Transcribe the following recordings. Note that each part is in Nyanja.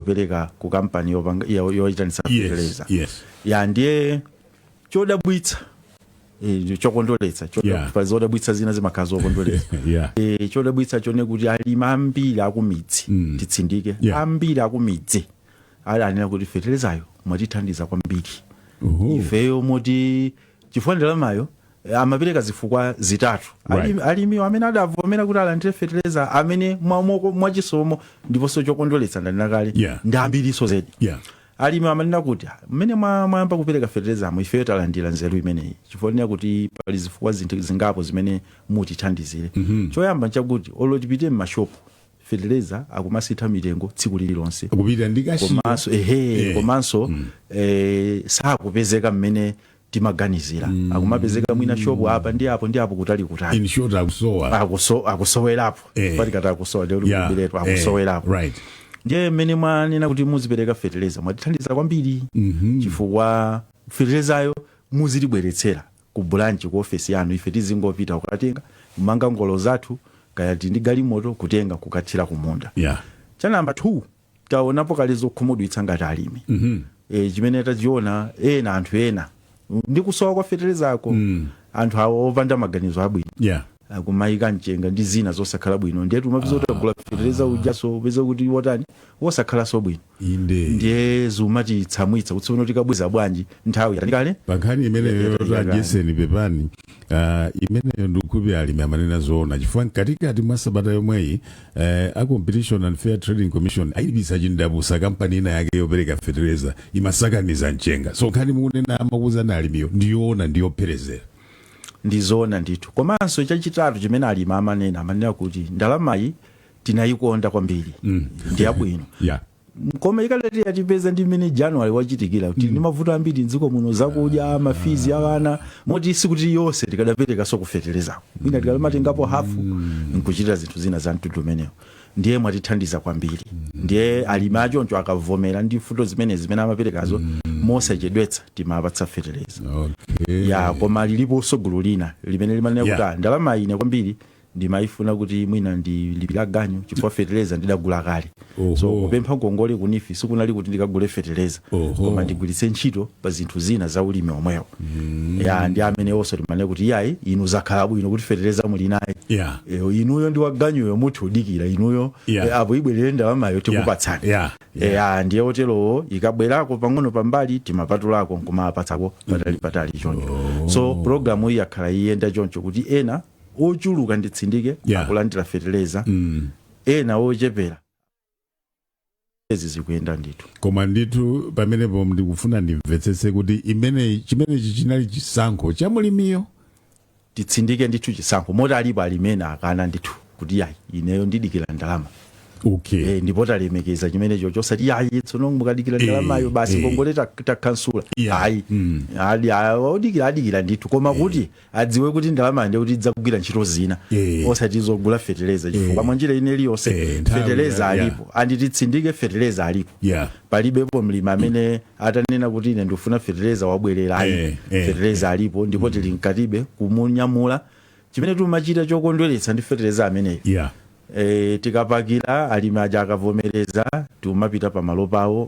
kupereka ku kampani yoyitanitsa feteleza. Ya, ndiye chodabwitsa, chokondweretsa, pa zodabwitsa zina zimakhala zokondweretsa. Chodabwitsa chone kuti alimi ambiri akumidzi, titsindike, ambiri akumidzi ali anena kuti fetelezayo mwatithandiza kwambiri. Ifeyo moti chifukwa ndalamayo, amapereka zifukwa zitatu. Alimi amene adavomera kuti alandire feteleza, amene mwachisomo ndiponso chokondweretsa ndanena kale, ndi ambiriso zedi. Alimi amanena kuti, "Ah, mmene mwayamba kupereka fetelezamo, ifeyo talandira nzeru imeneyi chifukwa nena kuti pali zifukwa zinthu zingapo zimene mutithandizire. Choyamba nchakuti olo tipite m'mashopu, feteleza akumasintha mitengo tsiku lililonse." Kupita ndi kashiyo. Komanso ehe, komanso sakupezeka mmene timaganizira, akumapezeka mwina shopu apa ndi apo ndi apo, kutali kutali." In short, akusowa. Akusowerapo. Patikati akusowa ndikuti kubiletu akusowerapo. Ndiye mmene mwanena kuti muzipereka feteleza, mwatithandiza kwambiri, chifukwa fetelezayo muzitibweretsera ku branch, ku ofesi yanu, ife tizingopita kukatenga, kumanga ngolo zathu kaya ndi galimoto, kutenga kukathira kumunda. Cha namba 2, taonapo kale zokhumudwitsa ngati alimi. Chimene tachiona, ena, anthu ena ndi kusowa kwa fetelezako, anthu awo opanda maganizo abwino akumayika mchenga ndi zina zosakhala bwino. Ndiye tumapeza kuti agula feteleza ujaso, upeza kuti wotani, wosakhalanso bwino. Ndiye zimatitsamwitsa kuti tsono tikabweza bwanji, nthawi yatani kale. Pa nkhani imeneyo, tajeseni, pepani, imeneyo ndikukhulupirira alimi amanena zoona, chifukwa mkatikati mwa sabata yomweyi a Competition and Fair Trading Commission ayilipitsa chindapusa kampani ina yake yopereka fetereza imasakaniza mchenga. So nkhani mukunena amakuuzani alimiyo ndiyoona, ndiyopherezera. Ndizoona ndithu. Komanso chachitatu chimene alimi amanena kuti ndalamayi tinayikonda kwambiri, ndi yabwino, koma ikalati yatipeza ndi mmene January wachitikira, kuti ndi mavuto ambiri mdziko muno, zakudya, ma fees a ana, moti sikuti yonse tikadaperekanso kufeterezako, mwina tikadamatengapo hafu nkuchitira zinthu zina za mtundu umenewo. Ndiye mwatithandiza kwambiri. Ndiye alimi achoncho akavomera ndi mfundo zimene zimene amaperekazo, mosachedwetsa timapatsa fetereza. Ya, koma liliponso gulu lina limene limanena kuti, "Ah, ndalama ine kwambiri ndimayifuna kuti mwina ndilipira ganyu, chifukwa fetereza ndidagula kale." So kupempha ngongole ku NEEF sikunali kuti ndikagule fetereza, koma ndigwiritse ntchito pa zinthu zina za ulimi omwewo. Ya, ndi amene onso timanena kuti, "Iyayi, inu zakhala bwino kuti fetereza muli naye. Inuyo ndi waganyuyo muthu udikira inuyo, apo ibwerere ndalamayo, tikupatsani." Ya, ndiye oterowo ikabwerako pang'ono pambali, timapatulako nkumapatsako patali patali choncho. So programu iyi yakhala iyenda choncho kuti ena ochuluka, nditsindike, akulandira fetereza, ena ochepera. Ezi zikuyenda ndithu. Koma ndithu pamenepo ndikufuna ndimvetsetse kuti imeneyi, chimenechi chinali chisankho cha mulimiyo? Titsindike ndithu, chisankho, moti alipo alimene akana ndithu kuti, "Yayi, ineyo ndidikira ndalama." Ndipo talemekeza chimenecho, chosati, "Yayi, tsono mukadikira ndalamayo basi, ngongole takhansula." Ayi. Odikira adikira ndithu, koma kuti adziwe kuti ndalamayo ndiye kuti idzagwira ntchito zina, osati zogula feteleza, chifukwa mwanjira ine iliyonse nthawi feteleza alipo. Andititsindike, feteleza alipo. Palibepo mlimi amene atanena kuti, "Ine ndikufuna feteleza," wabwerera, ayi. Feteleza alipo, ndipo tili mkatibe kumunyamula. Chimene timachita chokondweretsa ndi feteleza ameneyo, tikapakira, alimi aja akavomereza, timapita pamalo pawo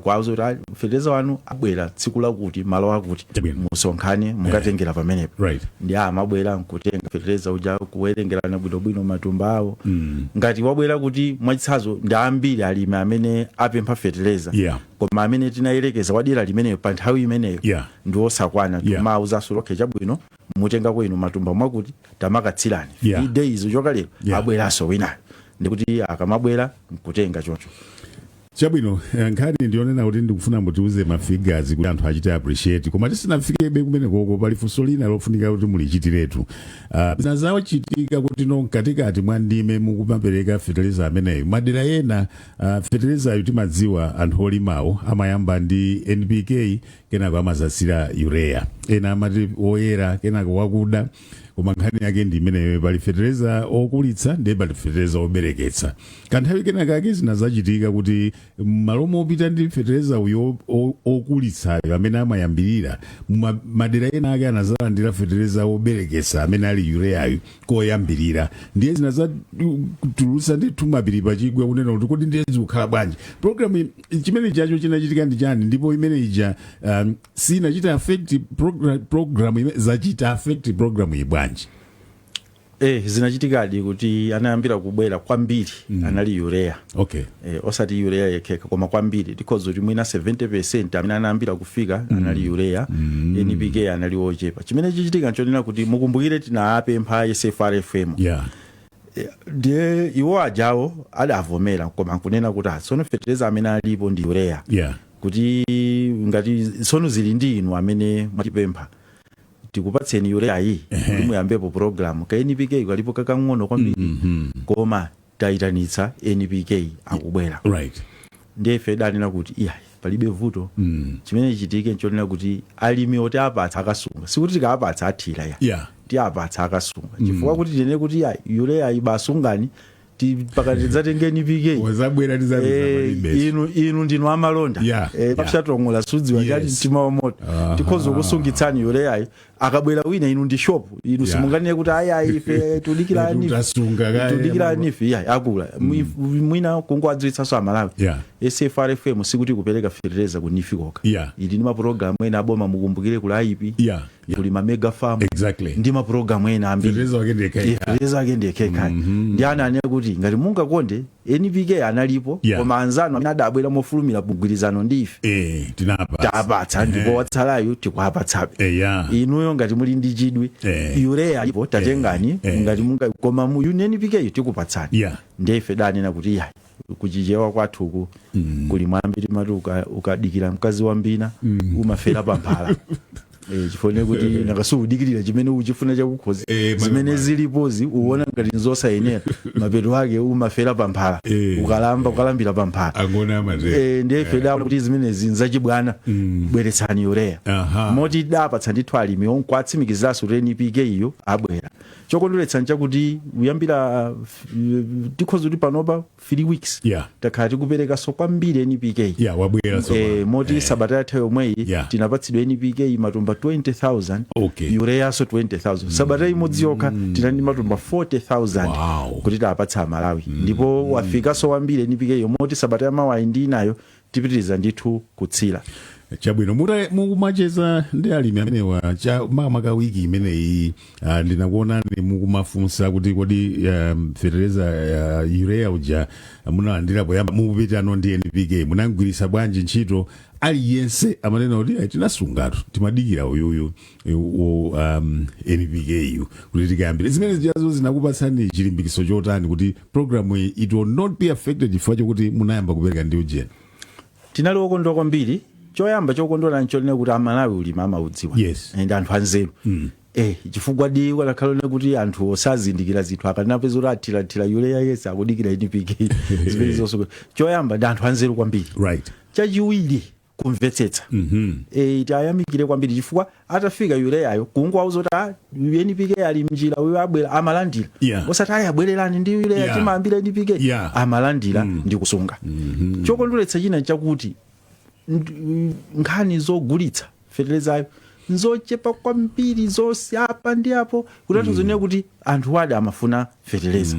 kuwauza kuti, "Ah, feteleza wanu abwera tsiku lakuti, malo akuti, musonkhane mukatengera pamenepo." Ndi amabwera nkutenga feteleza uja, kuwerengerana bwinobwino matumba awo. Ngati wabwera kuti, mwachitsanzo, ndi ambiri alimi amene apempha feteleza, koma amene tinayerekeza wadera limeneyo pa nthawi imeneyo ndi osakwana, timawuzanso, "Okay, chabwino, mutengako inu matumba mwakuti, tamakatsirani." 3 days choka lero, abweranso winayo, ndikuti akamabwera nkutenga choncho. Chabwino, nkhani ndionena kuti ndikufuna mutiuze ma figures kuti anthu achite appreciate, koma tisinafikebe kumene koko, pali funso lina lofunika kuti mulichitiretu. Zachitika kuti no mkatikati mwa ndime mukumapereka feteleza ameneyo, madera ena feterezayo timadziwa anthu olimawo amayamba ndi NPK, kenako amazasira urea, ena amati woyera, kenako wakuda. Koma nkhani yake ndi imeneyo: pali fetereza okulitsa, ndiye pali fetereza obereketsa. Kanthawi kenakake zina zachitika kuti m'malo mopita ndi fetereza uyo okulitsayo amene amayambirira, madera ena ake anazalandira fetereza obereketsa amene ali ureayo koyambirira. Ndiye zina zatulutsa ndithu mapiri pachigwa kunena kuti kodi ndiye zikukhala bwanji program chimene chacho chinachitika ndi chani? Ndipo imene ija sinachita affect program zachita affect program iyi bwanji? Zinachitikadi kuti anayambira kubwera kwambiri anali urea. Osati urea yekheka, koma kwambiri tikhoza kuti mwina 70% amene anayambira kufika anali urea. NPK anali ochepa. Chimene chichitika nchonena kuti mukumbukire tinapempha SFRFM. Ndiye iwo ajawo adavomera, koma nkunena kuti tsono fetereza amene alipo ndi urea, kuti ngati tsono zili ndi inu amene mwatipempha, tikupatseni urea iyi kuti muyambepo program. Ka NPK kalipo kakang'ono kwambiri, koma tayitanitsa NPK, akubwera. Ndiye ife danena kuti iya, palibe vuto. Chimene chitike nchonena kuti alimi oti apatsa akasunga, sikuti tikapatsa athira ya. Tiapatsa akasunga, chifukwa kuti tinene kuti ya, urea ibasungani pakati tidzatenge NPK, wazabwera tizapeza. Inu ndinu amalonda. Papsatong'ola sudziwa chali mtima wa moto. Tikhoza kusungitsani ureayo, akabwera wina, inu ndi shop inu, simunganene kuti ayi ayi, ife tudikirani. Tutasunga kaya. Tudikirani ife. Iya, akula. Mwina kungowadziwitsanso Amalawi, SFRFM sikuti kupereka fertilizer ku NEEF kokha. Ili ndi mapulogalamu ena aboma. Mukumbukire kuli AIP, kuli ma mega farm ndi mapulogalamu ena ambiri. Fertilizer wake ndiye kaya. Fertilizer wake ndiye kekhayi. Ndi ana ane kuti ngati mungakonde, NPK analipo, koma anzanu amene adabwera mofulumira mgwirizano ndi ife, tinapatsa. Tapatsa, ndipo watsalayo tikuapatsabe. Inuyo ngati muli ndi chidwi, urea alipo, tatengani. Ngati munga, koma mu NPK tikupatsani. Ndiye ife danena kuti iya, kuchichewa kwathuku kuli mwambi timati ukadikira mkazi wa mbina umafera pamphala. Chifone kuti nakasuudikirira chimene uchifuna chakukhozi, zimene zilipozi uwona ngati nzosayenera, mapeto ake umafera pamphala. Ukalamba ukalambira pamphala. Angona amatero. Ndiye ife daona kuti zimenezi nzachibwana, bweretsani urea. Moti dapatsa ndithu alimi onkwatsimikiziraso kuti NPK iyo abwera. Chokondweretsa nchakuti kuyambira tikhoza kuti panopa 3 weeks takhala tikuperekanso kwambiri NPK. Yeah, wabwera so. Moti sabata yatha yomweyi tinapatsidwa NPK matumba 20,000, ureaso 20,000. Sabata imodzi yokha tinali ndi matumba 40,000 kuti tapatsa Amalawi. Ndipo wafikanso wambiri NPK yo, moti sabata yamawayi ndi inayo tipitiriza ndithu kutsira. Chabwino. Mukumacheza ndi alimi amenewa cha makamaka wiki imeneyi, ndinakuonani mukumafunsa kuti kodi fertilizer urea uja munalandira poyamba, mukupitano ndi NPK, munagwiritsa bwanji ntchito? Aliyense amanena kuti "Ayi, tinasungatu, timadikira uyuyu NPK yu kuti tikayambire." Zimene zijazo zinakupatsani chilimbikiso chotani kuti program iyi it will not be affected chifukwa chokuti munayamba kupereka ndi ujeni? Tinali okondwa kwambiri. Choyamba chokondwera nchonena kuti Amalawi ulimi amaudziwa and anthu anzeru. Chifukwa di kanakhala kuti anthu osazindikira zinthu akanapeza kuti athirathira urea yese akudikira NPK, zimene zonse. Choyamba ndi anthu anzeru kwambiri. Chachiwiri, kumvetsetsa. Tayamikire kwambiri chifukwa atafika ureayo, kungowauza kuti ah, NPK ali mnjira, uyo abwera, amalandira. Osati ayi, abwererani ndi urea, timayambira NPK. Amalandira ndi kusunga. Chokondweretsa china chakuti nkhani zogulitsa feterezayo nzochepa kwambiri, zonse apa ndi apo, kutanthauza kuti anthu wadi amafuna fetereza.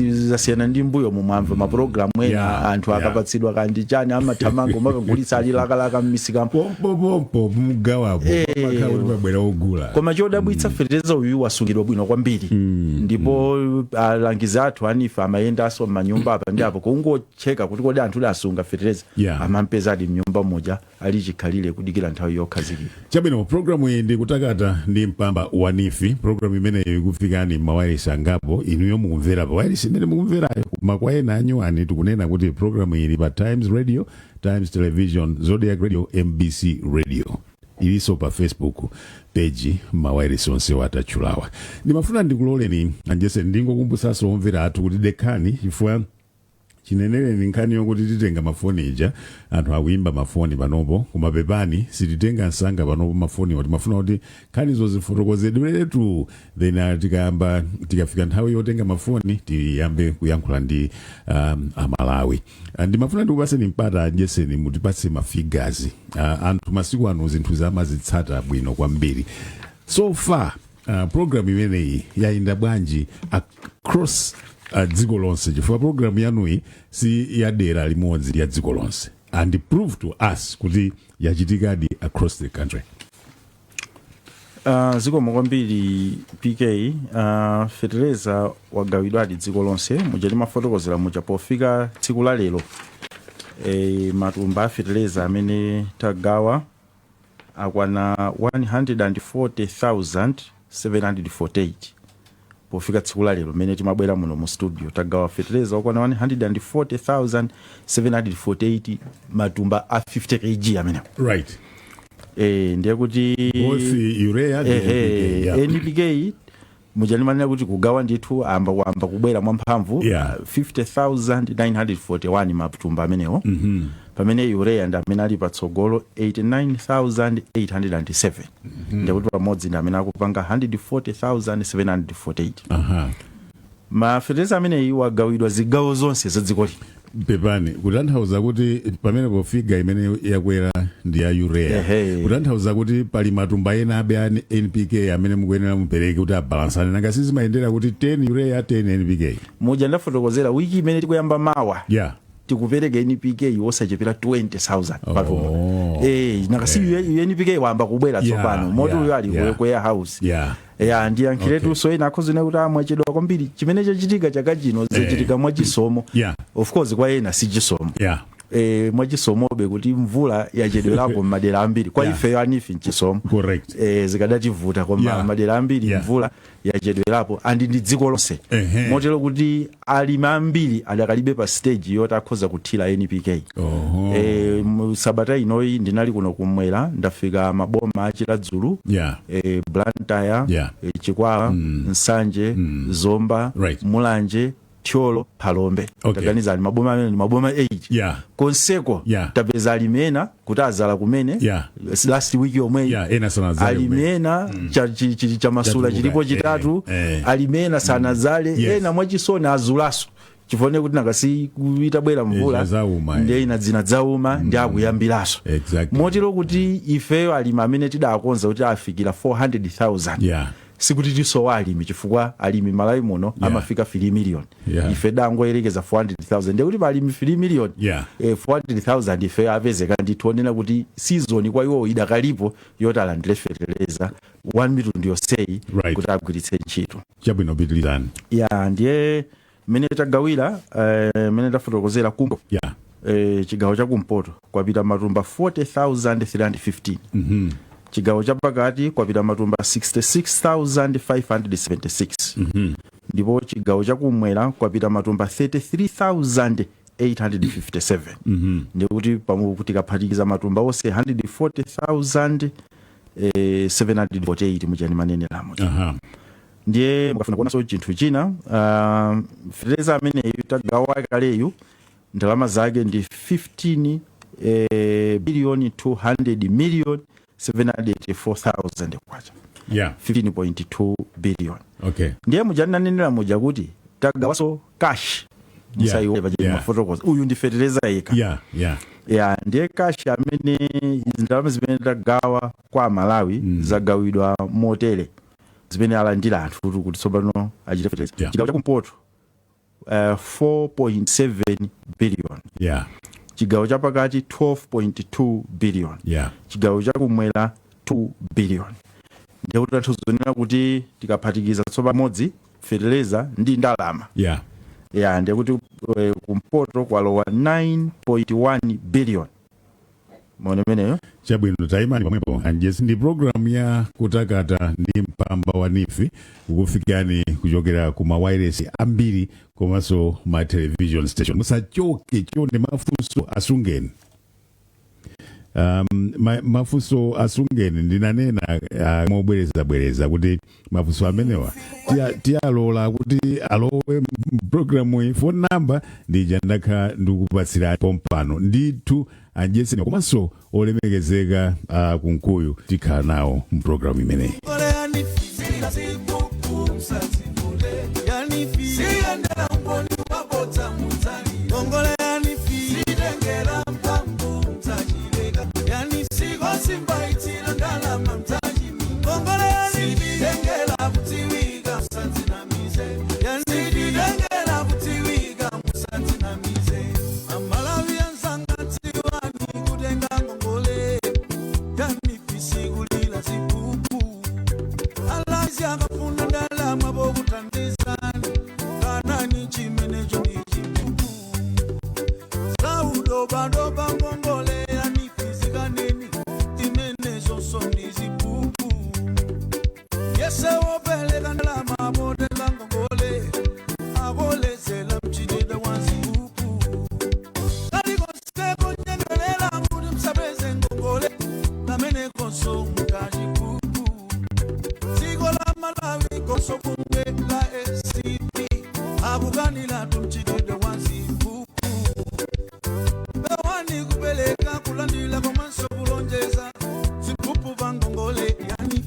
Zasiyana ndi mbuyo mumwamva mapulogalamu ena, anthu akapatsidwa kandi chani amathamanga umakagulitsa ali lakalaka m'misikamo. Pompopompo mugawapo pamakhala kuti pabwera ogula. Koma chodabwitsa, fetereza uyu wasungidwa bwino kwambiri, ndipo alangizi athu a NEEF amayendanso m'manyumba apa ndi apo kungocheka kuti kodi anthu asunga fetereza. Amampezadi mnyumba muja ali chikhalire kudikira nthawi yokhazikika. Chabwino. Programu iyi ndi Kutakata ndi Mpamba wa NEEF. Programu imeneyo ikufikani mawayilesi angapo. Inuyo mukumvera pa wayilesi imene mukumverayo, koma kwa ena anyuwani tikunena kuti programu ili pa Times Radio, Times Television, Zodiak Radio, MBC Radio, ilinso pa Facebook page, mawayilesi onse watatchulawa. Ndimafuna ndikuloleni anjese ndingokumbutsanso omvera athu kuti dekhani, chifukwa Chinenereni nkhani yokuti titenga mafoni ija, anthu akuyimba mafoni panopo, koma pepani, sititenga msanga panopo mafoniwa. Timafuna kuti nkhanizo zifotokozedweretu, then tikayamba, tikafika nthawi yotenga mafoni, tiyambe kuyankhula ndi Amalawi. Ndimafuna ndikupaseni mpata, adyeseni, mutipatse mafigures. Anthu masiku ano zinthu zamazitsata bwino kwambiri. So far program imeneyi yayenda bwanji across dziko lonse? Chifukwa program yanuyi si ya dera limodzi, ya dziko lonse, and prove to us kuti yachitikadi across the country. Zikomo kwambiri, PK. Fetereza wagawidwadi dziko lonse muja timafotokozera muja. Pofika tsiku la lero, matumba a fetereza amene tagawa akwana 140,748. Pofika tsiku la lero mmene timabwera muno mu studio, tagawa fetereza okwana 140,748 matumba a 50 kg amenewo. Ndiye kuti both urea ndi NPK, yeah. NPK muja ndimanena kuti kugawa ndithu amba wamba kubwera mwamphamvu, 50,941 matumba amenewo, pamene urea ndi amene ali patsogolo, 89,807. Ndikuti pamodzi ndi amene akupanga 140,748. Mafetereza ameneyi wagawidwa zigawo zonse za dziko lino. Pepani, kutanthauza kuti pamene figure imene yakwera ndi ya urea, kutanthauza kuti pali matumba ena abe a NPK amene mukuyenera mupereke kuti abalansane? Nanga sizimayendera kuti 10 urea, 10 NPK? Muja ndafotokozera, wiki imene tikuyamba mawa tikupereka NPK wosachepera 20,000 patumba. Nakasi NPK wamba kubwera tsopano, moti uyo ali ku warehouse. Ya, ndiyankhiretu. So ena akhozene kuti amwachedwa kwambiri. Chimene chachitika chaka chino zachitika mwachisomo. Of course kwa ena si chisomo. Mwachisomobe kuti mvula yachedwerapo m'madera ambiri. Kwa ifeyo a NEEF nchisomo. Zikadativuta, koma madera ambiri mvula yachedwerapo, and ndi dziko lonse, motero kuti alimi ambiri adakalibe pa stage yoti akhoza kuthira NPK. Sabata inoyi ndinali kuno kumwera, ndafika maboma a Chiradzulu, Blantyre, Chikwawa, Nsanje, Zomba, Mulanje, Thyolo, Phalombe. Taganizani, maboma amene ndi maboma 8. Konseko tapeza alimi ena kuti azala kumene last week yomweyi. Yeah, ena sanazale Alimi kumene. ena chamasula Chatuluka, chilipo chitatu. Alimi ena sanazale. Ena mwachisoni azulaso chifone kuti nakasi itabwera mvula Zauma, ndiye ina dzina dzauma, ndi akuyambiraso. Motero kuti ifeyo alimi amene tidakonza kuti afikira 400,000, sikuti tisowa alimi, chifukwa alimi Malawi muno amafika 3 million. Ife dangoyerekeza 400,000, ndiye kuti palimi 3 million, 400,000 ife apezeka ndithu, onena kuti season kwa iwo idakalipo yoti alandire fetereza 1 mitundu yonseyi kuti agwiritse ntchito. Chabwino, pitirizani. Ya, ndiye mmene tagawira, mmene tafotokozera kumpo, chigawo chakumpoto kwapita matumba 40,315, chigawo chapakati kwapita matumba 66,576, ndipo chigawo chakumwera kwapita matumba 33,857. Ndikuti tikaphatikiza matumba onse 140,000 748 muchani maneneramo. Ndiye mukafuna kuonanso chinthu china, fetereza ameneyu tagawa kaleyu, ndalama zake ndi 15 billion 200 million 784,000 kwacha. 15.2 billion. Ndiye muja ndinanenera muja kuti tagawaso cash, musayiwale paja mafotokoza, uyu ndi fetereza yekha. Ya, ndiye cash amene ndalama zimene tagawa kwa Malawi zagawidwa motere, zimene alandira anthu kuti tsopano achite fetereza. Chigawo chakumpoto 4.7 billion, chigawo chapakati 12.2 billion, chigawo chakumwera 2 billion. Ndiye kuti tanthauza kuti tikaphatikiza tsopano pamodzi fetereza ndi ndalama, ya, ndiye kuti kumpoto kwalowa 9.1 billion. Maona imeneyo? Chabwino, tayimani pamwepo anjesi. Ndi programu ya Kutakata ndi Mpamba wa NEEF, kukufikani kuchokera ku mawayilesi ambiri komanso ma television station. Musachoke chonde, mafunso asungeni. Mafunso asungeni. Ndinanena mobwerezabwereza kuti mafunso amenewa tiyalola kuti alowe mpulogalamu iyi. Phone number ndija ndakhala ndikupatsira pompano ndithu. A Dyeseni komanso olemekezeka Kunkuyu tikhala nawo mpulogalamu imeneyi. Ngongole ya NEEF, siyendera umboni wabodza mudzalira. Ngongole ya NEEF, sitengera mphamvu mdzachileka. Ya NEEF, sikosimbaitsira ndalama mdzachimi. Ngongole ya NEEF, sitengera kudziwika, musadzinamize. Ya NEEF, sitengera kudziwika, musadzinamize. Amalawi anzanga, dziwani, kutenga ngongole ya NEEF sikulira ziphuphu. Alazi akafuna ndalama bokuthandizani, kanani chimenecho ndi chiphuphu. Saudobadoba ngongole ya NEEF zikaneni, imenezonso ndi ziphuphu. Yese wopeleka ndalama potenga ngongole akolezela mchitidwe wa ziphuphu. Kalikonseko nyengelela kuti msapeze ngongole, kamenekonso mkachiphuphu. Dziko la Malawi koso bungwe la ACB akukanira tumchitidwe wa ziphuphu. Pewani kupereka, kulandira komanso kulonjeza ziphuphu pa ngongole ya NEEF.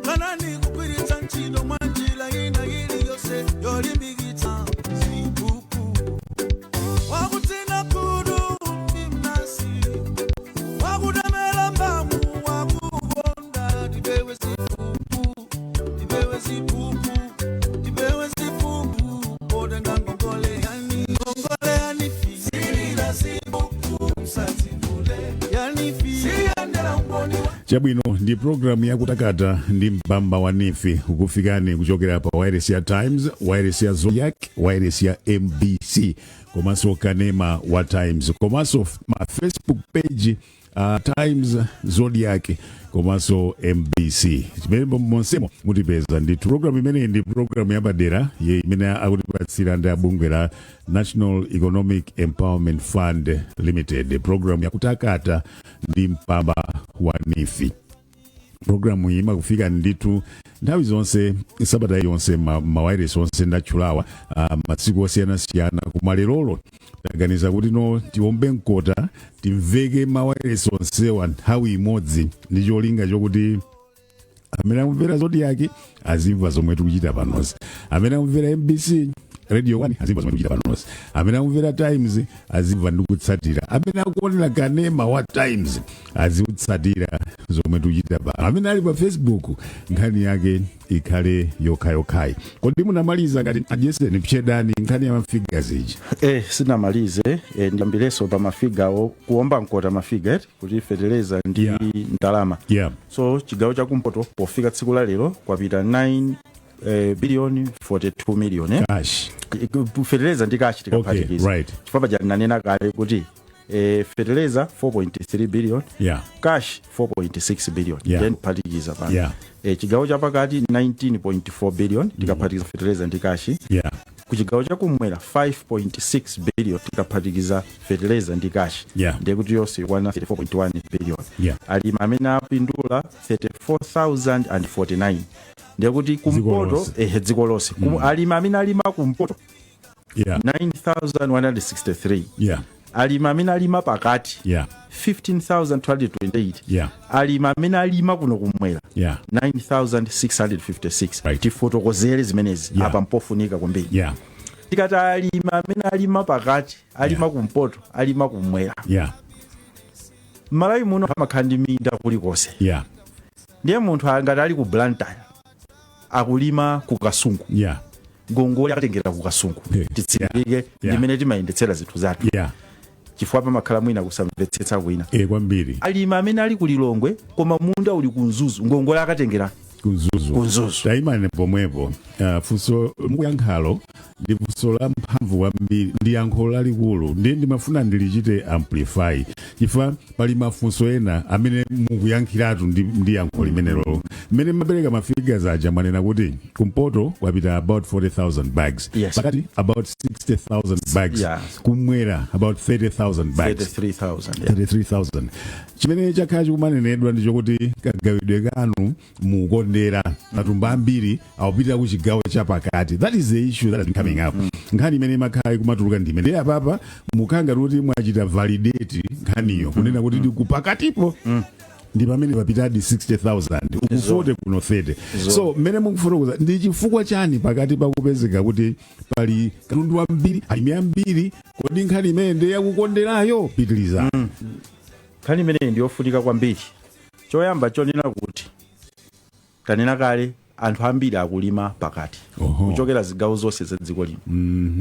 Kanani kugwiritsa ntchito mwa njira ina iliyonse yolimbikitsa ziphuphu. Wakutsina khutu ndi mnansi, wakutemera mbamu wakukonda. Tipewe ziphuphu, tipewe ziphuphu, tipewe ziphuphu potenga ngongole ya NEEF. Ngongole ya NEEF silila ziphuphu, msadzivule. Ya NEEF siyendera umboni wa Chabwino, ndi programu yakutakata ndi mpamba wa NEEF, kukufikani kuchokera pa wireless ya Times, wireless ya Zodiak, wireless ya MBC komanso kanema wa Times, komanso ma Facebook page Times, Zodiak komanso MBC. Chimene monsemo mutipeza ndithu. Programu imeneyi ndi programu yapadera ye imene akutipatsira ndi abungwe la National Economic Empowerment Fund Limited, programu yakutakata ndi mpamba wa NEEF. Programu iyi imakufika ndithu nthawi zonse, sabata yonse, mawayilesi onse ndatchulawa, masiku osiyanasiyana. Koma lerolo taganiza kuti no, tiombe mkota, timveke mawayilesi onsewa nthawi imodzi, ndi cholinga chokuti amene akumvera Zodiak azimva zomwe tikuchita panozi, amene akumvera MBC Radio 1 azimva zomwe tikuchita panozi, amene akumvera Times azimva ndi kutsatira, amene akuonera kanema wa Times azikutsatira zomwe tikuchita pano, amene ali pa Facebook nkhani yake ikhale yokhayokhayi. Kodi munamaliza ngati a Dyeseni pchedani nkhani ya mafigures iji? Sinamalize. Ndiyambireso pa mafigawo, kuomba mkota mafiga eti kuti feteleza ndi ndalama. So chigawo chakumpoto pofika tsiku la lero kwapita 9 billion 42 million, eh? Cash? Feteleza ndi cash tikaphatikiza. Chifukwa paja tinanena kale kuti feteleza 4.3 billion, cash 4.6 billion, then phatikiza pano. Chigawo chapakati 19.4 billion tikaphatikiza feteleza ndi cash. Ku chigawo chakumwera 5.6 billion tikaphatikiza feteleza ndi cash. Ndiye kuti yonse ikwana 34.1 billion. Alimi amene apindula 34,049. Ndiye kuti kumpoto Lonse. Dziko lonse. Alimi amene alima kumpoto 9163. Alimi amene alima pakati 15,228. Alimi amene alima kuno kumwera 9656. Tifotokozere zimenezi. Apa mpofunika kwambiri. Tikati alimi amene alima pakati, alima kumpoto, alima kumwera, m'Malawi muno amakhala ndi minda kulikonse. Ndiye munthu angati ali ku Blantyre akulima ku Kasungu, ngongole akatengera ku Kasungu. Titsindike ndimene timayendetsera zinthu zathu, chifukwa pamakhala mwina kusamvetsetsa kwina. Kwambiri. Alimi amene ali ku Lilongwe koma munda uli ku Mzuzu, ngongole akatengera Ku Mzuzu. Ku Mzuzu. Tayimani pomwepo. Funso mukuyankhalo ndi funso la mphamvu kwambiri, ndi yankho lalikulu, ndiye ndimafuna ndilichite amplify chifukwa pali mafunso ena amene mukuyankhiratu ndi yankho limenelo. Mmene mmapereka ma figures aja, mwanena kuti kumpoto kwapita about 40,000 bags, Yes. pakati about 60,000 bags, kumwera about 30,000 bags. 33,000, yeah. 33,000. Chimene chakhala chikumanenedwa ndi chokuti kagawidwe kanu mukondera, matumba ambiri akupitira ku chigawo chapakati. That is the issue that has been coming up. Nkhani imene imakhala ikumatuluka ndime ndiye apapa mukhanga kuti mwachita validate nkhaniyo, kunena kuti ndi kupakatipo ndi pamene papitadi 60,000, uku 40, kuno 30. So mmene mukufotokoza, ndi chifukwa chani pakati pakupezeka kuti pali katundu wambiri, alimi ambiri? Kodi nkhani imene ndi yakukonderayo? Pitiliza. Nkhani imeneyi ndiyofunika kwambiri. Choyamba chonena kuti tanena kale, anthu ambiri akulima pakati, kuchokera zigawo zonse za dziko lino,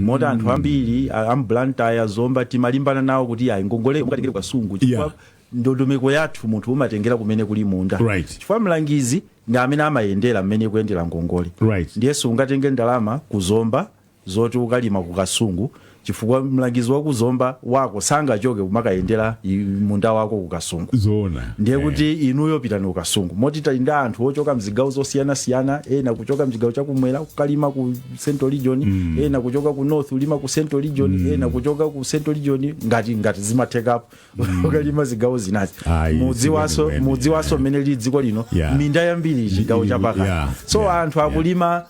moti anthu ambiri a m'Blantyre, Zomba, timalimbana nawo kuti ayi, ngongole mukatengere Kasungu, chifukwa ndondomeko yathu munthu umatengera kumene kuli munda, chifukwa mlangizi ndi amene amayendera mmene kuyendera ngongole. Ndiye sungatenge ndalama kuzomba zoti ukalima ku Kasungu, chifukwa mlangizi wa kuzomba wako sangachoke kumakayendera munda wako ku Kasungu. Zoona. Ndiye kuti inuyo pitani ku Kasungu. Moti tali ndi anthu ochoka mzigawo zosiyanasiyana, ena kuchoka mchigawo chakumwera kukalima ku Central Region, ena kuchoka ku North kulima ku Central Region, ena kuchoka ku Central Region, ngati zimathekapo, kukalima zigawo zinazi. Ayi, Mudziwaso, sikwenikweni. mudziwaso mmene lili dziko lino, minda yambiri chigawo chapakati. So anthu akulima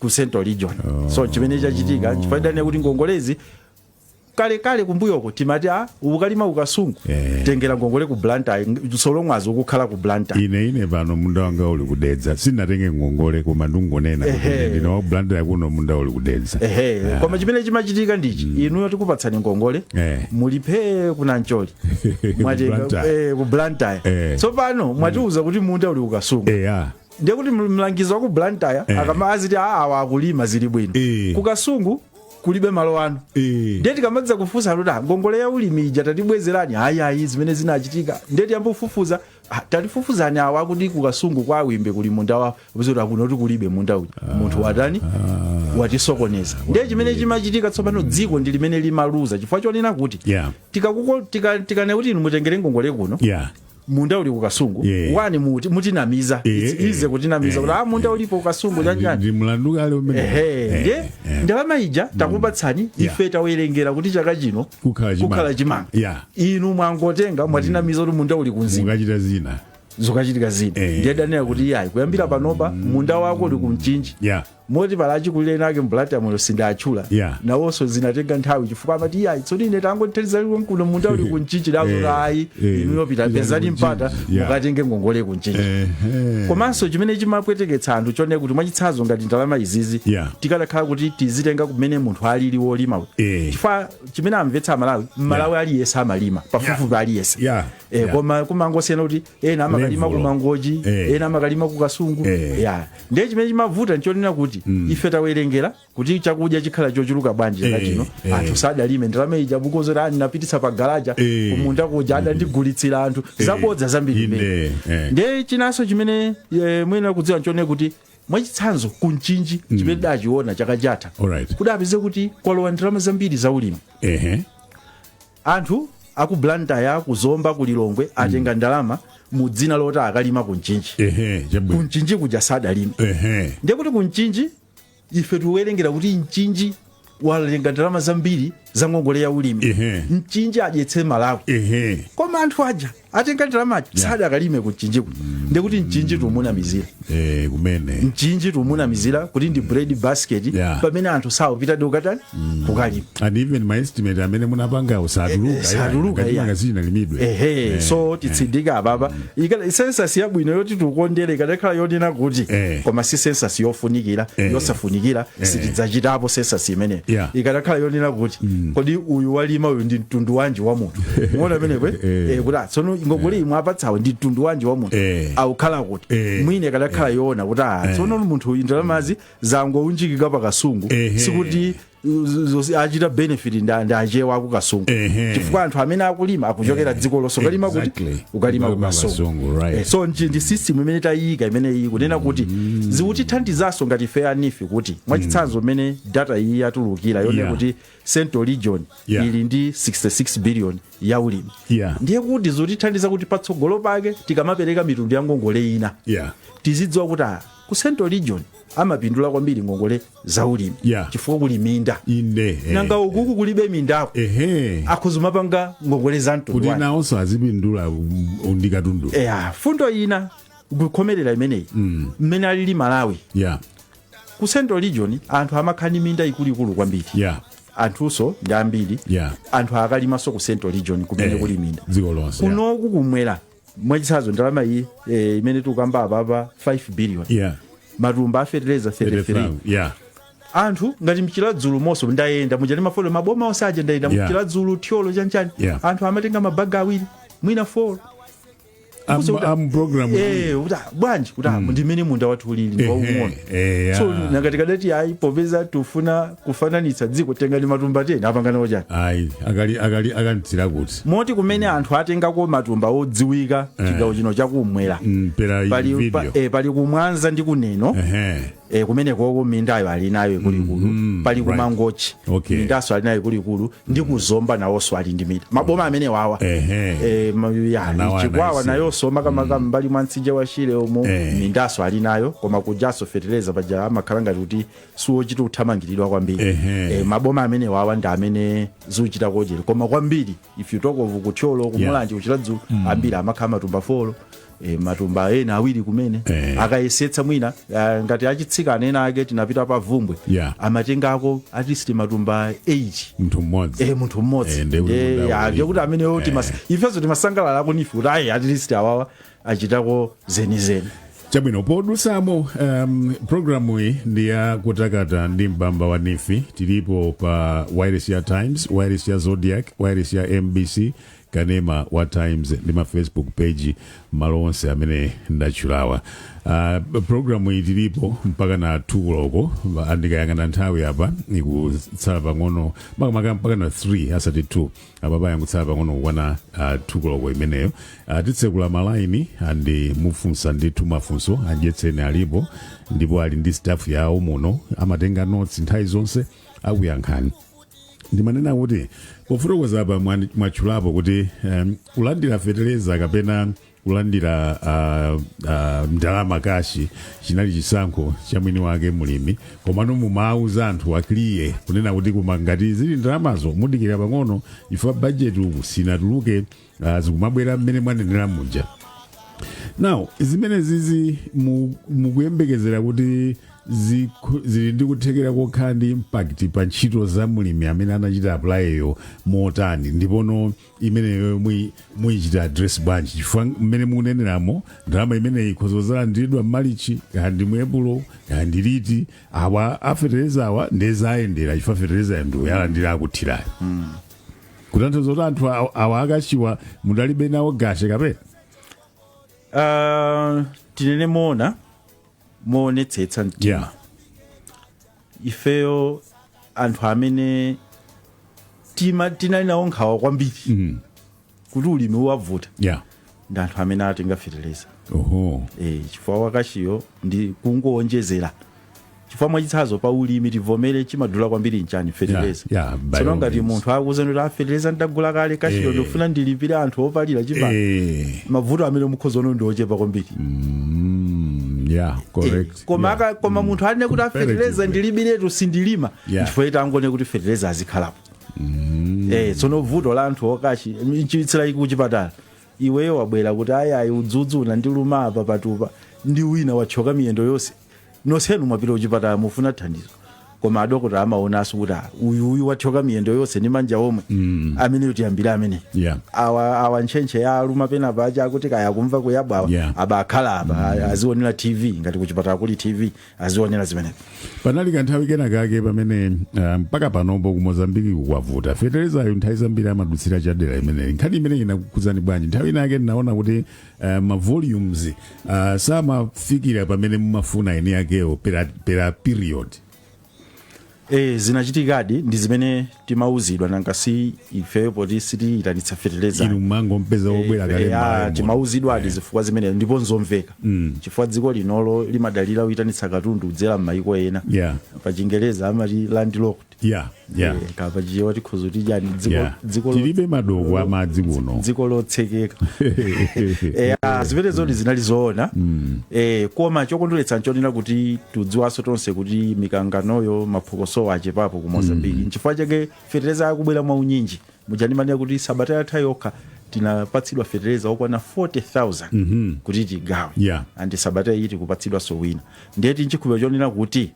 ku Central Region. So chimene chachitika, chifukwa kuti ngongolezi kale kale kumbuyoko timati a ukalima kukasungu, tengera ngongole ku Blantyre, so long as ukukhala ku Blantyre. Ine pano munda wanga uli kudedza. Sindinatenge ngongole, koma ndingonena kuti ndine wa Blantyre kuno, munda uli kudedza. Ehe, koma chimene chimachitika ndichi: inuyo tikupatsani ngongole, muliphe kunancholi, mwatenga Blantyre. Ku Blantyre. Tsopano mwatiuza kuti munda uli kukasungu. Ndiye kuti mlangizi wa ku Blantyre akama aziti, "Ah, awa akulima, zili bwino." Kukasungu kulibe malo anu. Ndiye tikamadza kufunsa kuti, "Ah, ngongole ya ulimi ija tatibwezerani," "Ayi, ayi, zimene zinachitika." Ndiye tiyambofufuza, "Ah, tatifufuzani awa akuti kukasungu kwa Awimbe kuli munda wawo," kuti akuno kuti kulibe munda uja. Munthu watani? Watisokoneza. Ndiye chimene chimachitika tsopano, dziko ndi limene limaluza, chifukwa chonena kuti tikane kuti inu mutengere ngongole kuno, munda uli kukasungu, wani mutinamiza. It's easy kutinamiza kuti, ah, munda ulipo kukasungu, chanjani. Ndi mlandu kale umene. Ehe, ndiye ndalama ija takupatsani, ife tawerengera kuti chaka chino Kukhala chimanga. Kukhala chimanga. Inu mwangotenga, mwatinamiza kuti munda uli kumzimba. Mukachita zina. Zikachitika zina. Ndiye danena kuti iyayi, kuyambira panopa munda wako uli kumchinji. Moti pala achikulire nake mBlantyre moyo, sindatchula, nawonso zinatenga nthawi, chifukwa amati, "Iyayi, tsoni ine tangothandizani kuno, munda uli kumchinji." Nazo ayi, inuyo pita, pitani pezani mpata, kumchinji. Mukatenge ngongole kumchinji. Komanso chimene chimapweteketsa anthu chonena kuti, mwachitsanzo, ngati ndalama izizi tikanakhala kuti tizitenga kumene munthu alili wolima, chifukwa chimene amvetsa Amalawi, Mmalawi aliyense amalima, pafupifupi aliyense. Koma kumangosiyana kuti ena amakalima Level. kumangochi, ena amakalima kukasungu. Yeah. Ndiye chimene chimavuta nchonena kuti ife tawerengera kuti chakudya chikhala chochuluka bwanji chaka chino, anthu sadalime. Ndalama ija bukozera ani napititsa pa garaja, kumunda kuja adandigulitsira anthu, zabodza zambiri. Inde, eh. Ndiye chinanso chimene mwina kudziwa nchonena kuti, mwachitsanzo, kumchinji, chimene dachiona chaka chatha, kudapeze kuti kwalowa ndalama zambiri za ulimi. Anthu aku Blantyre, kuzomba, ku Lilongwe atenga ndalama mu dzina loti akalima kumchinji. Ehe, chabwino. Kumchinji kuja sadalime. Ndiye kuti kumchinji ife tiwerengera kuti mchinji walenga ndalama zambiri za ngongole ya ulimi, mchinji adyetse Malawi. Koma anthu aja atenga ndalama aja sadakalime kumchinjiku. Ndiye kuti mchinji tumunamizira. Kumene. Mchinji tumunamizira kuti ndi bread basket, pamene anthu sawupita ukatani, kukalima. And even my estimate amene munapanga satuluka. Satuluka, iya. Zinalipidwe. Ehe, so titsindika apapa, census yabwino yoti tikondere ikadakhala yonena kuti, koma si census yofunikira, yosafunikira, sitidzachitapo census imeneyo. Ikadakhala yonena kuti, kodi uyu walima uyu ndi mtundu wanji wa munthu? Muona pamenepo, kuti, ah, tsono ngongole imwe apatsawo ndi mtundu wanji wa munthu, awukhala kuti? Mwine ikadakhala yoona kuti, ah, tsono munthu uyu ndalamazi zangounjikika pakasungu, sikuti Achita benefit ndi Achewa akuKasungu, chifukwa anthu amene akulima akuchokera dziko lonse ukalima kuti ukalima Ukalima kuKasungu. Kasungu, right. So ndi system imene tayika imene iyi kunena kuti zikutithandizanso ngati ife a NEEF kuti mwachitsanzo mmene data iyi yatulukira yone kuti Central Region ili ndi 66 billion ya ulimi, ndiye kuti zikutithandiza kuti patsogolo pake tikamapereka mitundu ya ngongole ina, tizidziwa kuti ku Central Region amapindula kwambiri ngongole za ulimi chifukwa kuli minda. Nanga ukuku kulibe mindako, akhoza mapanga ngongole za mtundu kuti wanji? Nawonso azipindula ndi katundu. Eya, fundo ina kukhomerera imeneyi, mmene alili Malawi, ku Central Region anthu amakhala ndi minda ikuluikulu kwambiri. Anthunso ndi ambiri. Anthu akalimanso ku Central Region kumene kuli minda. Dziko lonse, yeah. Kunoku kumwera, mwachitsanzo ndalama iyi imene tikukamba apapa, 5 billion, matumba afetereza 33. Anthu ngati mChiradzulu monso ndayenda muja ndi mafolo maboma onse aja ndayenda, mChiradzulu, Thyolo, chanchani, anthu amatenga mabaga awiri, mwina 4. Am program. Kuti bwanji kuti ndimene munda wathu ulili ndi waung'ono. So nangati kadati ayi, popeza tufuna kufananitsa dziko, tengani matumba 10, apanganawo chani? Ayi, akali akali akanitsira kuti Moti kumene anthu atengako matumba odziwika chigawo chino chakumwera, pera pali, video. pali kuMwanza ndi kuNeno. Kumenekoko mindayo ali nayo ikuluikulu. Pali kuMangochi, mindaso ali nayo ikuluikulu, ndi kuZomba nawonso ali ndi minda, maboma amene wawa. Ya, Anawa Chikwawa anaisi. nayonso, makamaka mbali mwa mtsinje wa Shire umo, mindaso ali nayo, koma kujaso fetereza paja amakhala ngati kuti siwochita kuthamangiridwa kwambiri. Maboma amene wawa ndi amene zikuchita kochere, koma kwambiri if you talk of kuThyolo, kuMulanje, kuChiradzulu, ambiri amakhala matumba 4, matumba ena awiri kumene. Akayesetsa mwina ngati achitsikana ena ake tinapita pa Vumbwe, amatengako at least matumba 8. Munthu mmodzi. Munthu mmodzi. Ndiye kuti munda Ya, ndiye kuti ameneyo ifenso timasangalala kunife kuti ayi, at least awawa achitako zenizeni. Chabwino, podusamo programu iyi ndi ya Kutakata ndi Mpamba wa NEEF. Tilipo pa wireless ya Times, wireless ya Zodiak, wireless ya MBC, kanema wa Times ndi ma Facebook page, malo onse amene ndatchulawa. Programu iyi tilipo mpaka na 2 koloko. Andikayang'ana nthawi apa ikutsala pang'ono, makamaka mpaka na 3 asati 2, apa payangutsala pang'ono kukwana 2 koloko imeneyo. Titsekula malaini andi mufunsa ndithu mafunso. Adyetseni alipo ndipo ali ndi staff yawo muno, amatenga notes nthawi zonse, akuyankhani. Ndimanena kuti pofotokoza apa mwatchulapo kuti kulandira feteleza kapena kulandira ndalama cash chinali chisankho cha mwini wake mulimi, komano mumauza anthu akliye kunena kuti koma ngati zili ndalamazo mudikira pang'ono chifukwa bajeti uku sinatuluke, zikumabwera mmene mwanenera muja. Now zimene zizi mukuyembekezera kuti zili ndi kuthekera kokhala ndi impact pa ntchito za mulimi amene anachita apply-yo motani? Ndipono imeneyo muyichita address bwanji? Chifukwa mmene mukuneneramo, ndalama imeneyi ikhoza kuzalandiridwa m'Malichi kaya ndi mu Epulo kaya ndi liti. Awa afetereza awa ndezayendera chifukwa fetereza ndi yalandira akuthirayo, kutanthauza kuti anthu awa akashiwa mudalibe nawo gashe kapena? Tinene moona, moonetsetsa mtima, ifeyo anthu amene tinali nawo nkhawa kwambiri kuti ulimi wavuta ndi anthu amene atenga fetereza. Chifukwa wa cash-yo ndi kungowonjezera, chifukwa mwachitsanzo pa ulimi tivomere chimadula kwambiri nchani? Fetereza. Yeah, by Tsono all ngati means. munthu akuuzani kuti afetereza ndagula kale, cash-yo ndikufuna ndilipire anthu opalira chimanga, mavuto amene mukhoza ono ndi ochepa kwambiri. Yeah, correct. Koma koma munthu anene kuti afetereza Comparatively. ndilibiretu, sindilima, chifukwa ita angone kuti fetereza azikhalapo. Tsono vuto la anthu wa cash chitsira kuchipatala, iweyo wabwera kuti ayi ayi, udzudzu unandiluma apa patupa, ndi wina wathyoka miyendo yonse, nonsenu mwapita kuchipatala mufuna thandizo, koma adokota amaonanso kuti uyu uyu wathyoka miyendo yonse ndi manja omwe, amene tiyambire amene. Awa ntchentche ya aluma pena pacha akuti kaya kumva kuyabwawa, aba akhala apa azionera TV, ngati kuchipatala kuli TV azionera zimenezo. Panali kanthawi kena kake pamene mpaka panopo ku Mozambiki kukwavuta feterezayo, nthawi zambiri amadutsira chadera imeneyi. Nkhani imeneyi inakukhudzani bwanji? Nthawi inake ndinaona kuti ma volumes samafikira pamene mumafuna eni akewo per period. Zinachitikadi, ndi zimene timauzidwa. Nanga si ifeyo poti sitiyitanitsa feteleza. Inu mmangompeza wobwera kale m'Malawi muno. Timauzidwadi zifukwa zimene, ndipo nzomveka, chifukwa dziko linolo limadalira kuyitanitsa katundu kudzera m'mayiko ena. Pa Chingereza amati landlocked. Kapa Chichewa tikhoza kuti chani? Dziko, dziko Tilibe madoko amadzi kuno. Dziko lotsekeka. Zimenezodi zinali zoona. Koma chokondweretsa nchonena kuti tudziwanso tonse kuti mikanganoyo, maphokosowo achepapo ku Mozambiki. Nchifukwa chake fetereza akubwera mwaunyinji. Mujandimanena kuti sabata yatha yokha tinapatsidwa fetereza okwana 40,000 kuti tigawe, and sabata iyi tikupatsidwanso wina. Ndiye tinchikhulupiriro chonena kuti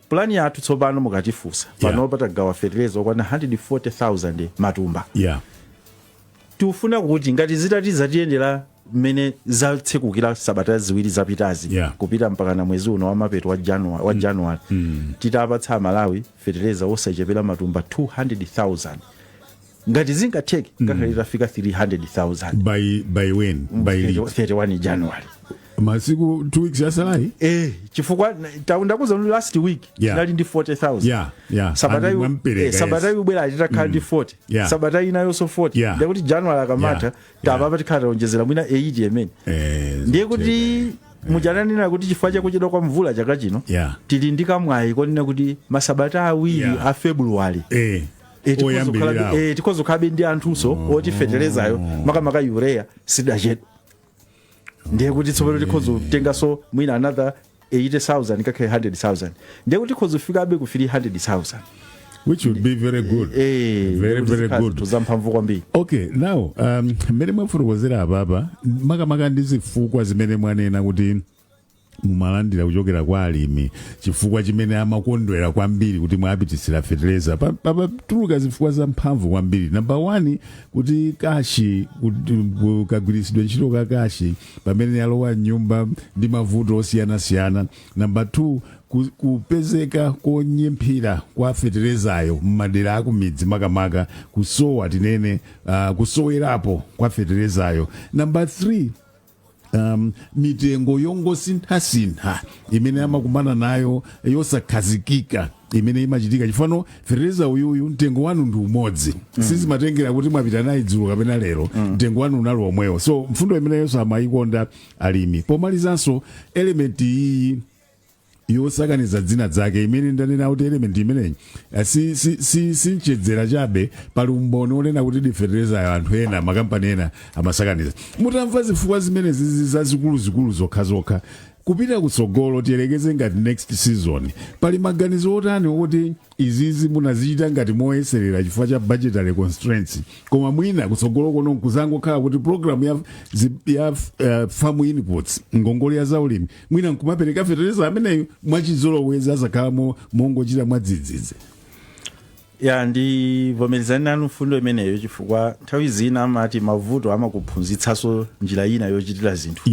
pulani yathu tsopano, mukatifunsa, panopa tagawa fetereza okwana 140,000 matumba. Tikufuna kuti ngati zitati zatiyendera mmene zatsekukira sabata 2 zapitazi, kupita mpaka na mwezi uno wamapeto wa January, titapatsa Amalawi fetereza osachepera matumba 200,000. Ngati zingatheke, ngakhale tafika 300,000. By when? By liti? 31 January. Masiku 2 weeks yasalayi. Chifukwa ndakuza kuti last week tinali ndi 40,000. Sabata And mwampereka, sabata ibwera titakhala ndi 40, sabata inayonso 40. Ndekuti January akamatha, tapapa tikhala taonjezera mwina 80 amene. Ndiye kuti mujananena kuti chifukwa chakuchedwa kwa mvula chaka chino, tili ndi kamwayi konena kuti masabata 2 a February Oyambirirawo. Tikhoza kukhalabe ndi anthunso oti feterezayo, makamaka urea, sidachedwa. Ndiye kuti tsopano tikhoza kutenganso mwina another 80,000, kakhale 100,000. Ndiye kuti tikhoza kufikabe ku 300,000. Which would be very good. Very, very good. Zamphamvu kwambiri. Okay, now mmene mwafotokozera apapa, makamaka ndi zifukwa zimene mwanena kuti mumalandira kuchokera kwa alimi, chifukwa chimene amakondwera kwambiri kuti mwapititsira fetereza, papatuluka zifukwa zamphamvu kwambiri. Number one, kuti cash, kuti kagwiritsidwe ntchito ka cash pamene alowa mnyumba ndi mavuto osiyanasiyana. Number two, kupezeka konyemphera kwa feterezayo m'madera akumidzi, makamaka kusowa, tinene kusowerapo kwa feterezayo. Number three, mitengo yongosinthasintha imene amakumana nayo, yosakhazikika, imene imachitika chifano fetereza uyuyu mtengo wanu ndi umodzi. Sizimatengera kuti mwapita naye dzulo kapena lero, mtengo wanu unali omwewo. So mfundo imeneyonso amayikonda alimi. Pomalizanso, element iyi yosakaniza dzina zake imene ndanena kuti element imeneyi si mchedzera chabe, pali umboni onena kuti difeterezayo anthu ena, makampani ena amasakaniza. Mutamva zifukwa zimenezi zazikuluzikulu zokhazokha, kupita kutsogolo, tiyelekeze ngati next season, pali maganizo otani okuti izizi munazichita ngati moyeserera chifukwa cha budgetary constraints, koma mwina kutsogolo kuno nkuzangokhala kuti program ya farm inputs, ngongole ya zaulimi, mwina nkumapereka fetereza ameneyo mwachizolowezi, azakhala mongochita mwadzidzidzi? Ya, ndivomerezani nanu mfundo imeneyo, chifukwa nthawi zina amati mavuto amakuphunzitsanso njira ina yochitira zinthu.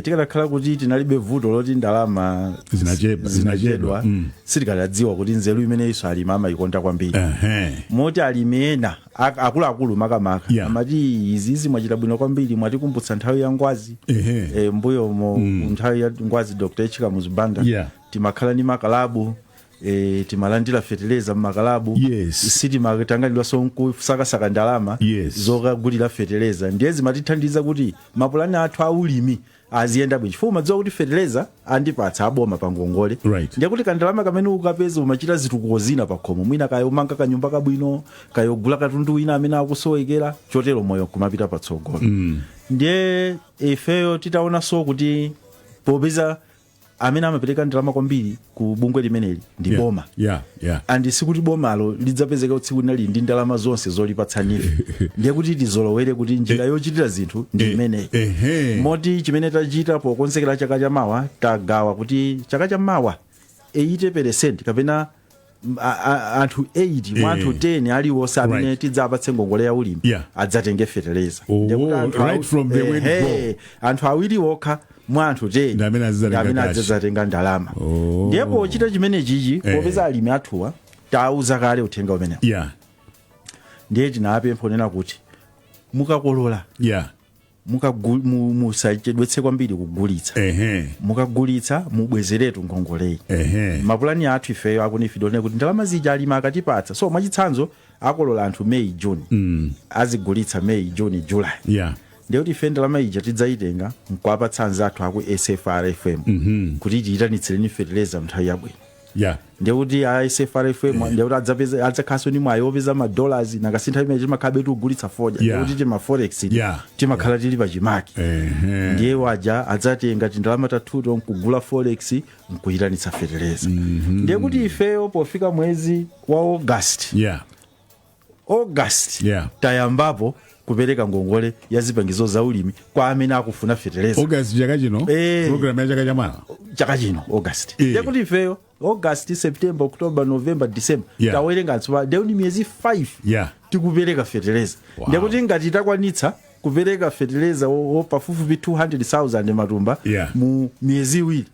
Tikanakhala kuti tinalibe vuto loti ndalama Zinachedwa. zinachedwa, sitikadadziwa kuti nzeru imeneyinso alimi amayikonda kwambiri, moti alimi ena akuluakulu makamaka amati izizi mwachita bwino kwambiri, mwatikumbutsa nthawi ya Ngwazi. Mbuyomo, nthawi ya Ngwazi Dr. H Kamuzu Banda, timakhala ndi makalabu, timalandira feteleza mmakalabu. Sitimatanganidwanso nkusakasaka ndalama zokagulira feteleza. Ndiye zimatithandiza kuti mapulani athu aulimi aziyenda bwino, chifukwa umadziwa kuti feteleza andipatsa aboma pa ngongole. Ndiye kuti kandalama kamene ukapeza umachita zitukuko zina pakhomo, mwina kaya umanga kanyumba kabwino, kaya ugula katundu wina amene akusowekera, chotero moyo kumapita patsogolo. Ndiye ifeyo titaonanso kuti popeza amene amapereka ndalama kwambiri ku bungwe limeneli ndi boma, and sikuti bomalo lidzapezeka tsiku linali ndi ndalama zonse zolipatsa nife, ndiye kuti tizolowere kuti njira yochitira zinthu ndi imeneyi. Moti chimene tachita pokonzekera chaka chamawa, tagawa kuti chaka chamawa 80% kapena anthu 8 mwa anthu 10 aliwonse amene tidzapatse ngongole ya ulimi adzatenge feteleza. Oh, Ndiye kuti anthu right from the word go. Anthu awiri okha mwa anthu 10 Ndi amene azidzatenga ndi amene cash. azidzatenga ndalama. Oh. Ndiye pochita chimene chichi, popeza alimi athuwa tauza kale uthenga umenewu, ndiye tinapempha onena kuti mukakolola Musachedwetse kwambiri kugulitsa. Mukagulitsa, mubwezeretu ngongoleyi. Mapulani athu ifeyo aku NEEF ndione kuti ndalama zija alimi akatipatsa, so mwachitsanzo akolola anthu May, June, azigulitsa May, June, July, ndiye kuti ife ndalama ija tidzayitenga nkuwapatsa anzathu aku SFRFM kuti tiyitanitsireni fertilizer nthawi yabwino. Ndiye kuti a SFRFM, ndiye kuti adzapeza, adzakhaso ni mwayi wopeza ma dollars. Nakasintha imene timakhabe tikugulitsa fodya, ndiye kuti tima forex timakhala tili pachimake. Ndiye waja adzatenga tindalama tathuto nkugula forex, nkuyitanitsa fertilizer. Ndiye kuti ifeyo pofika mwezi wa August, August, tayambapo kupereka ngongole ya zipangizo za ulimi kwa amene akufuna fertilizer. August chaka chino? Eh. Program ya chaka chamawa? Chaka chino August. Ndiye kuti ifeyo August, September, October, November, December, tawerenga tsopano, ndiye kuti miyezi 5 tikupereka fertilizer. Ndiye kuti ngati takwanitsa kupereka fertilizer wo pafupifupi 200,000 matumba mu miyezi 2,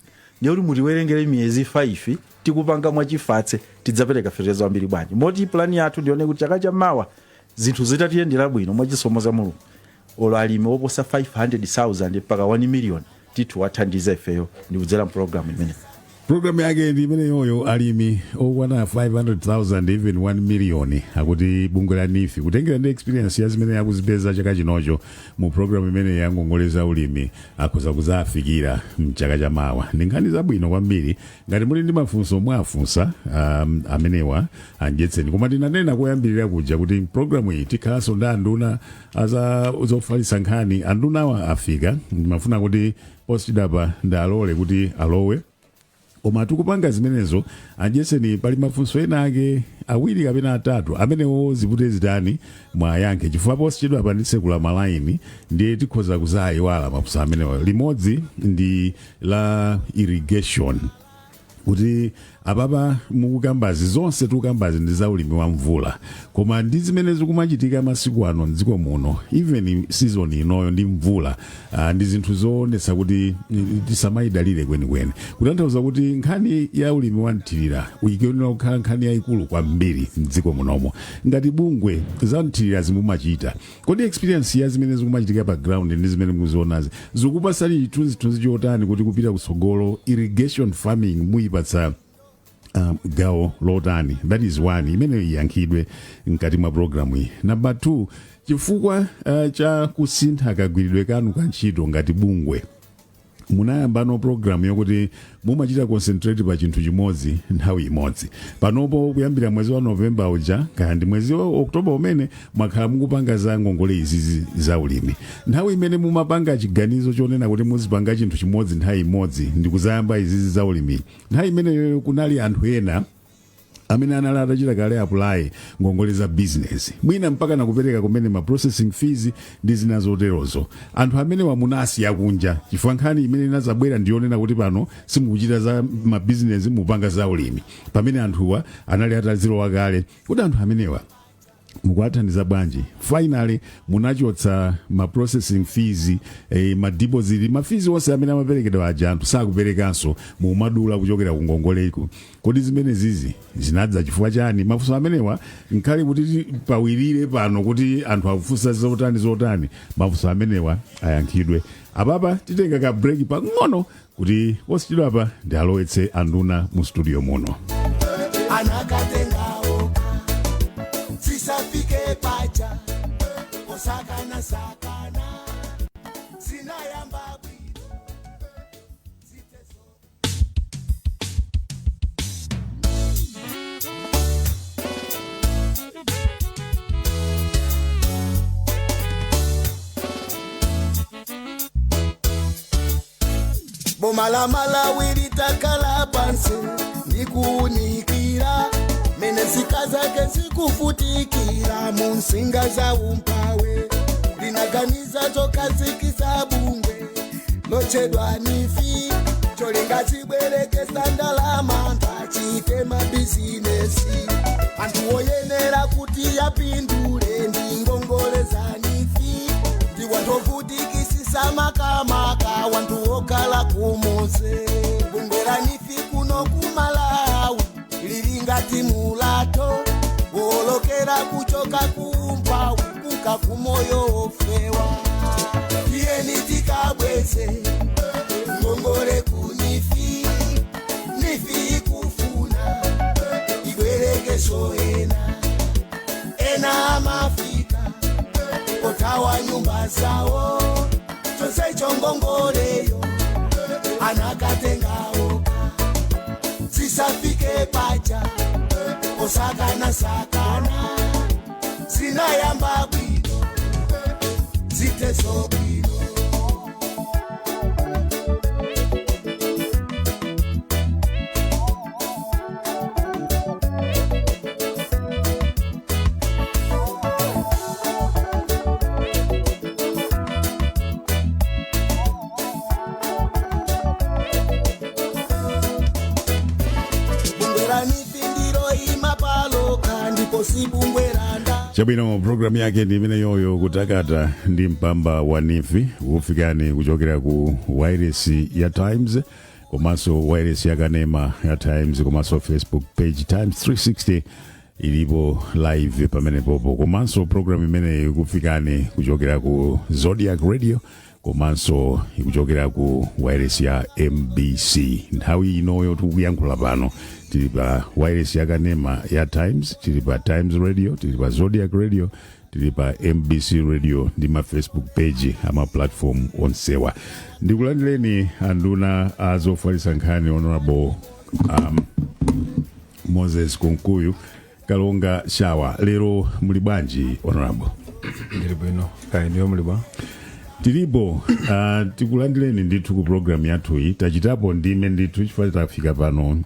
ndiye kuti mutiwerengere miyezi 5 tikupanga mwachifatse, tidzapereka fertilizer wambiri bwanji? Moti plani yathu ndione kuti chaka chamawa zinthu zitatiyendera bwino mwachisomo za Mulungu, olo alimi oposa 500,000 mpaka 1 million tithu wathandiza ifeyo ndi kudzera mpulogalamu imene. Programu yake ndi imeneyoyo. Alimi okwana 500,000, even 1 million, akuti bungwe la NEEF, kutengera ndi experience ya zimene akuzipeza chaka chinocho mu programu imene ya ngongole za ulimi, akhoza kuzafikira mchaka chamawa. Ndi nkhani zabwino kwambiri. Ngati muli ndi mafunso, mwafunsa amenewa andyetseni. Koma tinanena koyambirira kuja kuti programu iyi tikhalanso ndi anduna aza zofalitsa nkhani. Andunawa afika. Ndimafuna kuti posachedwapa ndalole kuti alowe, koma tikupanga zimenezo, andyetseni, pali mafunso ena ake awiri kapena atatu amenewo zipute zitani mwayankhe, chifukwa posachedwa panditsekula malaini, ndiye tikhoza kuzayiwala mafunso amenewo. Limodzi ndi la irrigation, kuti apapa mukukambazi, zonse tikukambazi ndi za ulimi wa mvula, koma ndi zimene zikumachitika masiku ano mdziko muno, even season inoyo ndi mvula, ndi zinthu zoonetsa kuti tisamayidalire kwenikweni. Kutanthauza kuti nkhani ya ulimi wa mthirira ikuyenera kukhala nkhani yayikulu kwambiri mdziko munomo. Ngati bungwe, za mthirira zimumachita, kodi experience ya zimene zikumachitika pa ground ndi zimene mukuzionazi zikupasani chithunzithunzi chotani kuti kupita kutsogolo irrigation farming muyipatsa gawo lotani? That is one imene iyankhidwe mkati mwa programu iyi. Number two, chifukwa cha kusintha kagwiridwe kanu ka ntchito ngati bungwe, munayambano programu yokuti mumachita concentrate pa chinthu chimodzi nthawi imodzi. Panopo kuyambira mwezi wa Novemba uja, kaya ndi mwezi wa Oktoba umene, mwakhala mukupanga za ngongole izizi za ulimi. Nthawi imene mumapanga chiganizo chonena kuti muzipanga chinthu chimodzi nthawi imodzi ndi kuzayamba izizi za ulimi, nthawi imeneyo kunali anthu ena amene anali atachita kale apply ngongole za business, mwina mpaka nakupereka kumene ma processing fees ndi zina zoterozo. Anthu amene wamunasiya kunja, chifukwa nkhani imene inazabwera ndiyonena kuti pano simukuchita za ma business, mupanga za ulimi, pamene anthuwa anali atazilowa kale. Kuti anthu amenewa mukuwathandiza bwanji? Finally, munachotsa ma processing fees, ma deposit, ma fees onse amene amaperekedwa aja, anthu sakuperekanso, mumadula kuchokera ku ngongoleko. Kodi zimene zizi zinadza chifukwa chani? Mafunso amenewa nkhale kuti pawirire pano kuti anthu akufunsa zotani zotani, mafunso amenewa ayankhidwe. Apapa titenga ka break pang'ono kuti posachedwapa ndi alowetse anduna mu studio muno. Anakatengawo zisafike pacha osakana sakana zinayamba bwino zitezo. Boma la Malawi litakhala pansi ndikuunikira mene nzika zake zikuvutikira mu nsinga za umphawi, linaganiza zokhazikitsa bungwe lochedwa NEEF, cholinga chibwerekesa ndalama anthu achite mabizinesi. Anthu oyenera kuti apindule ndi ngongole za NEEF ndi wanthu ovutikisisa, makamaka wanthu okhala kumuzi. Bungwe la NEEF kuno kumalawi lili ngati mulato wolokera kuchoka kuumphawi kunka kumoyo ofewa. nyumba zawo, chonsecho ngongoleyo anakatengawo. Zisafike paja osakana sakana, zinayamba bwino, ziteso bwino. Bungwe la NEEF ndilo imapaloka, ndipo si bungwe la nda. Chabwino, programu yake ndi imene yoyo, Kutakata ndi Mpamba wa NEEF, kufikani kuchokera ku wireless ya Times, komanso wireless ya kanema ya Times, komanso Facebook page Times 360 ilipo live pamenepopo. Komanso programu imeneyi ikufikani kuchokera ku Zodiak Radio, komanso ikuchokera ku wireless ya MBC. Nthawi inoyo tikuyankhula pano tili pa wireless ya kanema ya Times, tili pa Times Radio, tili pa Zodiak Radio, tili pa MBC Radio ndi ma Facebook page ama platform onsewa. Ndikulandireni anduna azofalitsa nkhani, Honorable Moses Kunkuyu Kalonga Shawa. Lero muli bwanji, Honorable? Ndili bwino, kaya inuyo muli bwa? Tilipo. Tikulandireni ndithu ku program yathuyi. Tachitapo ndime ndithu chifukwa tafika pano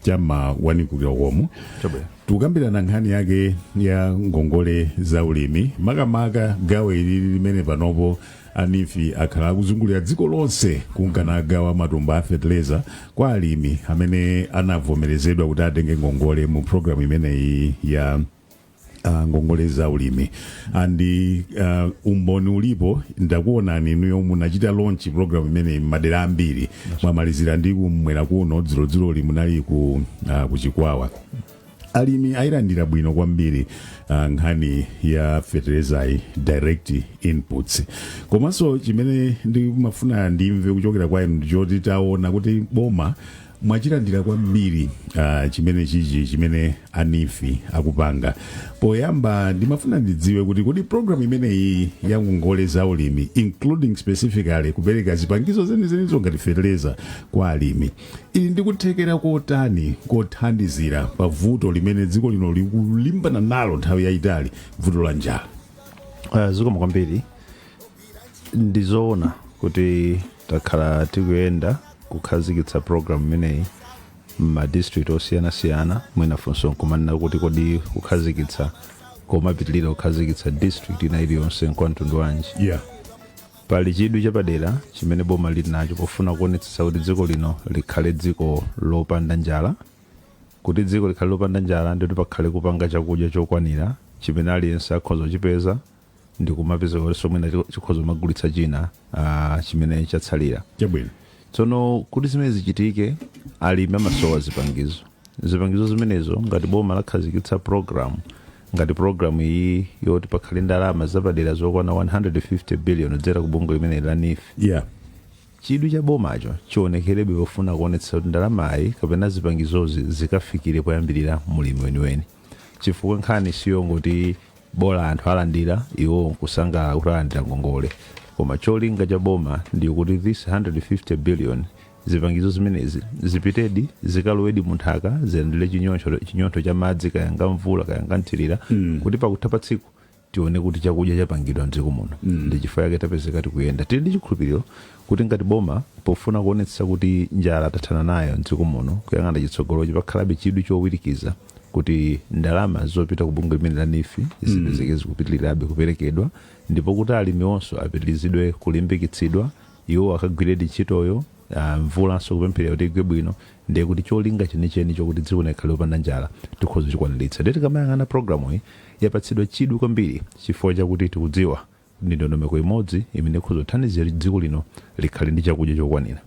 chamma 1 komo. Chabwino. Tikukambirana nkhani yake ya ngongole za ulimi, makamaka gawo ilili limene panopo a NEEF akhala akuzungulira dziko lonse kunkanagawa matumba a fertilizer kwa alimi amene anavomerezedwa kuti atenge ngongole mu program imeneyi ya ngongole za ulimi. Andi umboni ulipo, ndakuonani inuyo munachita launch program imeneyi m'madera ambiri. Mwamalizira ndi kumwera kuno, dzulodzuloli munali ku Chikwawa. Alimi ayilandira bwino kwambiri nkhani ya fertilizer, direct inputs. Komanso chimene ndimafuna ndimve kuchokera kwa inu ndichoti taona kuti boma mwachilandira kwambiri chimene chichi chimene a NEEF akupanga. Poyamba ndimafuna ndidziwe kuti kodi program imeneyi ya ngongole za ulimi, including specifically kupereka zipangizo zenizenizo ngati fertilizer kwa alimi, ili ndi kuthekera kotani kothandizira pa vuto limene dziko lino likulimbana nalo nthawi yayitali, vuto la njala? Zikomo kwambiri. Ndizoona kuti takhala tikuyenda kukhazikitsa program imeneyi m'madistrict osiyanasiyana. Mwina funso nkumanena kuti kodi kukhazikitsa komapitilira kukhazikitsa district ina iliyonse nkwamtundu wanji? Pali chidwi chapadera chimene boma lili nacho pofuna kuonetsetsa kuti dziko lino likhale dziko lopanda njala. Kuti dziko likhale lopanda njala, ndikuti pakhale kupanga chakudya chokwanira chimene aliyense akhoza kuchipeza, ndi kumapeza kuti mwina chikhoza kumagulitsa china chimene chatsalira. Tsono kuti zimene zichitike, alimi amasowa zipangizo. Zipangizo zimenezo, ngati boma lakhazikitsa program ngati program iyi yoti pakhale ndalama zapadera zokwana 150 billion kudzera ku bungwe limene la NEEF, chidwi cha bomacho chionekerebe pofuna kuonetsa kuti ndalamayi kapena zipangizozi zikafikire poyambirira mulimi weniweni, chifukwa nkhani siyongoti bola anthu alandira, iwo nkusangalala kuti alandira ngongole, koma cholinga cha boma ndi kuti this 150 billion, zipangizo zimenezi zipitedi, zikalowedi munthaka, zilandire chinyontho cha madzi, kayanga mvula, kayanga nthirira, kuti pakutha pa tsiku tione kuti chakudya chapangidwa mdziko muno. Ndi chifukwa chake tapezeka tikuyenda. Tili ndi chikhulupiriro kuti ngati boma, pofuna kuonetsa kuti njala tathana nayo mdziko muno, kuyang'ana chitsogolochi, pakhalabe chidwi chowirikiza kuti ndalama zopita ku bungwe limene la NEEF zipezeke zikupitirirabe kuperekedwa, ndipo kuti alimi onso apitirizidwe kulimbikitsidwa, iwo akagwiredi ntchitoyo. Mvulanso kupempherera kuti igwe bwino, ndiye kuti cholinga chenicheni chokuti dziko likhale lopanda njala tikhoza kuchikwaniritsa. Ndiye tikamayang'ana programu iyi, yapatsidwa chidwi kwambiri chifukwa chakuti tikudziwa ndi ndondomeko imodzi imene ikhoza kuthandizira kuti dziko lino likhale ndi chakudya chokwanira.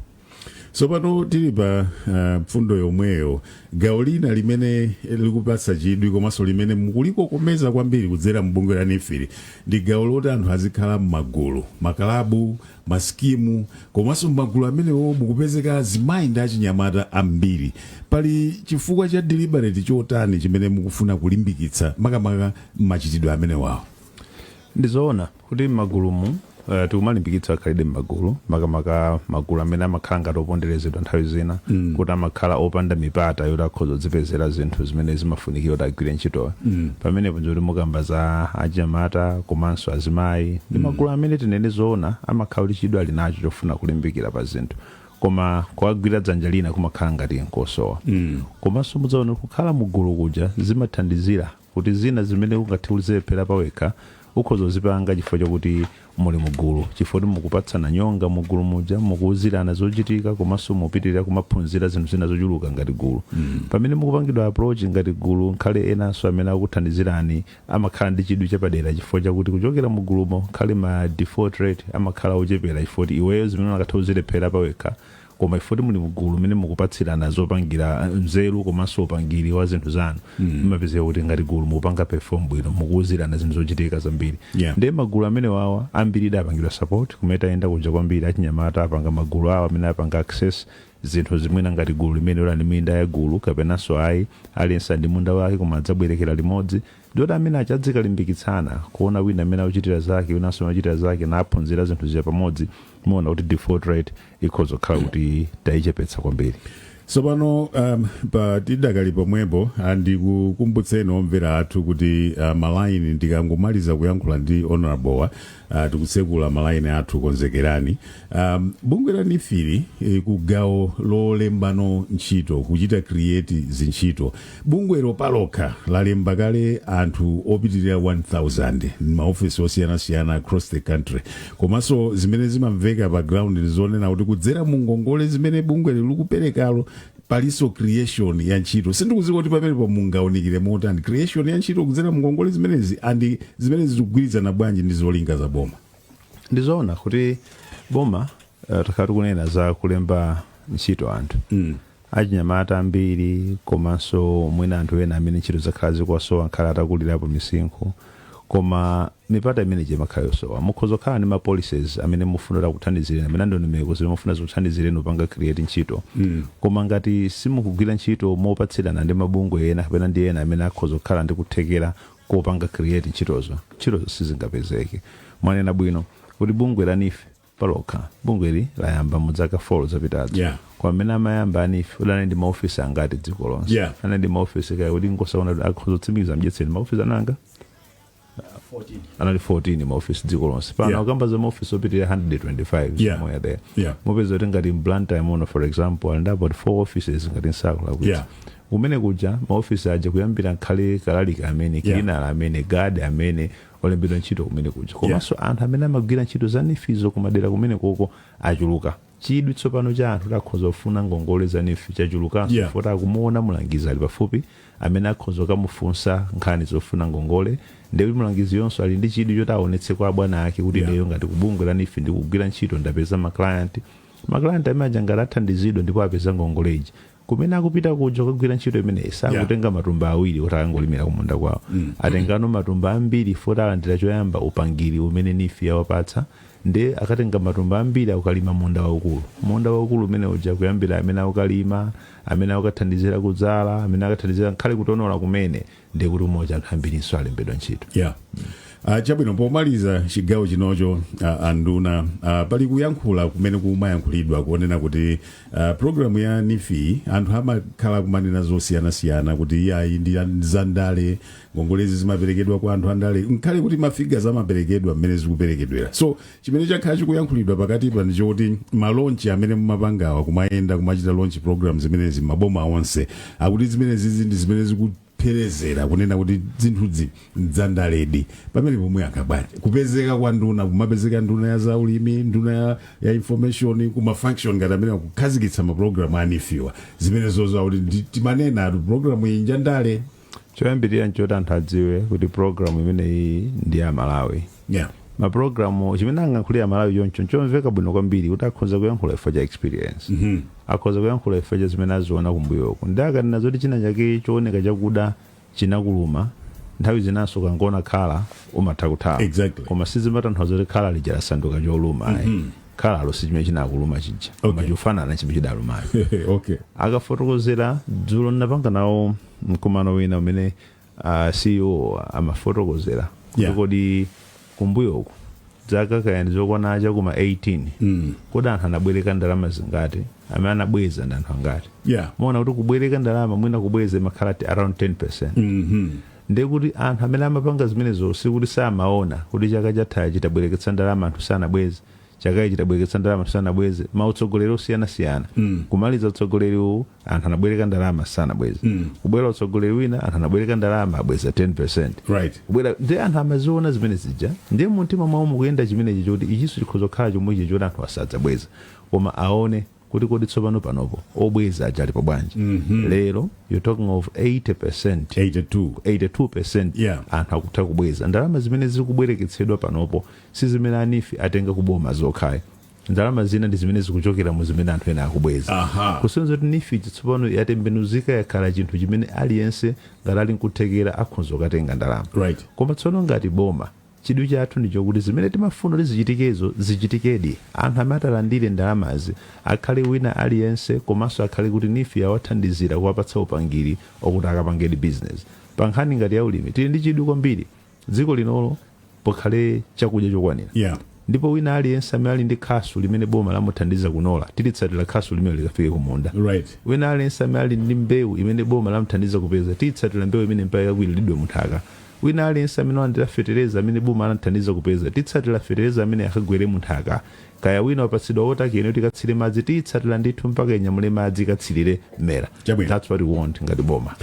Tsopano tili pa mfundo yomweyo, gawo lina limene likupatsa chidwi komanso limene mukulikokomeza kwambiri kudzera mbungwe la NEEF ndi gawo loti anthu azikhala m'magulu, makalabu, masikimu, komanso m'magulu amenewo mukupezeka azimayi ndi achinyamata ambiri. Pali chifukwa cha deliberate chotani chimene mukufuna kulimbikitsa makamaka machitidwe amenewawo? Ndizoona kuti m'magulumu tikumalimbikitsa khalidwe m'magulu, makamaka magulu amene amakhala ngati oponderezedwa nthawi zina, kuti amakhala opanda mipata yoti akhoza kudzipezera zinthu zimene zimafunikira kuti agwire ntchitoyo. Pamenepo nzoti mukamba za achinyamata komanso azimayi ndi magulu amene, tinene zoona, amakhala kuti chidwi ali nacho chofuna kulimbikira pa zinthu, koma kuwagwira dzanja lina kumakhala ngati nkosowa. Komanso mudzaona kukhala mugulu kuja zimathandizira kuti zina zimene ungathe kuzilephera pawekha ukhoza kuzipanga chifukwa chokuti muli mugulu, chifukwa kuti mukupatsana nyonga mugulu muja, mukuwuzirana zochitika, komanso mupitirira kumaphunzira zinthu zina zochuluka ngati gulu. Pamene mukupangidwa approach ngati gulu, nkhale enanso amene akuthandizirani amakhala ndi chidwi chapadera, chifukwa chakuti kuchokera mugulumo nkhale ma default rate amakhala ochepera, chifukwa kuti iweyo zimene unakatha kuzilephera pawekha, koma ifoti muli mugulu mene mukupatsirana zopangira, nzeru komanso upangiri wa zinthu zanu, mumapezeka kuti ngati gulu mukupanga perform bwino, mukuwuzirana zinthu zochitika zambiri. Ndiye magulu amene wawa ambiri apangidwa support kumene tayenda kuja kwambiri. Achinyamata apanga magulu awo amene apanga access zinthu zimwena ngati gulu limene ula ndi minda ya gulu kapenanso ayi, aliyense ndi munda wake koma adzabwerekera limodzi, ndiyoti amene achadzikalimbikitsana kuona wina amene akuchitira zake, winanso amachitira zake, naphunzira zinthu zija pamodzi, muona kuti default rate ikhoza kukhala kuti tayichepetsa kwambiri. Tsopano pa tidakali pomwepo, ndikukumbutseni omvera athu kuti malaini, ndikangomaliza kuyankhula ndi honorable wa, tikutsekula malaini athu, konzekerani. Bungwe la NEEF ku gawo lolembano ntchito, kuchita create zintchito, bungwelo palokha lalemba kale anthu opitirira 1000 maofesi osiyanasiyana across the country. Komanso zimene zimamveka pa ground ndizonena kuti kudzera mu ngongole zimene bungweli likuperekalo palinso creation ya ntchito. Sindikudziwa kuti pamenepo mungaunikire motani creation ya ntchito kudzera mu ngongole zimenezi, and zimenezi zikugwirizana bwanji ndi zolinga za boma? Ndizoona kuti boma, takhala tikunena za kulemba ntchito anthu achinyamata ambiri, komanso mwina anthu ena amene ntchito zakhala zikuwasowa nkhala atakulirapo misinkhu, koma mipata imene imakhala yosowa. Mukhoza kukhala ndi ma policies amene mufuna kuthandizireni, amene ndondomeko zimene mufuna zikuthandizireni upanga create ntchito, koma ngati simukugwira ntchito mopatsirana ndi mabungwe ena kapena ndi ena amene akhoza kukhala ndi kuthekera kopanga create ntchitozo, ntchitozo sizingapezeke. Mwanena bwino kuti bungwe la NEEF palokha, bungweli layamba mu zaka 4 zapitazo. Kwa amene amayamba a NEEF udali ndi maofisi angati dziko lonse? Anali ndi maofisi kaya kuti ngosaona kuti akhoza kutsimikiza mdyetseni maofisi ananga anali 14 maofisi dziko lonse. Pano akamba za maofisi opitirira 125, somewhere there. Mupeza kuti ngati m'Blantyre muno, for example, ali ndi about 4 offices ngati nsakulakwitsa. Kumene kuja maofisi aja kuyambira nkhale kalalika amene, cleaner amene, guard amene olembedwa ntchito kumene kuja, komanso anthu amene amagwira ntchito za NEEF zo kumadera kumene koko achuluka. Chidwi tsopano cha anthu akhoza kufuna ngongole za NEEF chachulukanso, poti akumuona mulangizi ali pafupi amene akhoza kukamufunsa nkhani zofuna ngongole. Ndekuti mulangizi yonso ali ndi chidwi choti aonetse kwa abwana ake kuti ineyo ngati kubungwe la NEEF ndikugwira ntchito, ndapeza ma client. Ma client amene aja ngati athandizidwa ndipo apeza ngongole iji, kumene akupita kuja kukagwira ntchito imeneyi sakutenga matumba 2 kuti akangolimira kumunda kwawo. Atengano matumba ambiri foti alandira choyamba upangiri umene NEEF yawapatsa, ndi akatenga matumba ambiri akukalima munda waukulu. Munda waukulu umene uja, kuyambira amene akukalima, amene akukathandizira kudzala, amene akathandizira nkhale kutonola kumene, ndi kuti umoja anthu ambirinso alembedwa ntchito. Yeah. Chabwino, pomaliza chigawo chinocho, anduna, pali kuyankhula kumene kumayankhulidwa kuonena kuti programu ya NEEF, anthu amakhala kumanena zosiyanasiyana kuti iyayi, ndi zandale, ngongolezi zimaperekedwa kwa anthu andale, nkhale kuti ma figures amaperekedwa mmene zikuperekedwera. So chimene chakhala chikuyankhulidwa pakatipa ndi chokuti ma launch amene mumapangawa, kumayenda kumachita launch program zimenezi maboma onse, akuti zimenezi ndi zimene zikupherezera kunena kuti zinthuzi nzandaledi. Pamene pomwe akabwanji kupezeka kwa nduna, kumapezeka nduna ya zaulimi, nduna ya information, kuma function ngati amene kukhazikitsa mapulogalamu a NEEF wa, zimene zozo kuti timanena atu programu iyi njandale? Choyambirira nchoti anthu adziwe kuti programu imeneyi ndi ya Malawi. Mapulogalamu chimene angayankhulira Malawi choncho nchomveka bwino kwambiri kuti akhoza kuyankhula chifukwa cha experience, akhoza kuyankhula chifukwa cha zimene aziona kumbuyoko. Ndi akanena zoti china chake chooneka chakuda chinakuluma, nthawi zinanso ukangoona khala umatha kuthawa. Koma sizimatanthauza kuti khala lija lasanduka choluma, ayi. Khalalo si chimene chinakuluma chija, koma chikufanana chimene chidalumayo. Akafotokozera dzulo ndinapanga nawo mkumano wina umene CEO amafotokozera kuti kodi Kumbuyoku zaka kaya ndi zokwana chakuma 18, kodi anthu anabwereka ndalama zingati? Amene anabweza ndi anthu angati? Muona kuti kubwereka ndalama, mwina kubweza imakhala ti around 10. Ndiye kuti anthu amene amapanga zimenezo sikuti samaona kuti chaka chathachi tabwereketsa ndalama, anthu sanabweze, chaka ichi tabwereketsa ndalama, anthu sanabweze. Mautsogoleri osiyanasiyana, kumaliza utsogoleri uwu anthu anabwereka ndalama, sanabweze. Kubwera utsogoleri wina, anthu anabwereka ndalama, abweza 10. Kubwera ndi anthu amaziona zimene zija, ndiye mumtima mwawo mukuyenda chimenechi choti ichinso chikhoza kukhala chomwechi, choti anthu asadzabweza. Koma aone kuti kodi tsopano panopo obweza aja alipo bwanji? Lero you're talking of 80. 82. 82. Anthu akutha kubweza ndalama zimene zikubwereketsedwa panopo. Si zimene a NEEF atenga kuboma zokhayi, ndalama zina ndi zimene zikuchokera mu zimene anthu ena akubweza. Kusonyeza kuti NEEF tsopano yatembenuzika, yakhala chinthu chimene aliyense ngati ali nkuthekera akhoza kukatenga ndalama. Koma tsono ngati boma, chidwi chathu ndi chokuti zimene timafuna kuti zichitikezo zichitikedi. Anthu amene atalandire ndalamazi akhale wina aliyense, komanso akhale kuti NEEF yawathandizira kuwapatsa upangiri okuti akapangedi business pa nkhani ngati ya ulimi. Tili ndi chidwi kwambiri dziko linolo pakhale chakudya chokwanira. Ndipo wina aliyense amene ali ndi khasu limene boma lamuthandiza kunola, tilitsatira khasu limene likafike kumunda. Wina aliyense amene ali ndi mbewu imene boma lamuthandiza kupeza, tiyitsatira mbewu imene mpaka ikakwiriridwe munthaka. Wina aliyense amene walandira fetereza amene boma anathandiza kupeza, titsatira fetereza amene akagwere munthaka. Kaya wina wapatsidwa water can kuti ikatsire madzi, tiyitsatira ndithu mpaka inyamule madzi ikatsirire mmera. That's what we want ngati boma.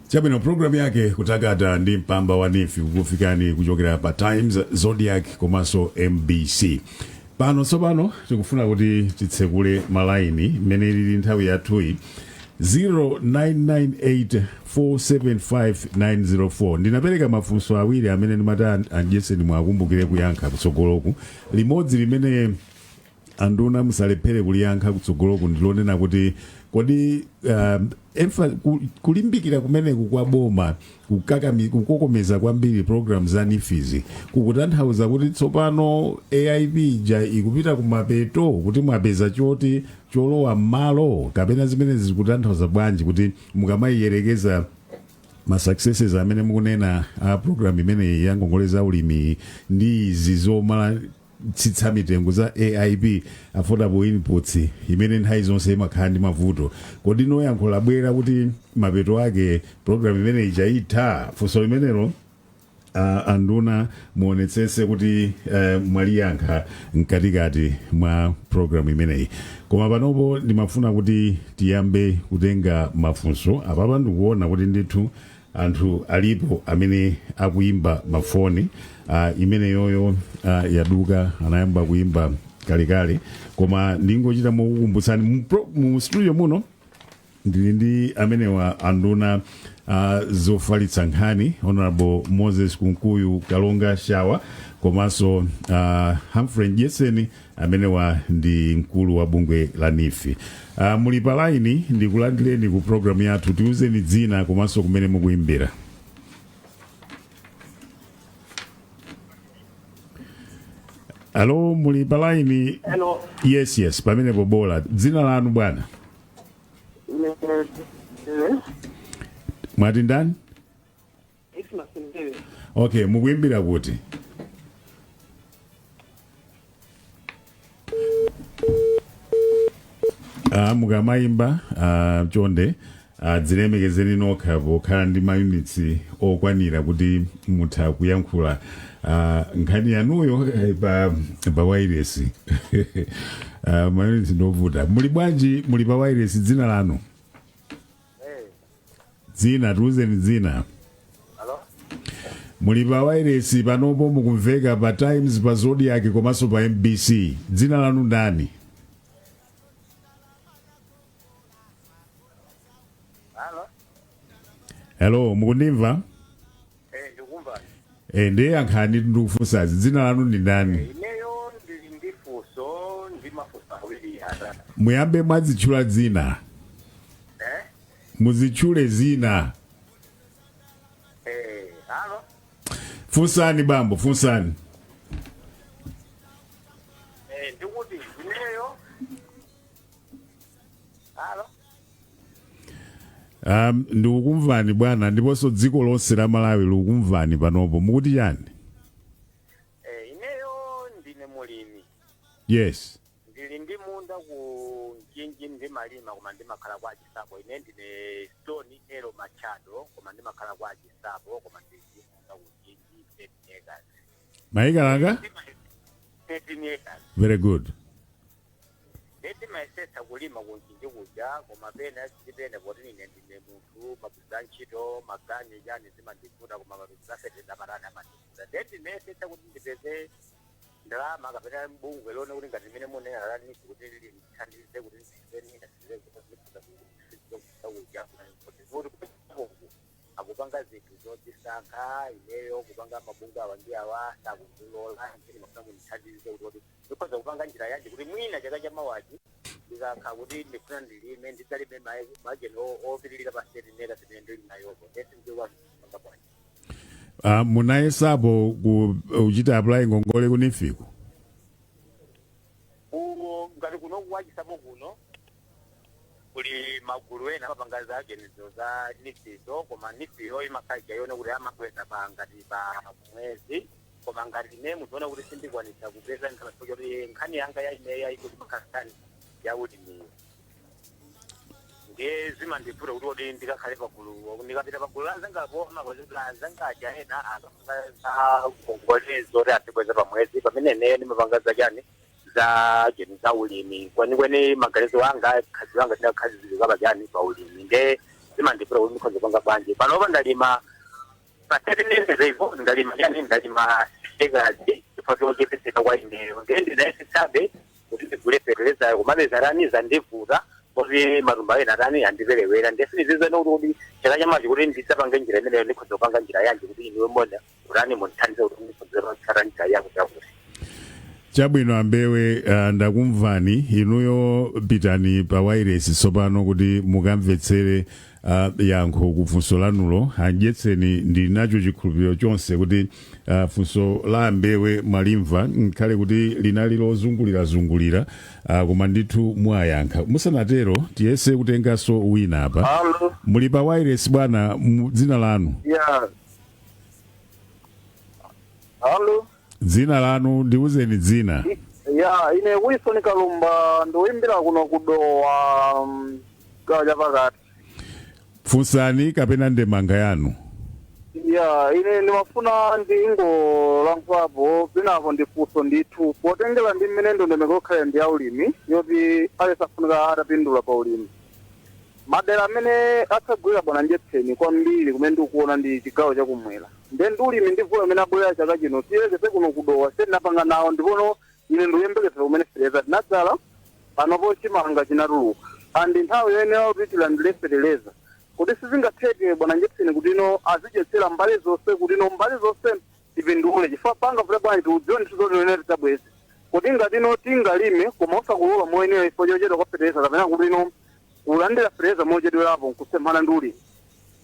Chabwino, programu yake Kutakata ndi Mpamba wa NEEF, kukufikani kuchokera pa Times, Zodiak komanso MBC. Pano tsopano tikufuna kuti titsekule malaini mmene ilili nthawi yathuyi, 0998475904. Ndinapereka mafunso awiri amene ndimati a Mdyetseni mwakumbukire kuyankha kutsogoloku. Limodzi limene anduna musalephere kuliyankha kutsogoloku ndilonena kuti kodi kulimbikira kumeneku kwa boma kukokomeza kwambiri program za NEEF-zi kukutanthauza kuti tsopano AIP ija ikupita kumapeto, kuti mwapeza choti cholowa m'malo, kapena zimene zikutanthauza bwanji kuti mukamayiyerekeza ma successes amene mukunena a program imeneyi ya ngongole za ulimi ndi izi zomatsitsa mitengo za AIP, affordable inputs, imene nthawi zonse imakhala ndi mavuto? Kodi noyankho labwera kuti mapeto ake program imeneyi itha? Funso limenelo, anduna muonetsetse kuti mwaliyankha mkatikati mwa program imeneyi. Koma panopo ndimafuna kuti tiyambe kutenga mafunso. Apapa ndikuona kuti ndithu anthu alipo amene akuyimba mafoni. Imeneyoyo yaduka, anayamba kuyimba kalekale. Koma ndingochita mokukumbutsani, mu studio muno ndili ndi amenewa, anduna zofalitsa nkhani, Honorable Moses Kunkuyu Kalonga Shawa, komanso Humphrey Mdyetseni, amenewa ndi mkulu wa bungwe la NEEF. Muli pa line, ndikulandireni ku programu yathu. Tiuzeni dzina komanso kumene mukuyimbira. Alo, muli pa line. Hello. Yes, pamenepo bola. Dzina lanu, bwana? Ine Mwati ndani? Xmas Mbewe. Okay, mukuyimbira kuti? Mukamayimba, chonde, dzilemekezeni nokha pokhala ndi mayunitsi okwanira kuti mutha kuyankhula nkhani yanuyo pa wireless. Mayunitsi ndovuta. Muli bwanji? Muli pa wireless. Dzina lanu? Dzina, tiuzeni dzina. Hello. Muli pa wireless panopo, mukumveka pa Times, pa Zodiak komanso pa MBC. Dzina lanu ndani? Hello. Hello, mukundimva? Eh, ndikumva. Ndiye yankhani ndikufunsazi. Dzina lanu ndi ndani? Ineyo ndili ndi funso, ndi mafunso awiri atatu. Muyambe mwadzitchula dzina. Eh? Muzitchule zina. Eh, hello. Funsani, bambo, funsani. Eh, ndikuti ineyo. Hello. Ndikukumvani bwana, ndiponso dziko lonse la Malawi likukumvani panopo. Mukuti chani? Mlimi. Yes. Ndili ndi munda ku Mchinji, ndimalima, koma ndimakhala kwa Chisapo. Ine ndine Stone Elo Machado, koma ndimakhala kwa Chisapo, koma ndili ndi munda ku Mchinji, 13 acres. Mayikalanga. 13 acres. Very good. Ndimayesetsa kulima ku Mchinji kuja, koma pena sipene poti ine ndine munthu mapeza ntchito maganyu chani zimandivuta, koma mapeza feteleza matani amandivuta. Ndimayesetsa kuti ndipeze ndalama kapena bungwe lone kuti ngati limene munena la NEEF kuti lithandize kuti ndipeze kuti akupanga zinthu zodzisankha ineyo kupanga mabungwe awa ndi awa sakundilola. Ndimafuna mundithandize kuti ndikhoza kupanga njira yanji kuti mwina chaka chamawachi ndikakha kuti ndifuna ndilime, ndidzalime majeni opitirira pa 13 acre zimene ndili nayopo. Ndesi ndikupanga bwanji? Munayesapo kuchita apply ngongole ku NEEF ko? Uko ngati kuno kwa Chisapo kuno kuli magulu ena amapanga za agenizo za NEEF zo, koma NEEF yo imakhaija yone kuti amakweza pa ngati pa mwezi, koma ngati ine muziona kuti sindikwanisa kupeza ndalama kuti nkhani yanga ya ineyo yaikuti makhasani yaulimiyo, ndiye zimandivuta kuti ndikakhale pagulu. Ndikapita pagulu anzangapo anzangaja ena akapanga za ngongolezo kuti azibweza pamwezi, pamene ineyo ndimapanga zachani, za jeni, za ulimi. Kwenikweni maganizo anga, khazi wanga ndinakhazikika pachani, pa ulimi. Nde zimandivuta kuti ndikhoza kupanga bwanji. Panopa ndalima pa 13 ivo, ndalima chani, ndalima acres chifukwa chochepeseka kwa ineyo. Ndiye ndinayesetsabe kuti ndigule feteleza, komabe zarani zandivuta kuti matumba ena tani andiperewera. Ndesinizizo kuti chaka chamachi kuti ndidzapange njira imeneyo, ndikhoza kupanga njira yanji kuti iniwe mona urani mundithandize kuti ndikhoza kutsata njira yakuti yakuti? Chabwino ambewe, ndakumvani inuyo. Pitani pa wireless tsopano kuti mukamvetsere yankho ku funso lanulo. Andyetseni, ndili nacho chikhulupiriro chonse kuti funso la ambewe mwalimva, nkhale kuti linali lozungulirazungulira, koma ndithu mwayankha. Musanatero, tiyese kutenganso wina apa. Halo. Muli pa wireless bwana, dzina lanu? Ya. Halo. Dzina lanu, ndiuzeni dzina. Ya, ine Wilson Kalumba, ndiuimbira kuno kuDowa, gawo chapakati. Funsani kapena ndemanga yanu. Ya, ine ndimafuna ndingolankhulapo pinapo ndifunso ndithu, potengera ndi mmene ndondomeko yokhala ndi yaulimi yoti alisafunika atapindula pa ulimi. Madera amene atsagwira bwana Ndyetseni kwambiri kumene ndikuona ndi chigawo chakumwera, nde ndi ulimi ndi mvula imene abwera chaka chino. Tiyelekeze kuno kuDowa setinapanga nawo, ndipono ine ndikuyembekezera kumene feteleza tinadzala, panopo chimanga chinatuluka andi nthawi yoyenera kuti tilandire feteleza. Kuti sizingatheke bwana Ndyetseni kuti ino azidyetsera mbali zonse, kuti ino mbali zonse tipindule? Chifukwa panga vula bwanji, tiudziwe ndithu zoti ine tidzabweze kuti ngati ino tingalime koma osakulola moyenera chifukwa chochedwa kwa feteleza, kapena kuti ino kulandira feteleza mochedwerapo nkusemphana ndi ulimi,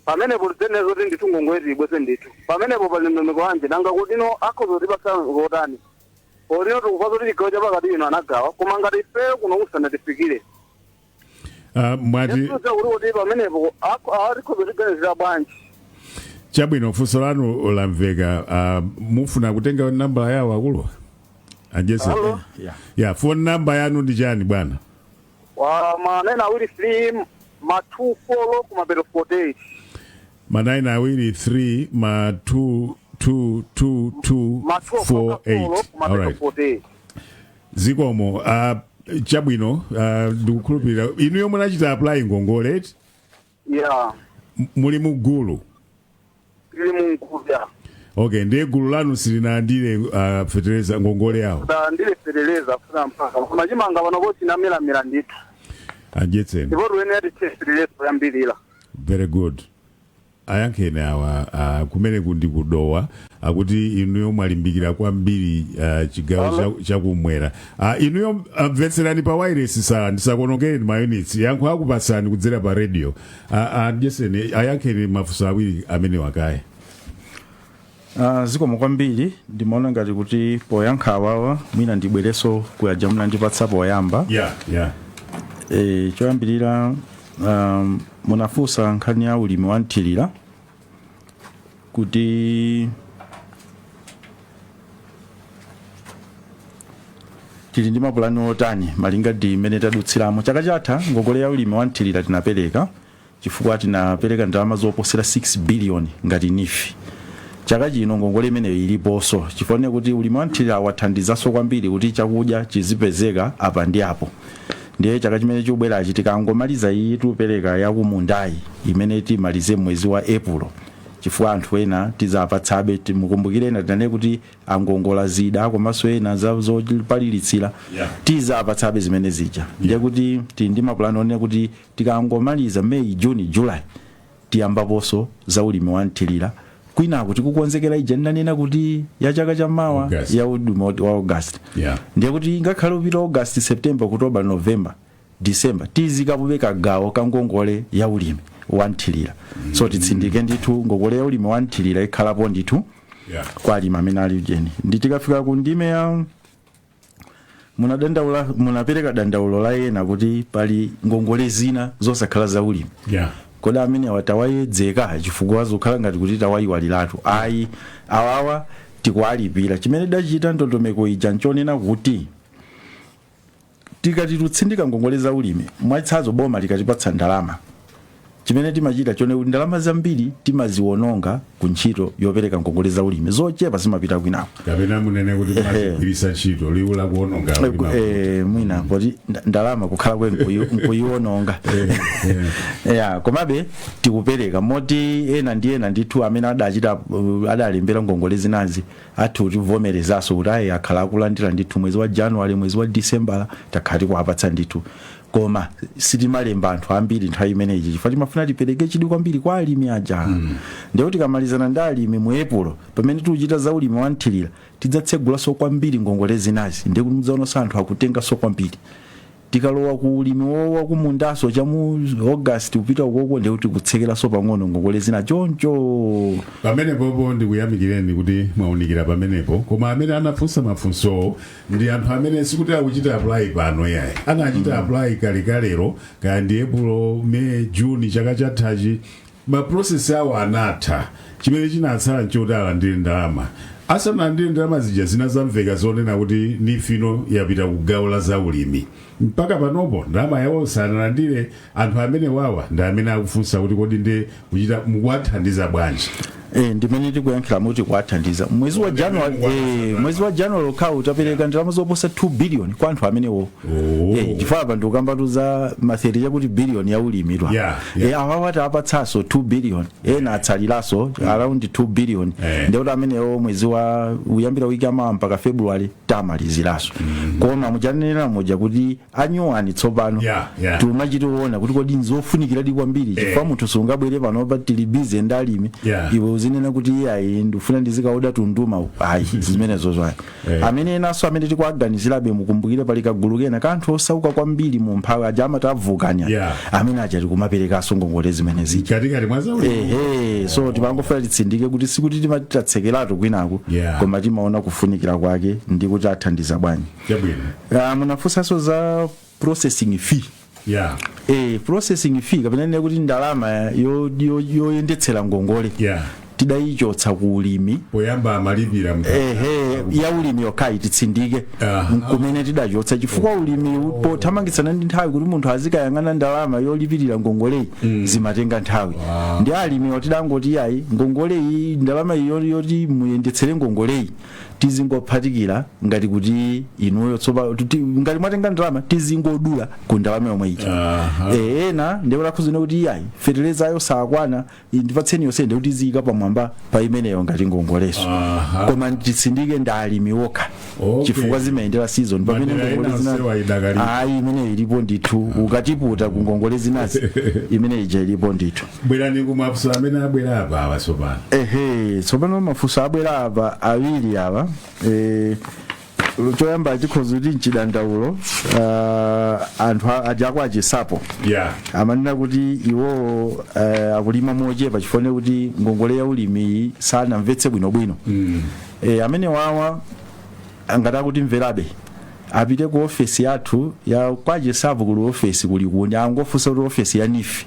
pamenepo tidzenera zoti ndithu ngongole tiyibweze ndithu. Pamenepo pali ndondomeko yanji? Nanga kuti ino akhoza kutipatsa kotani polino tikufa zoti chigawo chapakati ino anagawa, koma ngati ifeyo kuno kusanatifikire? Mwati Yesuza kuti pamenepo atikhoza tiganizira bwanji? Chabwino, funso lanu lamveka. Mufuna kutenga nambala yawo akulu anjese? Hello? Yeah. Ya, phone number yanu ndi chani bwana? Wa ma 9 2 3 ma 2 4 kumapeto 48. Ma 9 2 3 ma 2 2 2 2 Ma 2 4 8. kumapeto Alright. 48. Zikomo. Chabwino, ndikukhulupirira inuyo munachita apply ngongole? Ya. Muli mu gulu? Tili mu gulu, ya. Okay, ndiye gulu lanu silinalandire fetereza, ngongole yawo? Ndile feteleza funa mpaka koma chimanga panopo chinameramera ndithu. Adyetseni. Ndipo tiyenera tithe feteleza poyambirira. Very good. Ayankheni awa. Kumene kundi kuDowa, akuti inuyo mwalimbikira kwambiri chigawo chakumwera. Inuyo mvetserani pa wireless, sa ndisakuonokereni ma units. Yankho akupasani kudzera pa radio. Adyeseni, ayankheni mafunso awiri amene wakaye. Zikomo kwambiri. Ndimaona ngati kuti poyankha awawa mwina ndibwereso kuyaja munandipatsa poyamba. E, choyambirira, munafunsa nkhani ya ulimi wa mthirira kuti Tili ndi mapulani otani malinga ndi mmene tadutsiramo chaka chatha? Ngongole ya ulimi wanthirira tinapereka, chifukwa tinapereka ndalama zoposera 6 billion ngati NEEF. Chaka chino ngongole imeneyo iliponso, chifukwa kuti ulimi wanthirira wathandizanso kwambiri kuti chakudya chizipezeka apa ndi apo. Ndiye chaka chimene chikubwerachi, tikangomaliza iyi tupereka yakumundayi imene timalize mwezi wa Epulo, chifukwa anthu ena tizapatsabe. Mukumbukire ena tinane kuti angongola zida komanso ena zopaliritsira. Tizapatsabe zimene zija. Ndiye kuti tili ndi mapulani onena kuti tikangomaliza May, June, July, tiyambaponso za ulimi wa mthirira. Kwinaku tikukonzekera ija ndinanena kuti ya chaka chammawa, August. ya ulimi wa August. Ndiye kuti ngakhale upita August, September, October, November, December, tizikapupeka gawo ka ngongole ya ulimi wanthirira. So titsindike ndithu, ngongole ya ulimi wanthirira ikhalapo ndithu kwa alimi amene ali ujeni. Ndi tikafika ku ndime ya munadandaula, munapereka dandaulo la ena kuti pali ngongole zina zosakhala za ulimi. Kodi amene awa tawayedzeka chifukwa zokhala ngati kuti tawayiwaliratu? Ayi, awawa tikuwalipira. Chimene dachita ndondomeko ija nchonena kuti tikati tutsindika ngongole za ulimi, mwachitsanzo boma likatipatsa ndalama, chimene timachita chone kuti ndalama zambiri timaziwononga ku ntchito yopereka ngongole za ulimi, zochepa zimapita kwinako. Kapena munene kuti mazigwiritsa ntchito, liwu la kuononga. Mwina poti ndalama kukhala kwe nkuyiwononga ya, komabe tikupereka moti ena ndi ena ndithu amene adachita adalembera ngongole zinazi athu kutivomerezanso kuti ayi, akhala akulandira ndithu mwezi wa January, mwezi wa December takhala tikuwapatsa ndithu. Koma sitimalemba anthu ambiri nthawi imeneyi chifukwa timafuna tipereke chidwi kwambiri kwa alimi aja. Ndiye tikamalizana ndi alimi mu Epulo, pamene tikuchita za ulimi wanthirira, tidzatsegulanso kwambiri ngongole zinazi. Ndiye kuti mudzaonanso anthu akutenganso kwambiri. Tikalowa ku ulimi wa kumundaso chamu August kupita ukoko, ndiye kuti kutsekeranso pang'ono ngongole zina choncho. Pamenepopo ndikuyamikireni kuti mwaunikira pamenepo. Koma amene anafunsa mafunsowo ndi anthu amene sikuti akuchita apply pano, yayi, anachita apply kalekalero, kaya ndi April, May, June chaka chathachi. Ma process awo anatha, chimene chinatsala nchoti alandire ndalama. Asanalandire ndalama zija, zina zamveka zonena kuti NEEF ino yapita ku gawo la zaulimi. Mpaka panopo ndalama yawo sanalandire. Anthu amene wawa ndi amene akufunsa kuti kodi ndi kuchita mukuwathandiza bwanji? Ndimene tikuyankhira muti kuwathandiza mwezi wa January, mwezi wa January okhawo tapereka ndalama zoposa 2 billion kwa anthu amenewo. Chifukwa apa ndikukambatu za matheri chakuti billion ya ulimi twa. Awawa tapatsanso 2 billion, ena atsaliranso around 2 billion. Ndikuti amenewo mwezi wa uyambira wiki amawa mpaka February tamaliziranso. Koma muchanenera muja kuti anyuwani tsopano, tumachitiona kuti kodi nzofunikiradi kwambiri, chifukwa munthu sungabwere panopa tili busy ndi alimi, iwe uzinena kuti iye ayi, ndifuna ndizikaoda tunduma. Ayi, zimenezo zwayi. Amene enanso amene tikuaganizirabe, mukumbukire pali kagulu kena kanthu osauka kwambiri mu mphawi aja amati avukanya, amene aja tikumaperekanso ngongole zimene zija Katikati mwa zaulimi. Ehe, so timangofuna titsindike kuti sikuti timati tatsekeratu kwinaku, koma timaona kufunikira kwake ndi kuti athandiza bwanji. Chabwino. Munafunsanso za processing fee. Processing fee, kapena nene kuti ndalama yoyendetsera ngongole, tidayichotsa ku ulimi. Poyamba amalipira Ehe, ya ulimi yokhayi, titsindike. Kumene tidachotsa chifukwa ulimi pothamangitsana ndi nthawi, kuti munthu azikayang'ana ndalama yolipirira ngongoleyi zimatenga nthawi. Ndi alimi tidangoti ayi, ngongoleyi, ndalama iyo yoti muyendetsere ngongoleyi, tizingophatikira ngati kuti inuyo tsopano ngati mwatenga ndalama, tizingodula ku ndalama yomwe ija. Ena ndiye kuti kuti iyayi, feterezayo sakwana, ndipatseni yonse, ndiye kuti tiziyika pamwamba pa imeneyo ngati ngongoleso. Koma titsindike, ndi alimi okha, chifukwa zimayendera season pamene Madera ngongole ena zina onsewa idakalipo. Ayi, imeneyo ilipo ndithu. Ukatiputa ku ngongole zinazi, imene ija ilipo ndithu. Bwerani ku mafunso amene abwera apa awa tsopano. Ehe, tsopano mafunso abwera apa awiri awa. Choyamba chikhoza kuti mchidandaulo, anthu aja ako achisapo amanena kuti iwowo akulima mochepa chifukwa kuti ngongole ya ulimi sanamvetse bwinobwino. Amene wawa angati akutimverabe, apite ku ofesi yathu ya kwachisapo. Kuli ofesi kuli kundi, angofunsa kuti ofesi ya NEEF.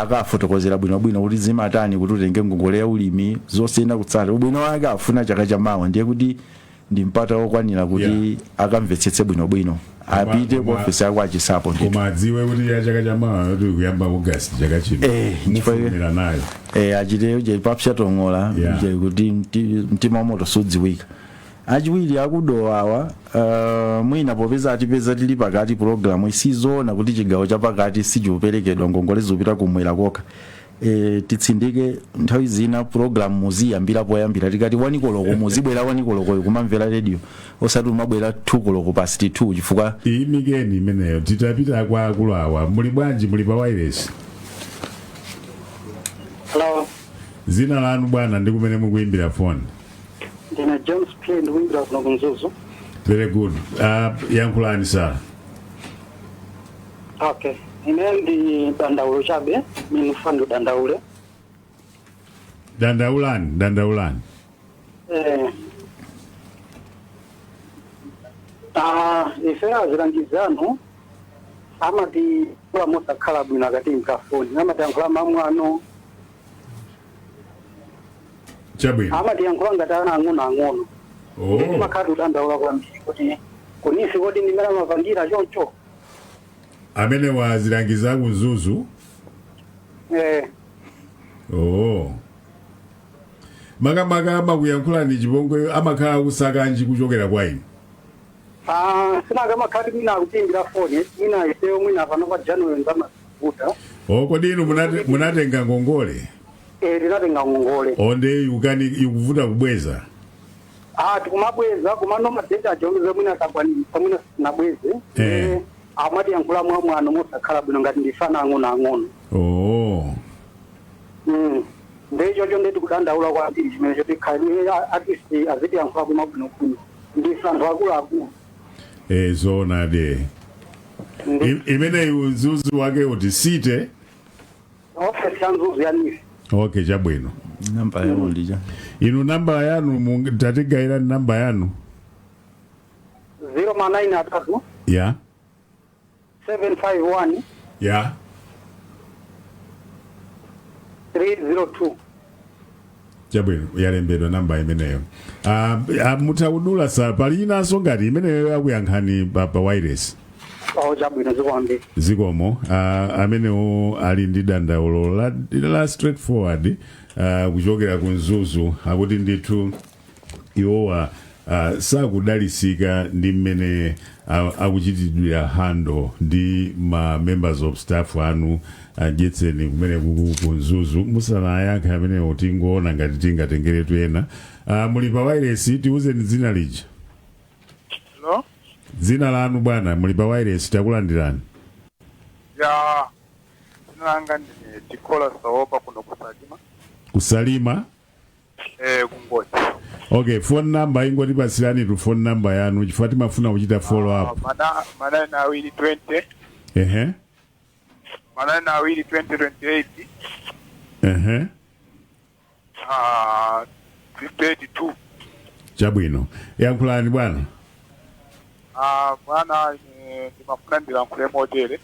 Akafotokozera bwinobwino kuti zimatani kuti utenge ngongole ya ulimi, zosiyena kutsata ubwino wake. Afuna chaka chamawa, ndiye kuti Ndi mpata wokwanira kuti akamvetsetse bwinobwino, apite ku ofesi yako achisapo ndithu. Koma adziwe kuti ya chaka chamawa yoti kuyamba August chaka chino mufulumira nayo. Achite je papsa tong'ola je kuti mtima wamoto sudziwika. Achiwiri akudowawa, mwina popeza atipeza tili pakati program, isizoona kuti chigawo chapakati sichikuperekedwa ngongole, zikupita kumwera kokha. Titsindike, nthawi zina program muziyambira poyambira. Tikati 1 koloko muzibwera 1 kolokoyo kumamvera radio, osati umabwera 2 koloko past 2 chifukwa Iyimikeni imeneyo, titapita kwa akulu awa. Muli bwanji? Muli pa wireless. Hello. Zina lanu bwana ndi kumene mukuimbira phone? Ndine James P, ndikuimbira kuno kuMzuzu. Very good, yankhulani sir. Okay, ine ndi dandaulo chabe, minufa ndi dandaule. Dandaulani, dandaulani. Ife azilangizi anu amati kula mosakhala bwino akati mkafoni amatiyankhula mamwano. Amatiyankhula ngati ana ang'ono ang'ono. Timakhala kudandaula kwambiri kuti kunisi kodi ndimene amapangira choncho. Amene wazilangiza kuMzuzu? Eh. Oh, makamaka amakuyankhulani chipongwe, amakhala kusakanji kuchokera kwa inu? Ah, sinanga makhati mwina akutimbira foni, mwina ifeyo mwina pano pa January ndamavuta. Oh, kodi inu munatenga ngongole? Eh, tinatenga ngongole. Onde ikukani ikuvuta kubweza? Ah, tikumabweza, kumano ma date ajongeze mwina takwanisa, mwina sinabweze. Amatiyankhula mwamwano mosakhala bwino ngati ndifana ang'ono ang'ono. Oh. Ndechocho ndeti kudandaula kwambiri chimene choti khali at least azitiyankhula bwino bwino bwino, ndife anthu akuluakulu. Eh, zoonadi. Imeneyi Mzuzu wake uti site? Ofesi ya Mzuzu ya NEEF. Okay, chabwino. Namba yawo ndija? Inu namba yanu, tatigayirani namba yanu. 0 ma 9 3 751 302. Chabwino, yalembedwa namba imeneyo. Muthaudula sa pali inanso ngati imeneyo yakuyankhani pa wireless. Oh, chabwino, zikomo. Zikomo. Amenewo ali ndi dandaulo la straightforward, kuchokera ku Mzuzu, akuti ndithu iwowa sakudalisika ndi mmene akuchitidwira handle ndi ma members of staff anu adyetseni kumene kuku ku Mzuzu. Musanayankhe amenewo, tingoona ngati tingatengeretu ena. Muli pa wireless, tiuzeni dzina lija. Hello? Dzina lanu bwana, muli pa wireless, takulandirani. Ya, dzina langa ndine Tikola Saopa, kuno kuSalima. Kusalima? Eh, kungozi. Okay, phone number, ingotipasirani tu phone number yanu chifukwa timafuna kuchita follow up. Ma 9 2 20. Ma 9 2 20 28. 52. Chabwino, yankhulani bwana. Ah, bwana, ine ndimafuna ndilankhule motere.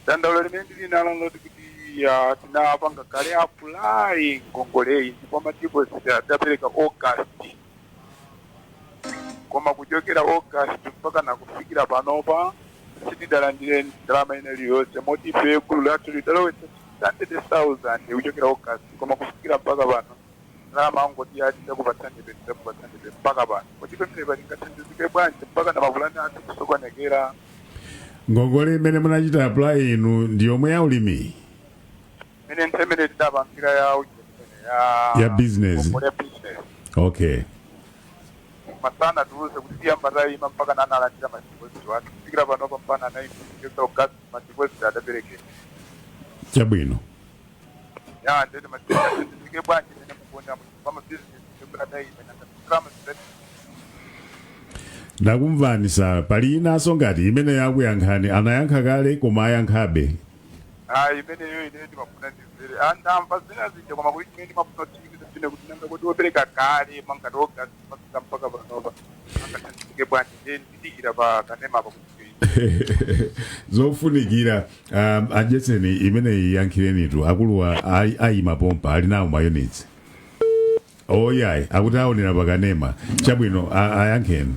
Dandaulo limene ndili nalo loti kuti tinapanga kale apply ngongoleyi ndipo ma deposit adapereka August, koma kuchokera August mpaka nakufikira panopa sitidalandire ndalama ina iliyonse, moti ife gulu lathu lidalowetsa 600,000 kuchokera August, koma kufikira mpaka pano ndalama angoti ati tidakupatsanibe, tidakupatsanibe mpaka pano. Kuti pamenepa tingathandizike bwanji mpaka na mapulani athu kusokonekera? Ngongole imene munachita apply inu ndi yomwe ya ulimi? Mene nthemene tidapangira ya ujeni ya Ya business. Ngongole ya business. Masana tiuze kuti tiyamba tayima mpaka nanalandira ma deposit athu. Kufikira panopa mpaka anayifikisa August ma deposit adaperekedwa. Chabwino. Ya, ndete mathandizike bwanji mene mukuona pa ma business ndikuti nanga Ndakumvani sir. Pali inanso ngati imene yakuyankhani? Anayankha kale koma ayankhabe. Hayi, imeneyo ine ndimafuna ndimvere. Andamva zina zija, koma kuti chimene ndimafuna kutsimikiza chine kuti nanga kuti wopereka kale mangati August mafika mpaka panopa angathandizike bwanji? Ndiye ndidikira pa kanema apa kuti Zofunikira, adyetseni imeneyi, yankhirenitu akuluwa, ayima pompa, ali nawo ma units. Oh yayi, akuti aonera pakanema. Chabwino, ayankheni.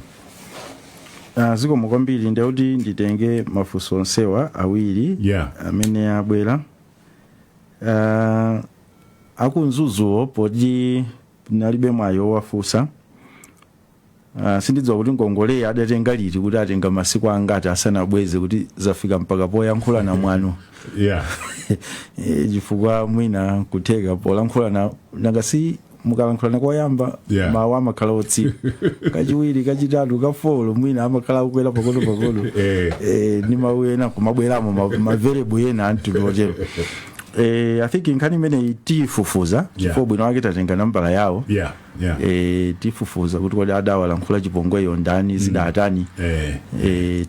Zikomo kwambiri. Ndekuti nditenge mafunso onsewa awiri amene abwera. Aku Mzuzuwo, poti nalibe mwayi wafunsa, sindidziwa kuti ngongoleyi adatenga liti, kuti atenga masiku angati asanabweze, kuti zafika mpaka poyankhula na mwano. Chifukwa mwina kutheka polankhulana, nanga si mukalankhulana koyamba, mawu amakhala otsika, kachiwiri, kachitatu, kafolo, mwina amakhala akukwera pakono pakono. Ndi mawu ena kumabweramo ma verb ena amtundu otero. I think nkhani imeneyi tiyifufuza, chifukwa bwino wake tatenga nambala yawo. Tifufuza kuti kodi adawalankhula chipongweyo ndani, zidatani.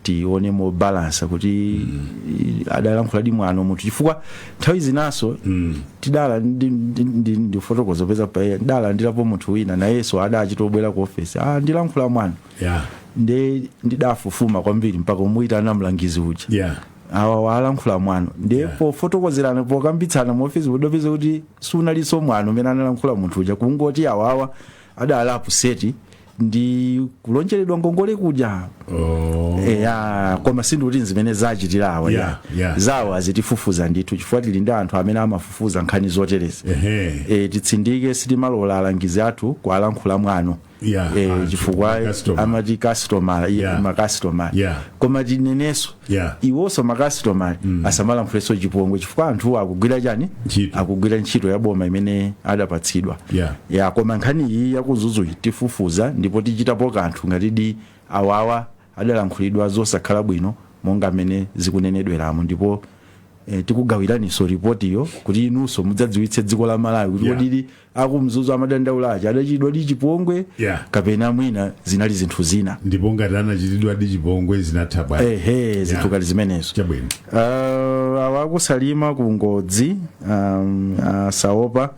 Tione mobalansa kuti adalankhula di mwano munthu, chifukwa nthawi zinaso tidala ndifotokoza peza pa ndalandirapo munthu wina, nayenso adachitobwera ku ofesi, ah, ndilankhula mwano. Nde ndidafufuma kwambiri mpaka umuyitana mlangizi uja, awa walankhula mwano. Ndiye pofotokozerana, pokambitsana mu ofisi, udapeza kuti sunalinso mwano umene analankhula munthu uja, kungoti awawa adali upset ndi kulonjeredwa ngongole kuja. Eya, koma sindikuti zimene zachitira awa. Zawo azitifufuza ndithu, chifukwa tili ndi anthu amene amafufuza nkhani zoterezi. Titsindike, sitimalola alangizi athu kualankhula mwano. Chifukwa Customer. amati customer, makastomera. Koma tinenenso, iwonso makasitomala asamalankhulaso chipongwe, chifukwa anthuwo akugwira chani? Ntchito. Akugwira ntchito ya boma imene adapatsidwa. Ya, koma nkhani iyi yaku Mzuzuyi tifufuza ndipo tichitapo kanthu ngatidi awawa adalankhulidwa zosakhala bwino monga mmene zikunenedweramo, ndipo tikugawiraninso ripotiyo kuti inunso mudzadziwitse dziko la Malawi kuti kodi aku Mzuzu amadandaula aja adachitidwa di chipongwe kapena mwina zinali zinthu zina. Ndipo ngati anachitidwa di chipongwe, zinatha bwanji? Ehe, zinthu ngati zimenezo. Chabwino. Awa aku Salima ku Ngodzi, saopa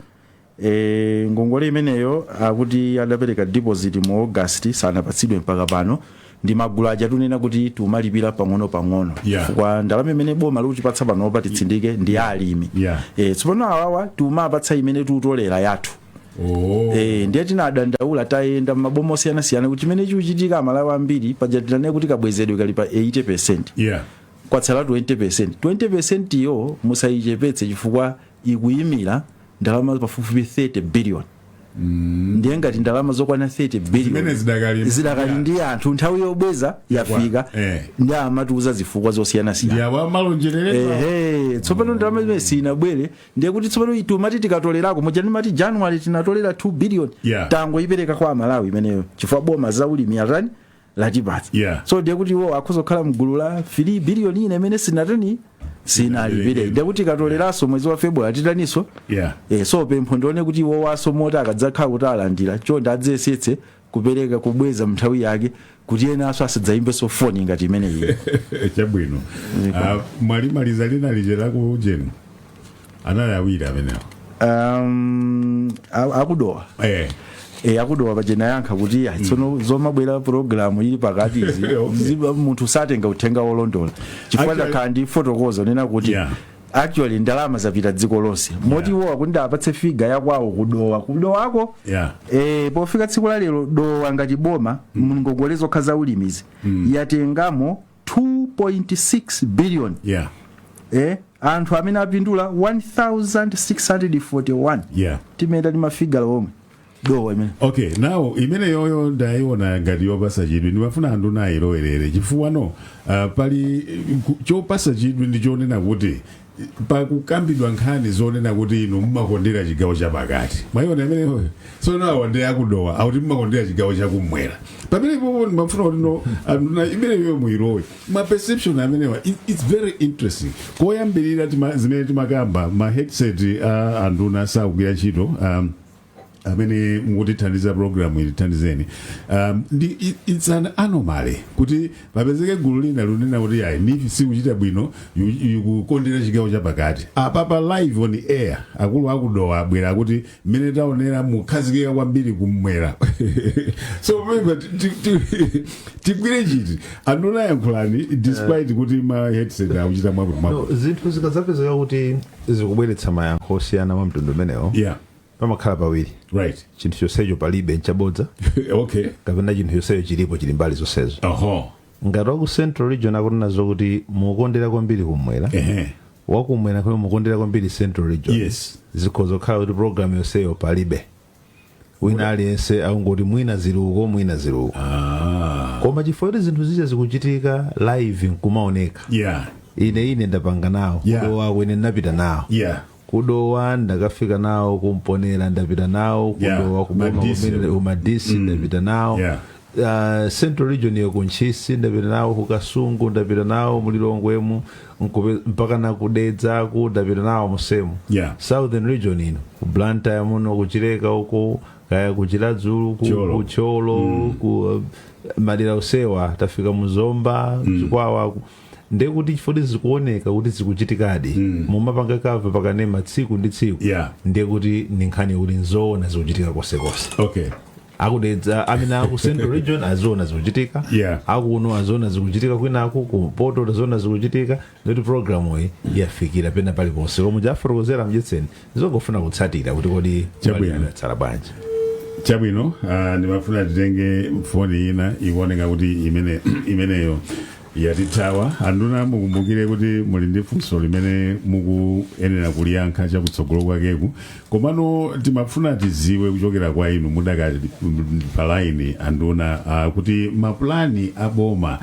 ngongole imeneyo akuti adapereka deposit mu August, sanapatsidwe mpaka pano. Ndi magulu aja tunena kuti tiumalipira pang'ono pang'ono, chifukwa ndalama imene boma likutipatsa panopa, titsindike, ndi ya alimi. Tsopano awawa tiumapatsa imene tiutolera yathu. Ndiye tinadandaula, tayenda maboma osiyanasiyana kuti chimene chikuchitika, Amalawi ambiri paja tinanena kuti kabwezedwe kali pa 80, kwatsala 20. 20 iyo musayichepetse, chifukwa ikuyimira ndalama pafupifupi 30 billion. Ndiye ngati ndalama zokwana 30 billion Zimene zidakali zidakali ndi anthu, nthawi yobweza yafika, ndi amatiuza zifukwa zosiyanasiyana. Ndi awa malonjereredwa. Ehe, tsopano ndalama imene sinabwere, ndiye kuti tsopano tumati tikatolerako muja ndimati January tinatolera 2 billion, tangoipereka kwa Amalawi imeneyo, chifukwa boma zaulimi atani, latipatsa. So ndiye kuti iwo akuzokhala mgulu la 3 billion ine imene sinatani, sinalipire. Ndiye kuti tikatoleranso mwezi wa February titaninso. So pempho ndione kuti iwo waso moti akadzakhala kuti alandira, chonde adziyesetse kupereka, kubweza mnthawi yake, kuti enanso asadzayimbenso foni ngati imeneyi. Chabwino. Mwalimaliza lina lije laku jenu, anali awiri amenewo. Aku Dowa. Aku Dowa pachena yankha kuti ayi, tsono zomabwera program ili pakati izi, munthu satenga uthenga wolondola, chifukwa ndakhala ndi fotokoza nena kuti actually ndalama zapita dziko lonse, moti iwo akuti ndapatse figure yakwawo kudowa, kudowako pofika tsiku la lero, Dowa ngati boma, ngongole zokha za ulimizi yatengamo 2.6 billion. Anthu amene apindula 1641. Timeta ndi mafigala omwe Dowa imene. Okay, now imene yoyo ndayiona ngati yopasa chidwi, ndimafuna anthu nayilowerere, chifukwa no pali chopasa chidwi ndi chonena kuti pakukambidwa nkhani zonena kuti inu mumakondera chigawo chapakati. Mwayiona imeneyo? So now ndi akudowa akuti mumakondera chigawo chakumwera. Pamene popo ndimafuna kuti no anthu imeneyo muyilowe ma perception amenewa. It's very interesting. Koyambirira zimene timakamba, ma headset a anduna sakugwira ntchito. Amene mukutithandiza program ili, thandizeni. It's an anomaly kuti papezeke gulu lina lunena kuti ayi, NEEF sikuchita bwino, ikukondera chigawo chapakati. Apapa live on air, akulu akudowa abwera kuti mmene taonera mukhazikika kwambiri kummwera. So pamene tigwire chiti, anduna, yankhulani, despite kuti ma headset akuchita mwakuti No, mwakuti. Zinthu zikadzapezeka kuti zikubweretsa mayankho osiyana mwa mtundu umenewo, Pamakhala pawiri. Chinthu chonsecho palibe, nchabodza, kapena chinthu chonsecho chilipo, chili mbali zonsezo. Ngati waku Central Region akunena zokuti mukondera kwambiri kumwera, wakumwera kuti mukondera kwambiri Central Region, zikhoza kukhala kuti program yonseyo palibe. Wina aliyense akungoti mwina zili uko, mwina zili uko. Koma chifukwa kuti zinthu zija zikuchitika live, nkumaoneka, ine ndapanga nawo kuDowa, ine ndinapita nawo kuDowa, ndakafika nawo kuMponera, ndapita nawo kuDowa, kuboma. Madisi. Kumene kuMadisi ndapita nawo. Central Region iyo, kuNtchisi ndapita nawo, kuKasungu ndapita nawo, muLilongwemu, mpaka na kuDedzaku ndapita nawo musemu. Southern Region ino, ku Blantyre muno, kuChileka uko, kaya kuChiradzulu, Thyolo. kuThyolo, ku madera osewa tafika, muZomba, Chikwawa. Ndekuti chifukwa zikuoneka kuti zikuchitikadi, mumapanga cover pakanema tsiku ndi tsiku, ndekuti ni nkhani kuti nzoona, zikuchitika konsekonse. AkuDedza amene aku Central Region aziona zikuchitika, akuno aziona zikuchitika, kwinaku kumpoto aziona zikuchitika, ndoti programu iyi yafikira pena paliponse. Koma jafotokozera Mdyetseni, zongofuna kutsatira kuti kodi yatsala bwanji. Chabwino, ndimafuna titenge foni ina, ikuoneka kuti imeneyo yatithawa. Anduna, mukumbukire kuti muli ndi funso limene mukuyenera kuliyankha chakutsogolo kwakeku, komano timafuna tiziwe kuchokera kwa inu mudakali pa line, anduna, kuti mapulani aboma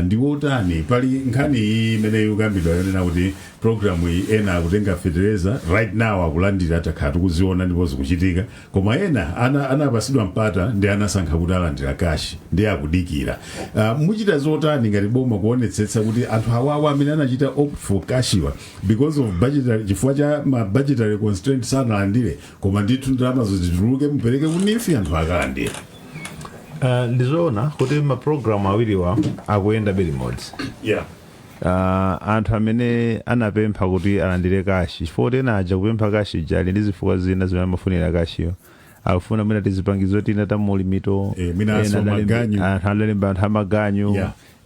ndi otani. Pali nkhani iyi imene ikukambidwa yonena kuti programu iyi, ena akutenga fetereza right now, akulandira, takhala tikuziona ndipo zikuchitika, koma ena anapasidwa mpata ndi anasankha kuti alandira cash ndi akudikira. Muchita zotani ngati boma kuonetsetsa kuti anthu awawa amene anachita opt for cashiwa, because of budgetary, chifukwa cha ma budgetary constraint sanalandire, koma ndithu ndalamazo zituluke, mupereke ku NEEF, anthu akalandira? Ndizoona kuti mapulogalamu awiriwa akuyenda limodzi. Anthu amene anapempha kuti alandire cash, chifukwa kuti ena aja kupempha cash ija ali ndi zifukwa zina zimene amafunira cashiyo, akufuna mwina tizipangizo tina tamulimito. Mwina ena aso maganyu. Anthu adalemba anthu amaganyu.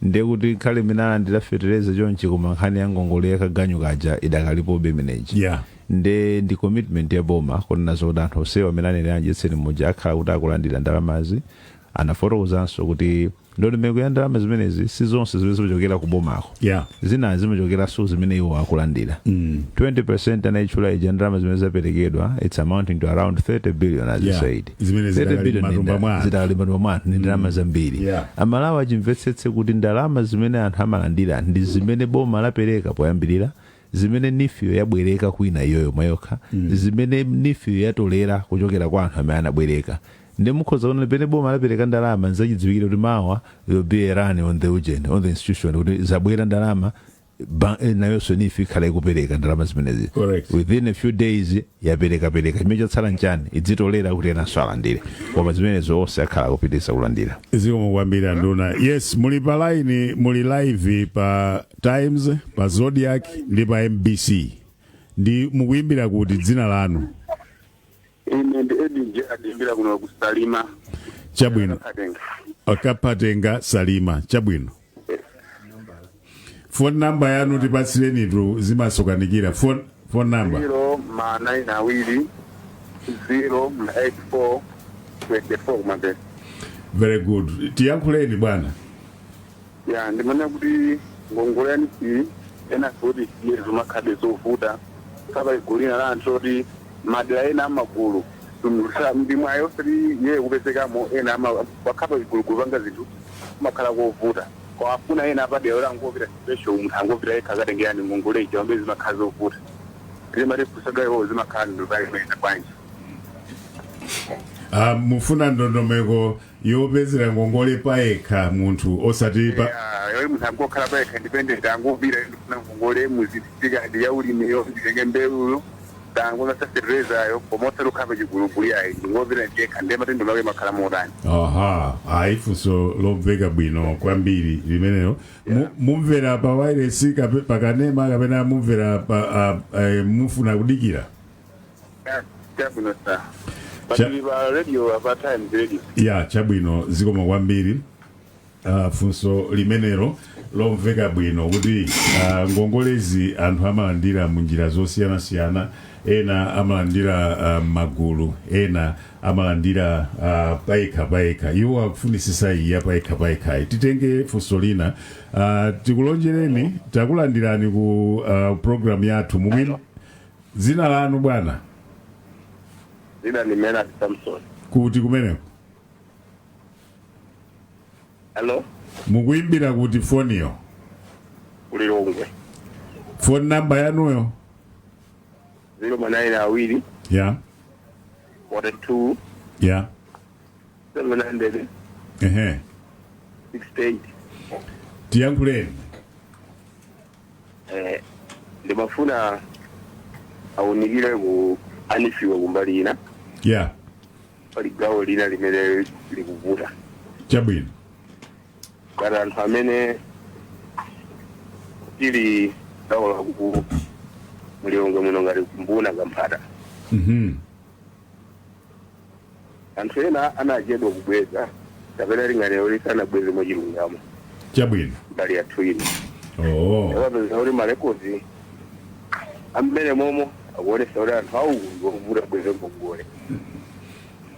Ndiye kuti khale imene alandira fetereza chonchi, koma nkhani ya ngongole yakaganyu kaja idakalipobe imeneji. Nde ndi commitment ya boma kunena zokuti anthu onsewa amene anene adyetseni muja akhala kuti akulandira ndalamazi. Anafotokozanso kuti ndondomeko ya ndalama zimenezi si zonse zimene zimachokera ku bomako. Zina zimachokeranso zimene iwo akulandira. 20% anayitchula ija, ndalama zimene zaperekedwa, it's amounting to around 30 billion, as you said. Zimene 30 zidakali billion m'matumba mwa anthu. zidakali m'matumba mwa anthu, ndi ndalama zambiri. Amalawi achimvetsetse kuti ndalama zimene anthu amalandira ndi zimene boma lapereka poyambirira, zimene NEEFyo yabwereka kwina iyoyo mwayokha, zimene NEEFyo yatolera kuchokera kwa anthu amene anabwereka. Ndi mukhoza kuona pene boma lapereka ndalama, nzachidziwikire kuti mawa will be a run on the urgent on the institution kuti zabwera ndalama, nayonso NEEF ikhala ikupereka ndalama zimenezi. Within a few days yapereka pereka, chimene chatsala nchani? Idzitolera kuti enanso alandire, koma zimenezo onse akhala akupitiriza kulandira. Zikomo kwambiri, anduna. Yes, muli pa line, muli live pa Times, pa Zodiak ndi pa MBC. Ndi mukuyimbira kuti, dzina lanu? Ine ndi Edwin J, adimbira kuno kuSalima. Chabwino. Katenga. Akapatenga, Salima, chabwino. Phone number yanu tipatsirenitu, zimasokanikira. Phone number. 0 ma 9 awiri 0 ma 8 4 24 kumapesa. Very good, tiyankhuleni bwana. Ya, ndimanena kuti ngongole ya NEEF ena kuti iye zimakhade zovuta saba igulu lina la anthu oti madera ena amagulu ndimwayi osati iye kupezekamo, ena pakhapa igulugulu panga zinthu kumakhala kovuta kwa afuna ena apadera oti angopita special, munthu angopita yekha akatengerani ngongole ija, pamene zimakhala zovuta. Timati kusagayiwo zimakhala ndopayimene bwanji? Mufuna ndondomeko yopezera ngongole payekha munthu, osati pa Yoi, munthu angokhala payekha independent, angopita, ndifuna ngongole muzitika ndi ya ulimiyo, nditenge mbewuyo, tangona saserezayo, koma osati kukhala pachigulugulu yayi, ndingopita ndekha. Ndiye matendo make makhala motani? Aha, ayi, funso lomveka bwino kwambiri limenelo. Mumvera pa wireless pakanema kapena mumvera pa mufuna kudikira? Chabwino sa patili pa radio, pa Times Radio. Ya, chabwino, zikomo kwambiri. Funso limenelo lomveka bwino kuti ngongolezi anthu amalandira munjira zosiyanasiyana. Ena amalandira magulu, ena amalandira payekha payekha. Iwo akufunisisa iya payekha payekhayi. Titenge funso lina. Tikulonjereni, takulandirani ku program yathu. Mumwini dzina lanu, bwana? Dzina ni Menard Samson. Kuti kumeneko? Hello. Mukuimbira kuti foniyo? Kulilongwe. Phone number yanuyo? 0 manayini 2 42 700 68. Tiyankhuleni. Ndimafuna awunikire ku a NEEF-wa kumbali ina. Pali gawo lina limene likuvuta. Ngati anthu amene tili gawo laku mulilongwe muno, ngati kumbuna Kamphata, anthu ena anachedwa kubweza kapena lingaliro lisanabweze mwachilungamo. Mbali yathu ino yapapeza kuti marekodzi amene momo akuonesa kuti anthu auku ndiovuta bweze ngongole.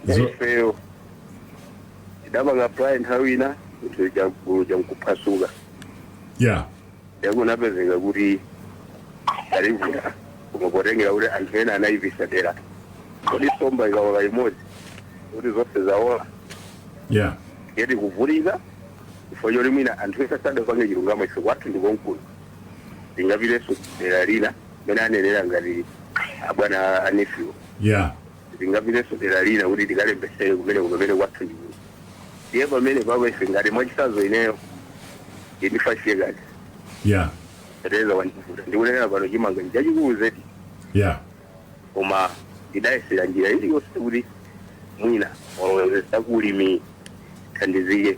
Ifeyo tidapanga apply nthawi ina, chinthu chagulu chamkuphwasuka. Yakunapezeka kuti alivuta, koma potengera kuti anthu ena anayipisa dera, kodi somba ikaola imodzi kuti zonse zaola. Yeti kuvutika chifukwa choti mwina anthu ena sadapange chilungamo. Ife kwathu ndikonkuno, tingapitenso dera lina mene anenera ngati abwana a NEEF-wo? Tingapitenso dera lina kuti tikalembesere kumene kumene kwathu ndikuno. Iye pamene papo ife ngati mwachisazo ineyo ndi 5 years tereza wandivuta. Ndikunenera pano chimanga chachikulu zedi, koma ndidayesera njira iliyonse kuti mwina waloweza kulimi thandizike.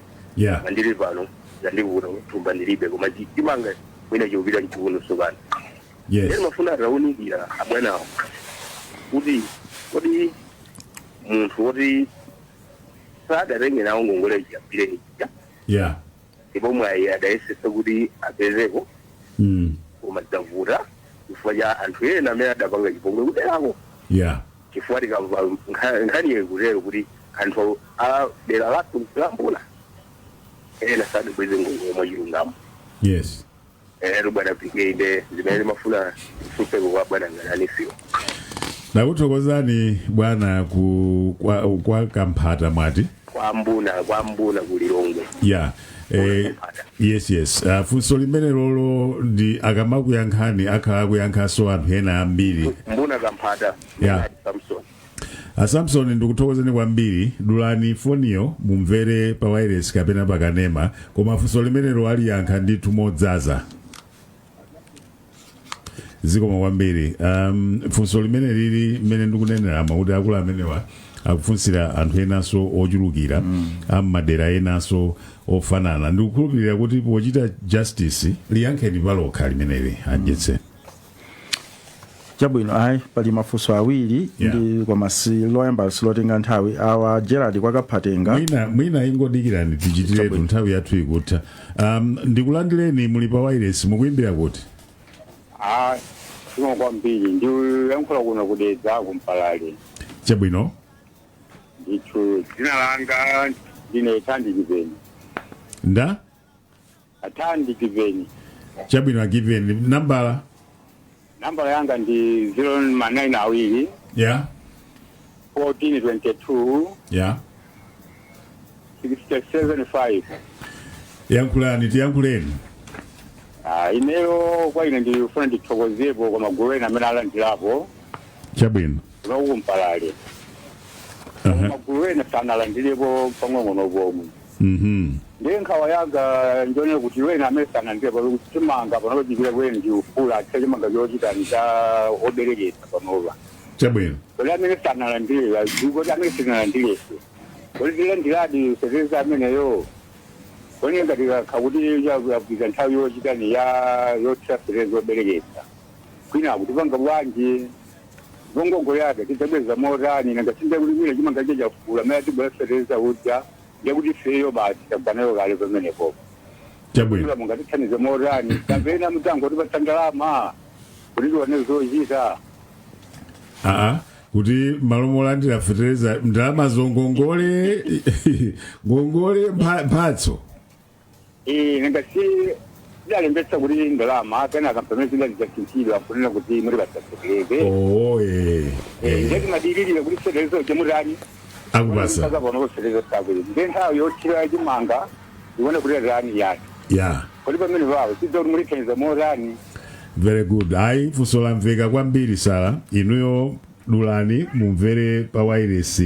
Mandili pano zandivuta, thumba ndilibe, koma chimanga mwina chikupita mchiuno sopano. Eni mafuna atawunikira abwanawo kuti kodi munthu woti sadatenge nawo ngongole chiyambire ija, ndipo mwayi adayesesa kuti apezeko, koma zavuta chifukwa cha anthu ena amene adapanga chipongwe kuderako, chifukwa tikamva nkhaniyo ikutero kuti anthu a dera lathu lambuna ena sadabweze ngongole mwachilungamo. Ero bwana PK, inde zimene ndimafuna mfunseko kwa bwana ngati a NEEF-wo. Ndakuthokozani bwana ku kwa Kamphata mwati? Kwa Mbuna, kwa Mbuna kulilongwe. Yeah. Kamphata. Yes, funso limene lolo ndi akamakuyankhani akhala akuyankhanso anthu ena ambiri. Mbuna Kamphata. Samson. A Samson, ndikuthokozeni kwambiri. Dulani foniyo mumvere pa wireless kapena pakanema, koma funso limenelo aliyankha ndithu modzaza. Zikoma kwambiri. Funso limene lili mmene ndikunenera kuti akulu amenewa akufunsira anthu enanso ochulukira ammadera enanso ofanana. Ndikukhulupirira kuti pochita justice liyankheni palokha limeneli, anjetse. Chabwino, ayi, pali mafunso awiri. Ndi koma si loyamba, silotenga nthawi. Awa Gerard kwakaphatenga. Mwina ingodikirani tichitiretu, nthawi yathu ikutha. Ndikulandireni, muli pa wireless. Mukuimbira kuti? Ah, zikomo kwambiri. Ndikuyankhula kuno kudedza kumpalale. Ndithu, dzina langa ndine Thandi Kipeni. Nda? Athandi Kipeni. Chabwino, akipeni, nambala? Nambala yanga ndi 0 manayini 2 14 22 67 5. Yankhulani, tiyankhuleni. Ah, ineyo kwa ine ndifuna ndithokozepo kwa magulu ena amene alandirapo kuno kumpalale. Magulu ena sanalandirepo pang'ono pomwe. Ndiye nkhawa yanga ndionera kuti wena amene sanalandirepo kuti chimanga panopa chipita kweni ndiufula athe chimanga chochitani cha oberekesa panopa. Kodi amene sanalandire, kodi amene sinalandireso, kodi tilandiradi fetereza ameneyo? Kodi ngati kakha kuti yapita nthawi yochitani ya yothira fetereza oberekesa, kwina akutipanga bwanji? Ngongole yake tidzabweza motani? Nanga sinde kuti kwina chimanga cho chafula amene atibwera fetereza udya. Ndiye kuti ifeyo basi tagwanayo kale pamenepo. Chabwino. Mungatithandize motani kapena mudzangotipatsa ndalama kuti tione zochita? Aa, kuti malo molandira fetereza, ndalama zongongole, ngongole, mphatso. Nanga si tidalembetsa kuti ndalama, kenaka pamene zidazidzasinthidwa nkunena kuti mutipatsa fetereza. Oh, eh. Ndiye timadikirira kuti fetereza uja mutani? Akupasa. Mpaka pano fetereza sakwera, ndiye nthawi yothira chimanga ione kuti atani yati. Kodi pamene pawo tidza kuti mulithandiza motani? Very good. Ayi, funso lamveka kwambiri. Sala inuyo, dulani mumvere pa wireless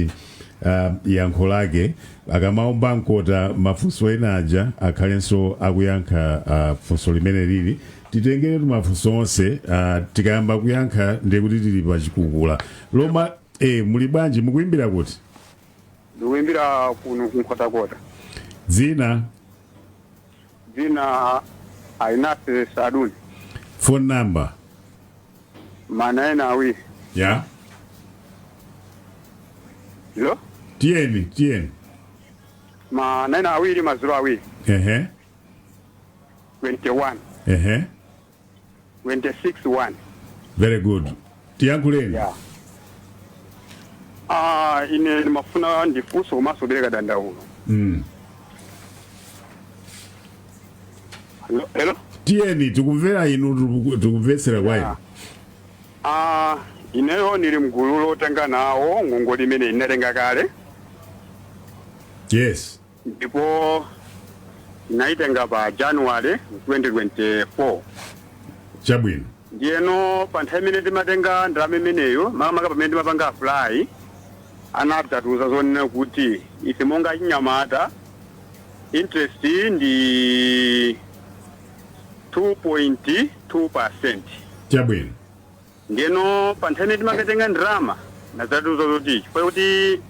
yankho lake. Akamaomba mkota mafunso ena aja, akhalenso akuyankha funso limene lili. Titengeretu mafunso onse. Tikayamba kuyankha ndiye kuti tili pa chikukula loma. Muli bwanji? Mukuimbira kuti? Ndikuimbira kuno kuNkhotakota. Dzina? Dzina Ainase Saduni. Phone number? Ma 9 2. Lo. Tiyeni, tiyeni. Ma 9 2 ma 0 2. 21. 26 1. Very good, tiyankhuleni. Yeah. Ah, ine ndimafuna ndifunso komanso kupereka dandaulo. Hello, hello? Tiyeni, tikumvera inu, tikumvetsera kwa inu. Ah, ineyo ndili mgulu lotenga nawo ngongole imene inatenga kale. Ndipo inaitenga pa January 2024. Ndiyeno pa nthawi imene timatenga ndalama imeneyo, makamaka pamene timapanga apply, anadzatiuza zonena kuti ife monga achinyamata interest ndi 2.2%. Ndiyeno pa nthawi imene timakatenga ndalama nadzatiuza kuti chifukwa kuti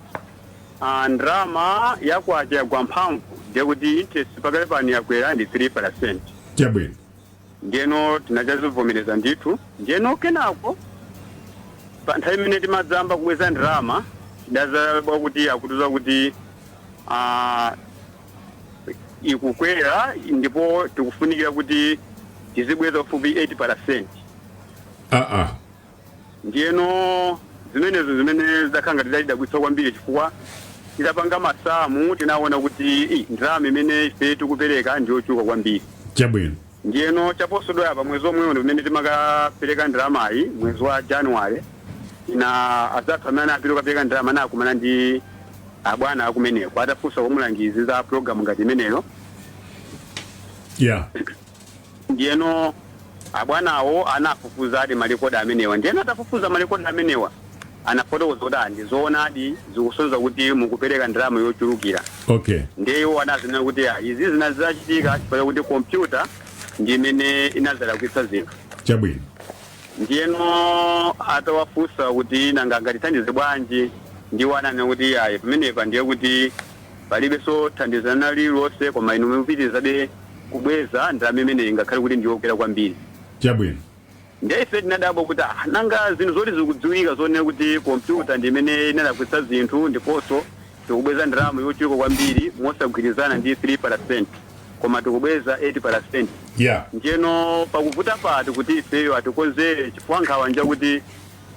ndalama yakwacha yagwa mphamvu, ndiye kuti interest pakale pano yakwera ndi 3%. Ndiyeno tinachazivomereza ndithu. Ndiyeno kenako pa nthawi imene timadzamba kubweza ndalama, tidazabwa kuti akutiuza kuti ikukwera ndipo tikufunikira kuti tizibweza pafupi 8%. Ndiyeno zimenezo zimene zidakhala ngati zidadabwitsa kwambiri, chifukwa tidapanga masamu tinaona kuti ndalama imene ife tikupereka ndiyochuluka kwambiri. Ndiyeno chaposodwa apa, mwezi omwewo pamene timakapereka ndalamayi, mwezi wa January, ina azathu amene anapita kukapereka ndalama anakumana ndi abwana akumeneko, atafunsa komulangizi za program ngati imeneyo. Ndiyeno abwanawo anafufuza adi malikoda amenewa. Ndiyeno atafufuza malikoda amenewa, anafotokoza kuti ndizoonadi, zikusonyeza kuti mukupereka ndalama yochulukira. Ndiye iwo anazinena kuti izi zinazachitika chifukwa kuti kompyuta ndi imene inazalakwitsa zinthu. Ndiyeno atawafunsa kuti nanga angatithandize bwanji, ndiwo ananena kuti ayi, pamenepa ndiye kuti palibenso thandizana lililonse, koma inu mupitirizabe kubweza ndalama imeneyi ngakhale kuti ndiyokwera kwambiri. Ndiye ife tinadabwa kuti nanga zinthu zoti zikudziwika zonena kuti kompyuta ndi imene inalakwitsa zinthu, ndiponso tikubweza ndalama yochuluka kwambiri mosagwirizana ndi 3%, koma tikubweza 8%. Ndiyeno pakuvuta pati kuti ifeyo atikonzere? Chifukwa nkhawa njakuti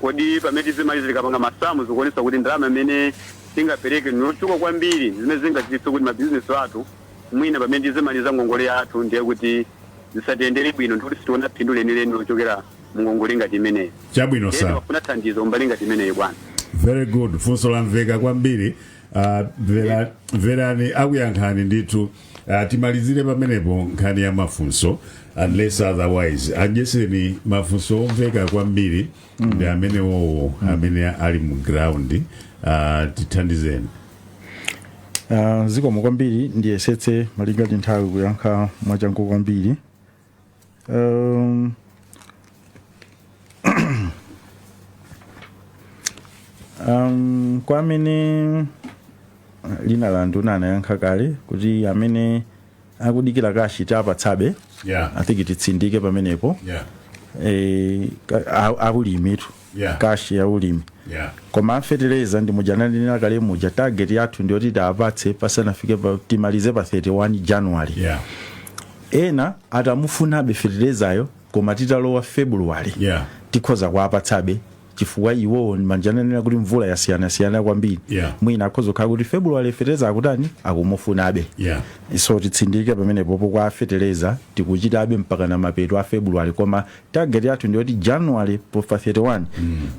kodi pamene tizimaliza, tikapanga masamu, zikuonesa kuti ndalama imene tingapereke niyochuluka kwambiri, zimene zingachititse kuti mabizinesi athu mwina pamene tizimaliza ngongole yathu ndiye kuti zisatiyendere bwino, ndikuti sitiona phindu lenileni lochokera mu ngongole ngati imeneyi. Chabwino Ndiye timafuna thandizo kumbali ngati imeneyi, bwana. Very good, funso lamveka kwambiri. Mverani, akuyankhani ndithu. Timalizire pamenepo nkhani ya mafunso, unless otherwise. Adyeseni, mafunso omveka kwambiri ndi amenewowo amene ali mu ground. Tithandizeni. Zikomo kwambiri. Ndiyesetse malinga ndi nthawi kuyankha mwachangu kwambiri. Kwa amene lina la nduna anayankha kale kuti amene akudikira cash tiapatsabe. I think titsindike pamenepo. Aulimitu. Cash ya ulimi. Koma afetereza ndi muja nanenera kale muja, target yathu ndiyoti tiapatse pasanafike pa, timalize pa 31 January. Ena atamufunabe feterezayo, koma titalowa February tikhoza kuapatsabe, chifukwa iwowo manjananena kuti mvula yasiyanasiyana kwambiri. Mwina akhoza kukhala kuti February fetereza akutani, akumufunabe. So titsindike pamenepopo kwa fetereza, tikuchitabe mpaka na mapeto a February, koma target yathu ndiyoti January pa 31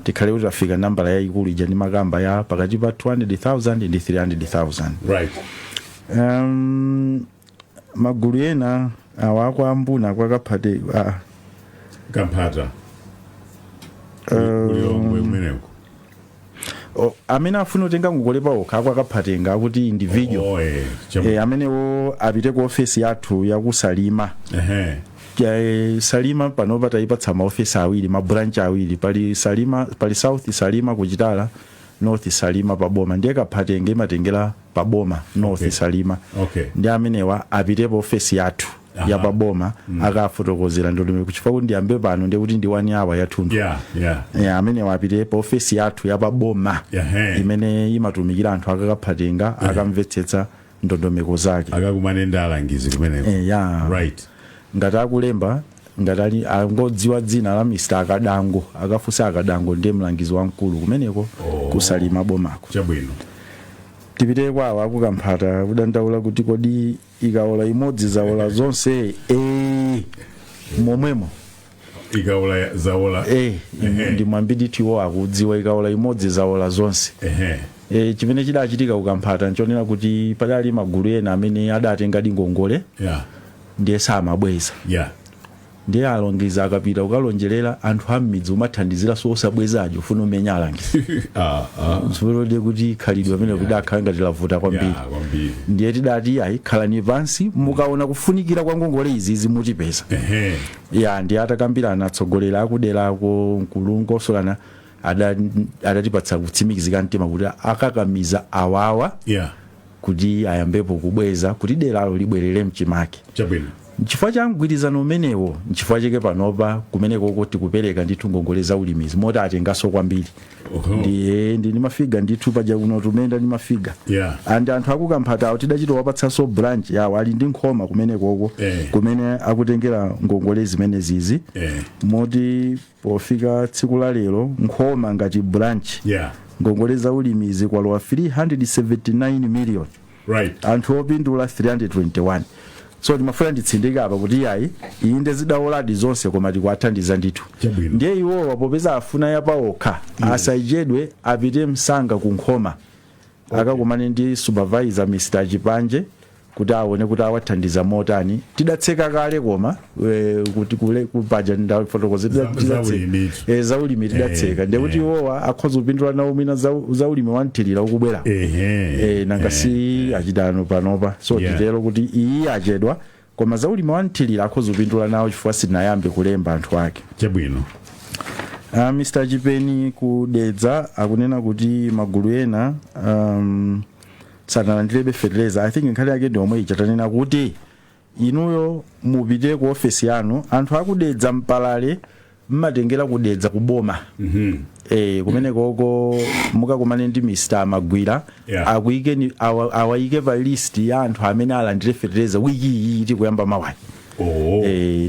tikhale kuti tafika nambala yayikulu ija ndi makamba ya pakati pa 200,000 ndi 300,000. Magulu ena awa akwambuna kwakaphate Kamphata kulilongwe kumeneko. O, amene afuna kutenga ngongole pawokha akwakaphatenga akuti individual. Oh, amenewo apite ku ofesi yathu yakusalima. Salima panopa tayipatsa maofesi awiri, mabranch awiri, pali Salima, pali South Salima kuchitala, North Salima paboma. Ndiye Kaphatenge imatengera paboma, North Salima. Ndi amenewa apite pa ofesi yathu ya paboma, akafotokozera ndondomeko, chifukwa kuti ndiyambe pano ndiye kuti ndi 1 hour yathunthu. Amenewa apite pa ofesi yathu ya paboma imene imatumikira anthu akakaphatenga, akamvetsetsa ndondomeko zake. Akakumane ndi alangizi kumeneko. Ya. Ngati akulemba, ngati ali angodziwa dzina la Mr Akadango, akafunsa Akadango, ndiye mlangizi wamkulu kumeneko. Kusalima bomako. Chabwino. Tipite kwawo akukamphata, kudandaula kuti kodi ikaola imodzi zaola zonse? Momwemo. Ikaola zaola. Ndi mwambiditi iwo akudziwa, ikaola imodzi zaola zonse. Chimene chidachitika kukamphata nchonena kuti padali magulu ena amene adatenga ngongole, ndiye samabweza. Ndiye alangizi akapita kukalonjerera anthu am'midzi, umathandiziranso osabwezajo, ufuna umenya alangizi. Zipolode kuti khalidwe amene kuti akhala ngati lavuta kwambiri. Kwambiri. Ndiye tidati ayi, khalani pansi, mukaona kufunikira kwa ngongole izi zimutipeza. Ya, ndiye atakambirana atsogoleri akuderako, mkulungosolana, adatipatsa kutsimikizika mtima kuti akakamiza awawa kuti ayambepo kubweza, kuti deralo libwerere mchimake. Chabwino. Nchifukwa cha mgwirizano umenewo, nchifukwa chake panopa kumeneko tikupereka ndithu ngongole za ulimizi moti atengaso kwambiri. Ndi mafiga ndithu paja kuno tumenda ndi mafiga. And anthu akukamphatawo tidachita wapatsanso branch yawo, ali ndi nkhoma kumenekoko kumene akutengera ngongole zimene zizi, moti pofika tsiku la lero Nkhoma ngati branch ngongole za ulimizi kwalowa 379 million, anthu opindula 321. So ndimafuna nditsindike apa kuti yayi, inde zidawoladi zonse, koma tikuwathandiza ndithu. Chabwino. Ndiye iwowa popeza afuna yapaokha, asachedwe, apite msanga ku Nkhoma, akakumane ndi supervisor Mr Chipanje kuti aone kuti awathandiza motani. Tidatseka kale, koma kuti kule kupaja ndafotokoza. Za ulimi. Za ulimi tidatseka, ndiye kuti iwowa akhoza kupindula nawo mwina za ulimi wanthirira ukubwera. Nanga si achitano panopa, so titero kuti iyi achedwa, koma za ulimi wanthirira akhoza kupindula nawo chifukwa sitinayambe kulemba anthu ake. Chabwino. Mr Chipeni kudedza akunena kuti magulu ena sanalandirebe fertilizer. I think nkhani yake ndi omwe ija tanena kuti inuyo mupite ku ofesi yanu. Anthu akudedza mpalale mmatengera kudedza kuboma. Kumene koko mukakumane ndi Mr Magwira, akuyikeni awayike pa list ya anthu amene alandire fertilizer wiki iyi tikuyamba mawayi.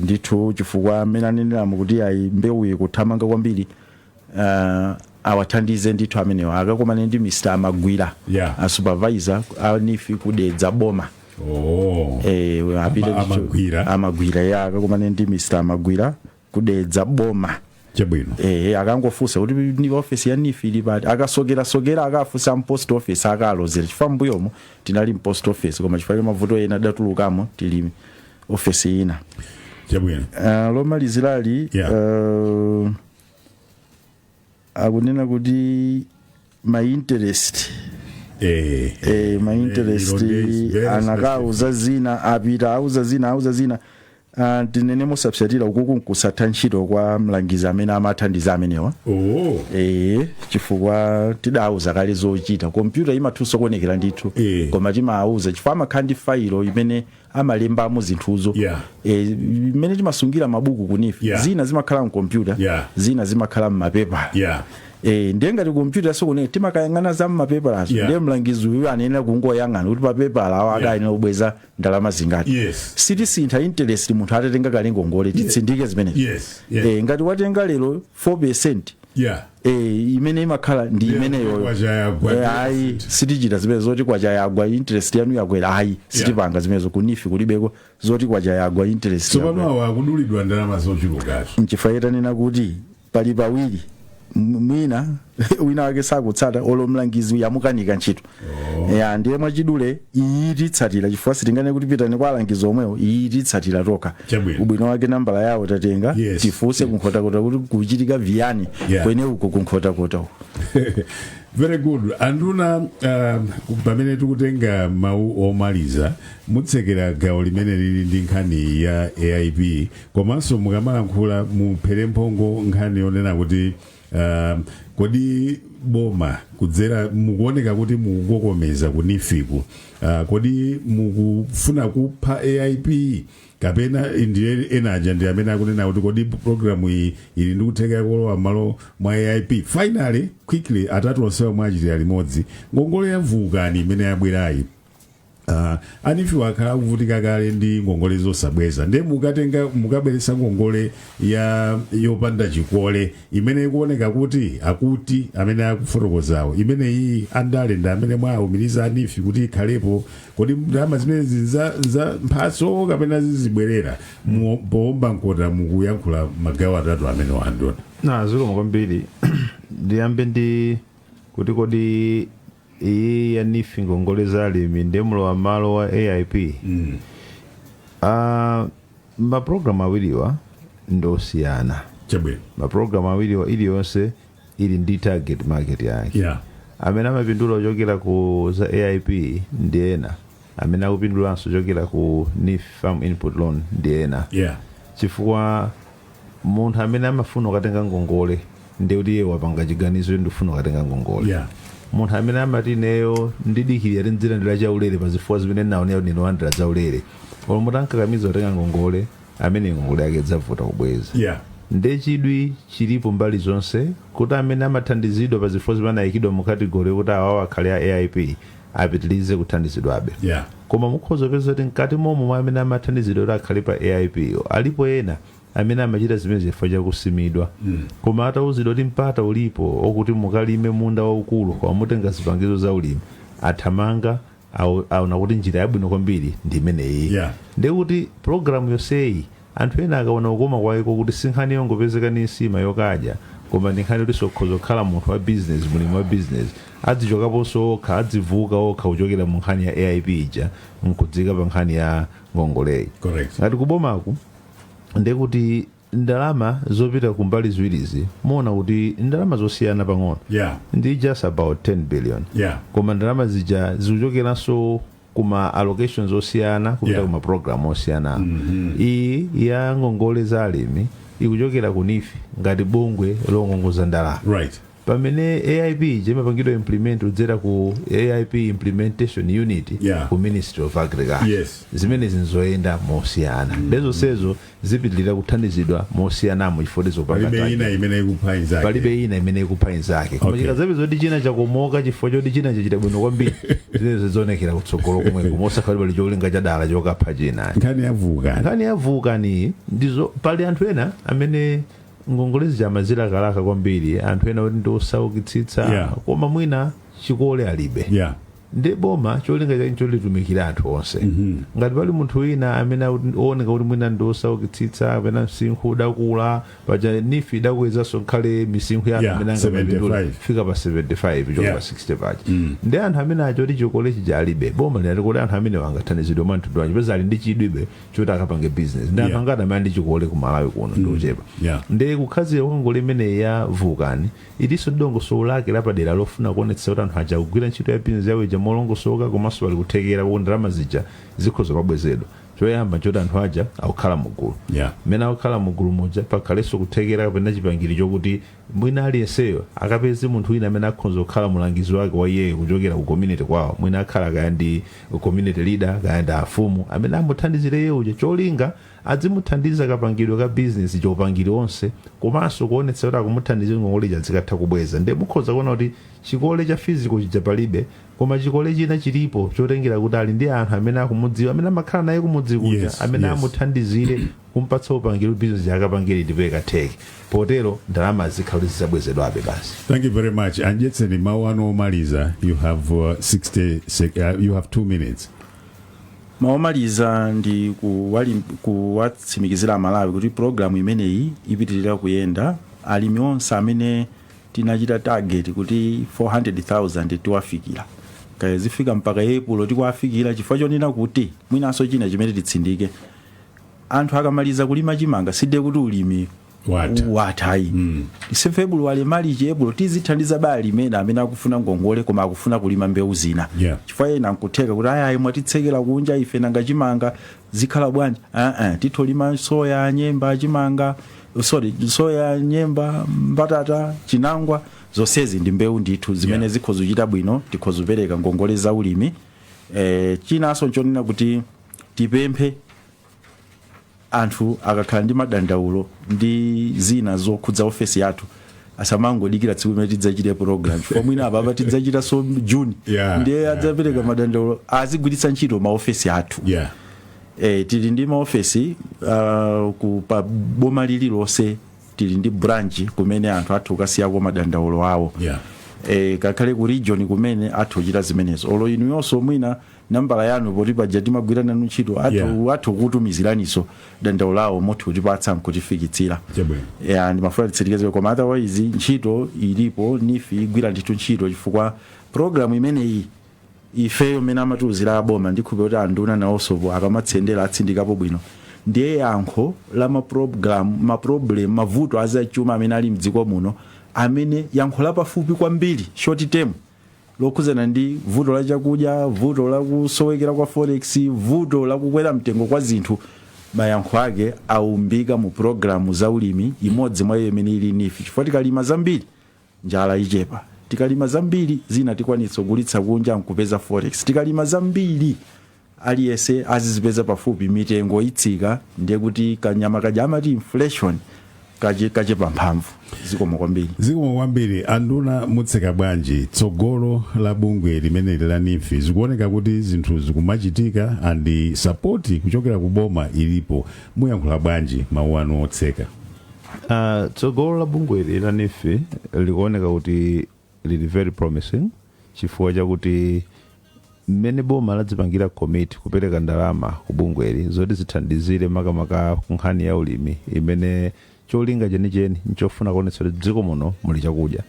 Ndithu, chifukwa amene aneneramu kuti ayi, mbewu ikuthamanga kwambiri, awathandize ndithu amenewo, akakumane ndi Mr Magwira, a supervisor a NEEF kudedza boma. Apite ndithu. Amagwira. Amagwira, ya, akakumane ndi Mr Amagwira kudedza boma. Chabwino. Akangofunsa kuti ni office ya NEEF ili pati, akasokerasokera akafunsa mpost office, akalozera, chifukwa mbuyomo tinali mpost office, koma chifukwa cha mavuto ena adatulukamo, tili office ina. Chabwino. Lomalizirali, akunena kuti ma interest, ma interest Ilo is very anakauza zina, apita auza zina, auza zina. Tinene mosapsatira, ukuku nkusatha ntchito kwa mlangizi amene amathandiza amenewa. Oh. Chifukwa tidawuza kale zochita. Kompyuta imathanso kuonekera ndithu, koma timawuza chifukwa amakhala ndi failo imene amalembamo zinthuzo, imene timasungira mabuku ku NEEF. Zina zimakhala mkompyuta, zina zimakhala mmapepala. Ndiye ngati kompyuta yasokonera, timakayang'ana za mmapepalazo. Ndiye mlangizi uyu anayenera kungoyang'ana kuti papepala awo adayenera kubweza ndalama zingati. Sitisintha interest munthu atatenga kale ngongole, titsindike zimenezo. Ngati watenga lero 4%, imene imakhala ndi imeneyo. Kwacha yagwa. Ayi, sitichita zimene zoti kwacha yagwa, interest yanu yakwera, ayi, sitipanga zimenezo. Ku NEEF kulibeko zoti kwacha yagwa, interest Tsopano yakwera. awa akudulidwa ndalama zochulukazo. Nchifukwa tanena kuti pali pawiri. Mwina wina wake sakutsata, olo mlangizi yamukanika ntchito ya. Ndiye mwachidule, iyi titsatira, chifukwa sitingane kuti pitani kwa alangizi omwewo. Iyi titsatira tokha. Ubwino wake nambala yawo tatenga. Tifunse kunkhotakota kuti kuchitika viyani kwene uko kunkhotakota uko. Very good, anduna. Pamene tikutenga mawu omaliza, mutsekera gawo limene lili ndi nkhani ya AIP, komanso mukamalankhula muphere mphongo nkhani yonena kuti kodi boma kudzera mukuoneka kuti mukukokomeza ku NEEF-ku, kodi mukufuna kupha AIP kapena ndiye enaja ndi amene akunena kuti kodi programu iyi ili ndi kuthekera kulowa m'malo mwa AIP? Finally, quickly, atatu onsewa mwachitira limodzi, ngongole ya Vukani imene yabwerayi, a NEEF akhala akuvutika kale ndi ngongole zosabweza, ndiye mukatenga, mukabweretsa ngongole ya yopanda chikole imene ikuoneka kuti akuti amene akufotokozawo imene iyi andale ndi amene mwawumiriza a NEEF kuti ikhalepo. Kodi ndalama zimenezi za mphatso kapena zizibwerera? Powomba mkota mukuyankhula magawo atatu amene wandona. Na zikomo kwambiri. Ndiyambe ndi kuti kodi iyi ya NEEF, ngongole za alimi, ndiye mlowa malo wa AIP? Mapulogalamu awiriwa ndosiyana. Mapulogalamu awiriwa, iliyonse ili ndi target market yake. Amene amapindula kuchokera ku za AIP ndi ena, amene akupindulanso kuchokera ku NEEF farm input loan ndi ena, chifukwa munthu amene amafuna kukatenga ngongole ndiye kuti iye wapanga chiganizo, ndifuna kukatenga ngongole. Munthu amene amati ineyo ndidikirira tindzilandira chaulere pa zifukwa zimene naonera kuti ndinolandira zaulere, koma mutankakamiza kutenga ngongole, amene ngongole yake idzavuta kubweza. Nde chidwi chilipo mbali zonse kuti amene amathandizidwa pa zifukwa zimene anayikidwa mu category kuti awawo akhale a AIP apitilize kuthandizidwabe. Koma mukhoza kupeza kuti mkati momwe mwa amene amathandizidwa kuti akhale pa AIP yo, alipo ena amene amachita zimene chifukwa chakusimidwa. Koma atauzidwa kuti mpata ulipo okuti mukalime munda waukulu koma mutenga zipangizo za ulimi, athamanga, aona kuti njira yabwino kwambiri ndi imeneyi. Ndekuti pologalamu yonseyi, anthu ena akaona kukoma kwake kuti si nkhani yongopezeka ndi nsima yokadya, koma ndi nkhani yoti sokhoza kukhala munthu wa business, mulimi wa business, adzichokaponso okha, adzivuka okha kuchokera mu nkhani ya AIP ija nkudzika pa nkhani ya ngongoleyi. Ngati kubomaku, ndekuti ndalama zopita ku mbali ziwirizi muona kuti ndalama zosiyana pang'ono, ndi just about 10 billion, koma ndalama zija zikuchokeranso kuma allocations osiyana kupita kuma program osiyana. Iyi ya ngongole za alimi ikuchokera ku NEEF ngati bungwe longongoza ndalama, pamene AIP ija imapangidwa implement kudzera ku AIP Implementation Unit ku Ministry of Agriculture. Zimenezi nzoyenda mosiyana, ndezonsezo zipitilira kuthandizidwa mosiyanamo chifukwa zopanga Palibe target. ina imene ikupha inzake. Palibe ina imene ikupha inzake, koma chikadzapeza kuti china chakomoka chifukwa choti china chachita bwino kwambiri, zimenezo zionekera kutsogolo komweko, mosakhala pali cholinga chadala chokapha china. Nkhani ya Vukani. Nkhani ya Vukani, ndizo pali anthu ena amene ngongole zija amazilakalaka kwambiri, anthu ena kuti ndi osaukitsitsa, koma mwina chikole alibe. Ndi boma cholinga chake cholitumikira anthu onse. Ngati pali munthu wina amene ooneka kuti mwina ndi osaukitsitsa kapena msinkhu udakula, paja NEEF idakwezanso nkhale misinkhu ya anthu amene angamapindule 75. fika pa 75 kuchoka pa 60 paja. Ndi anthu amene achoti chikole chija alibe, boma linati kuti anthu amene angathandizidwe mwa mtundu wanji, peza ali ndi chidwibe choti akapange business? Ndi anthu angati amene ali ndi chikole ku Malawi kuno? Ndi ochepa. Ndi kukhazika kwa ngongole imeneyi ya Vukani ilinso ndi dongosolo lake lapadera lofuna kuonetsa kuti anthu aja kugwira ntchito ya business yawo ija molongosoka, komanso pali kuthekera kuti ndalama zija zikhoza kubwezedwa. Choyamba nchoti anthu aja akukhala mugulu. Mmene akukhala mugulu muja, pakhalenso kuthekera kapena chipangiri chokuti mwina aliyenseyo akapeze munthu wina amene akhoza kukhala mulangizi wake wa iyeyo kuchokera ku community kwawo. Mwina akhala kaya ndi community leader, kaya ndi afumu amene amuthandizire iye uja, cholinga adzimuthandiza kapangidwe ka business chopangiri onse, komanso kuonetsa kuti akumuthandizira ngongole ija zikatha kubweza. Ndiye mukhoza kuona kuti chikole cha physical chija palibe, koma chikole china chilipo chotengera kuti ali ndi anthu amene akumudziwa, amene amakhala naye kumudzi kuja, amene amuthandizire kumpatsa upangiri business yakapangire ndipo ikatheke. Potero ndalama zikhala kuti zizabwezedwabe basi. Thank you very much. A Mdyetseni, mawu anu omaliza. You have you have 2 minutes. Mawu omaliza ndi kuwatsimikizira Amalawi kuti programu imeneyi ipitirira kuyenda. Alimi onse amene tinachita target kuti 400,000 tiwafikira, kaya zifika mpaka Epulo, tikuwafikira, chifukwa chonena kuti mwinanso china chimene titsindike, anthu akamaliza kulima chimanga side kuti ulimi watha. Wathayi ise February, March, April tizithandiza ba alimi ena amene akufuna ngongole koma akufuna kulima mbewu zina, chifukwa ena nkutheka kuti ayayi, mwatitsekera kunja ife, nanga chimanga zikhala bwanji? Titolima soya, nyemba, chimanga, sorry, soya, nyemba, mbatata, chinangwa, zonsezi ndi mbewu ndithu zimene zikhoza kuchita bwino, tikhoza kupereka ngongole za ulimi. Chinanso nchonena kuti tipemphe anthu akakhala ndi madandaulo ndi zina zokhudza ofesi yathu asamangodikira tsiku limene tidzachite program, chifukwa mwina apapa tidzachita so June, ndiye adzapereka madandaulo, azigwiritsa ntchito maofesi athu. Tili ndi maofesi ku pa boma lililonse tili ndi branch kumene anthu athu kukasiyako madandaulo awo. Kakhale ku region kumene athu kuchita zimenezo. Olo inuyonso mwina nambala yanu poti paja timagwira nanu ntchito, athu athu kutumiziraniso dandaulo lawo, mothu kutipatsa nkutifikitsira. Chabwino. Yeah, ndimafuna titsikizire, koma otherwise ntchito ilipo. NEEF igwira ndithu ntchito chifukwa program imeneyi ifeyo mmene amatiuzira aboma, ndikhulupirira kuti anduna nawonso akamatsendera atsindikapo bwino, ndiye yankho la maprogram, maproblem, mavuto azachuma amene ali mdziko muno, amene yankho lapafupi kwambiri, short term, lokhuzana ndi vuto la chakudya, vuto la kusowekera kwa forex, vuto la kukwera mtengo kwa zinthu, mayankho ake aumbika mu programu za ulimi, imodzi mwa iyo imene ili NEEF, chifukwa tikalima zambiri njala ichepa, tikalima zambiri zina tikwanitsa kugulitsa kunja nkupeza forex, tikalima zambiri aliyense azizipeza pafupi, mitengo itsika, ndiye kuti kanyama kaja amati inflation kachepa mphamvu. Zikomo kwambiri. Zikomo kwambiri. Anduna, mutseka bwanji tsogolo la bungwe limeneli la NEEF? Zikuoneka kuti zinthu zikumachitika and support kuchokera ku boma ilipo. Muyankhula bwanji, mawu anu otseka? Tsogolo la bungweli la NEEF likuoneka kuti lili very promising, chifukwa chakuti mmene boma ladzipangira commit kupereka ndalama ku bungweli zoti zithandizire makamaka ku nkhani ya ulimi, imene cholinga chenicheni nchofuna kuonetsa kuti dziko muno muli chakudya.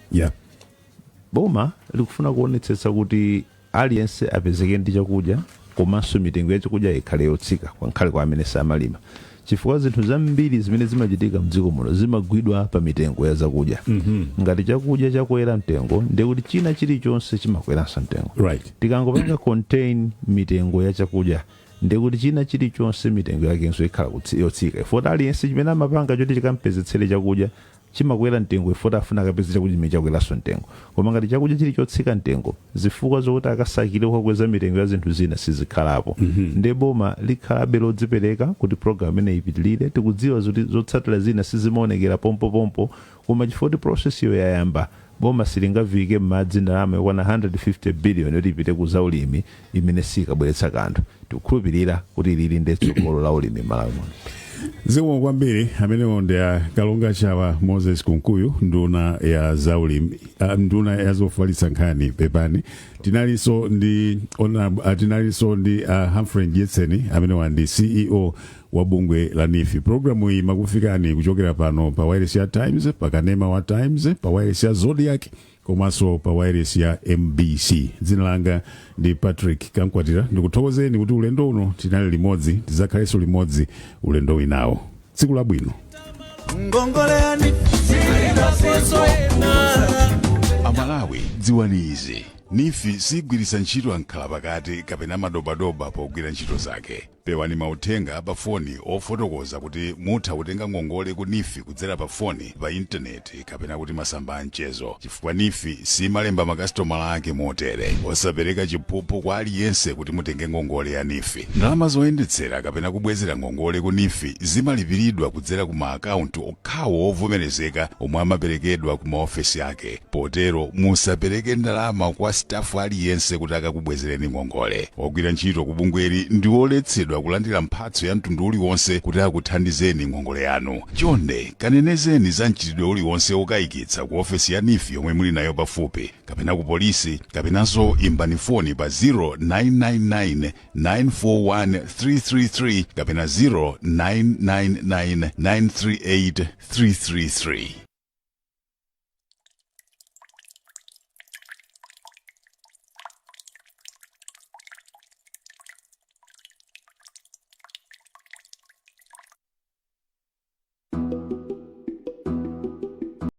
Boma likufuna kuonetsetsa kuti aliyense apezeke ndi chakudya, komanso mitengo ya chakudya ikhale yotsika kwankhale kwa amene samalima, chifukwa zinthu zambiri zimene zimachitika mdziko muno zimagwidwa pa mitengo ya zakudya. Ngati chakudya chakwera mtengo, ndiye kuti china chilichonse chimakweranso mtengo. Tikangopanga contain mitengo ya chakudya, ndiye kuti china chilichonse mitengo yakenso ikhala yotsika, ifoti aliyense chimene amapanga choti chikampezetsere chakudya chimakwera mtengo, ifoti afuna akapeze chakudya chimene chakweranso mtengo. Koma ngati chakudya chili chotsika mtengo, zifukwa zokuti akasakire kukakweza mitengo ya zinthu zina sizikhalapo. Ndiye boma likhalabe lodzipereka kuti program imene ipitilire. Tikudziwa zoti zotsatira zina sizimaonekera pompopompo, koma chifukwa kuti process iyo yayamba, boma silingaviyike m'madzi ndalama yokwana 150 billion yoti ipite ku zaulimi imene sikabweretsa kanthu. Tikukhulupirira kuti ilili ndi tsogolo la ulimi m'Malawi muno. Zikomo kwambiri. Amenewo ndi a Kalonga Chawa Moses Kunkuyu, nduna ya zaulimi, nduna ya zofalitsa nkhani, pepani. Tinalinso ndi Humphrey Mdyetseni, amenewa ndi CEO wa bungwe la NEEF. Programu iyi imakufikani kuchokera pano pa wireless ya Times, pa kanema wa Times, pa wireless ya Zodiak, komanso pa wireless ya MBC. Dzina langa ndi Patrick Kankwatira. Ndikuthokozeni kuti ulendo uno tinali limodzi. Tidzakhalenso limodzi ulendo winawo. Tsiku labwino. Ngongole. Amalawi, dziwani izi. NEEF sigwiritsa ntchito ankhalapakati kapena madobadoba pogwira ntchito zake. Pewani mauthenga pa foni ofotokoza kuti mutha kutenga ngongole ku NEEF kudzera pa foni, pa intaneti kapena kuti masamba a mchezo, chifukwa NEEF simalemba makasitomala ake motere. Osapereka chiphuphu kwa aliyense kuti mutenge ngongole ya NEEF. Ndalama zoyendetsera kapena kubwezera ngongole ku NEEF zimalipiridwa kudzera ku maakaunti okhawo ovomerezeka omwe amaperekedwa ku maofesi ake. Potero musapereke ndalama kwa staff aliyense kuti akakubwezereni ngongole. Ogwira ntchito ku bungweli ndi oletsedwa kulandira mphatso ya mtundu uliwonse kuti akuthandizeni ngongole yanu. Chonde kanenezeni za mchitidwe uliwonse okayikitsa ku ofesi ya NEEF yomwe muli nayo pafupi, kapena ku polisi, kapenanso imbani foni pa 0999 941 333 kapena 0999 938 333.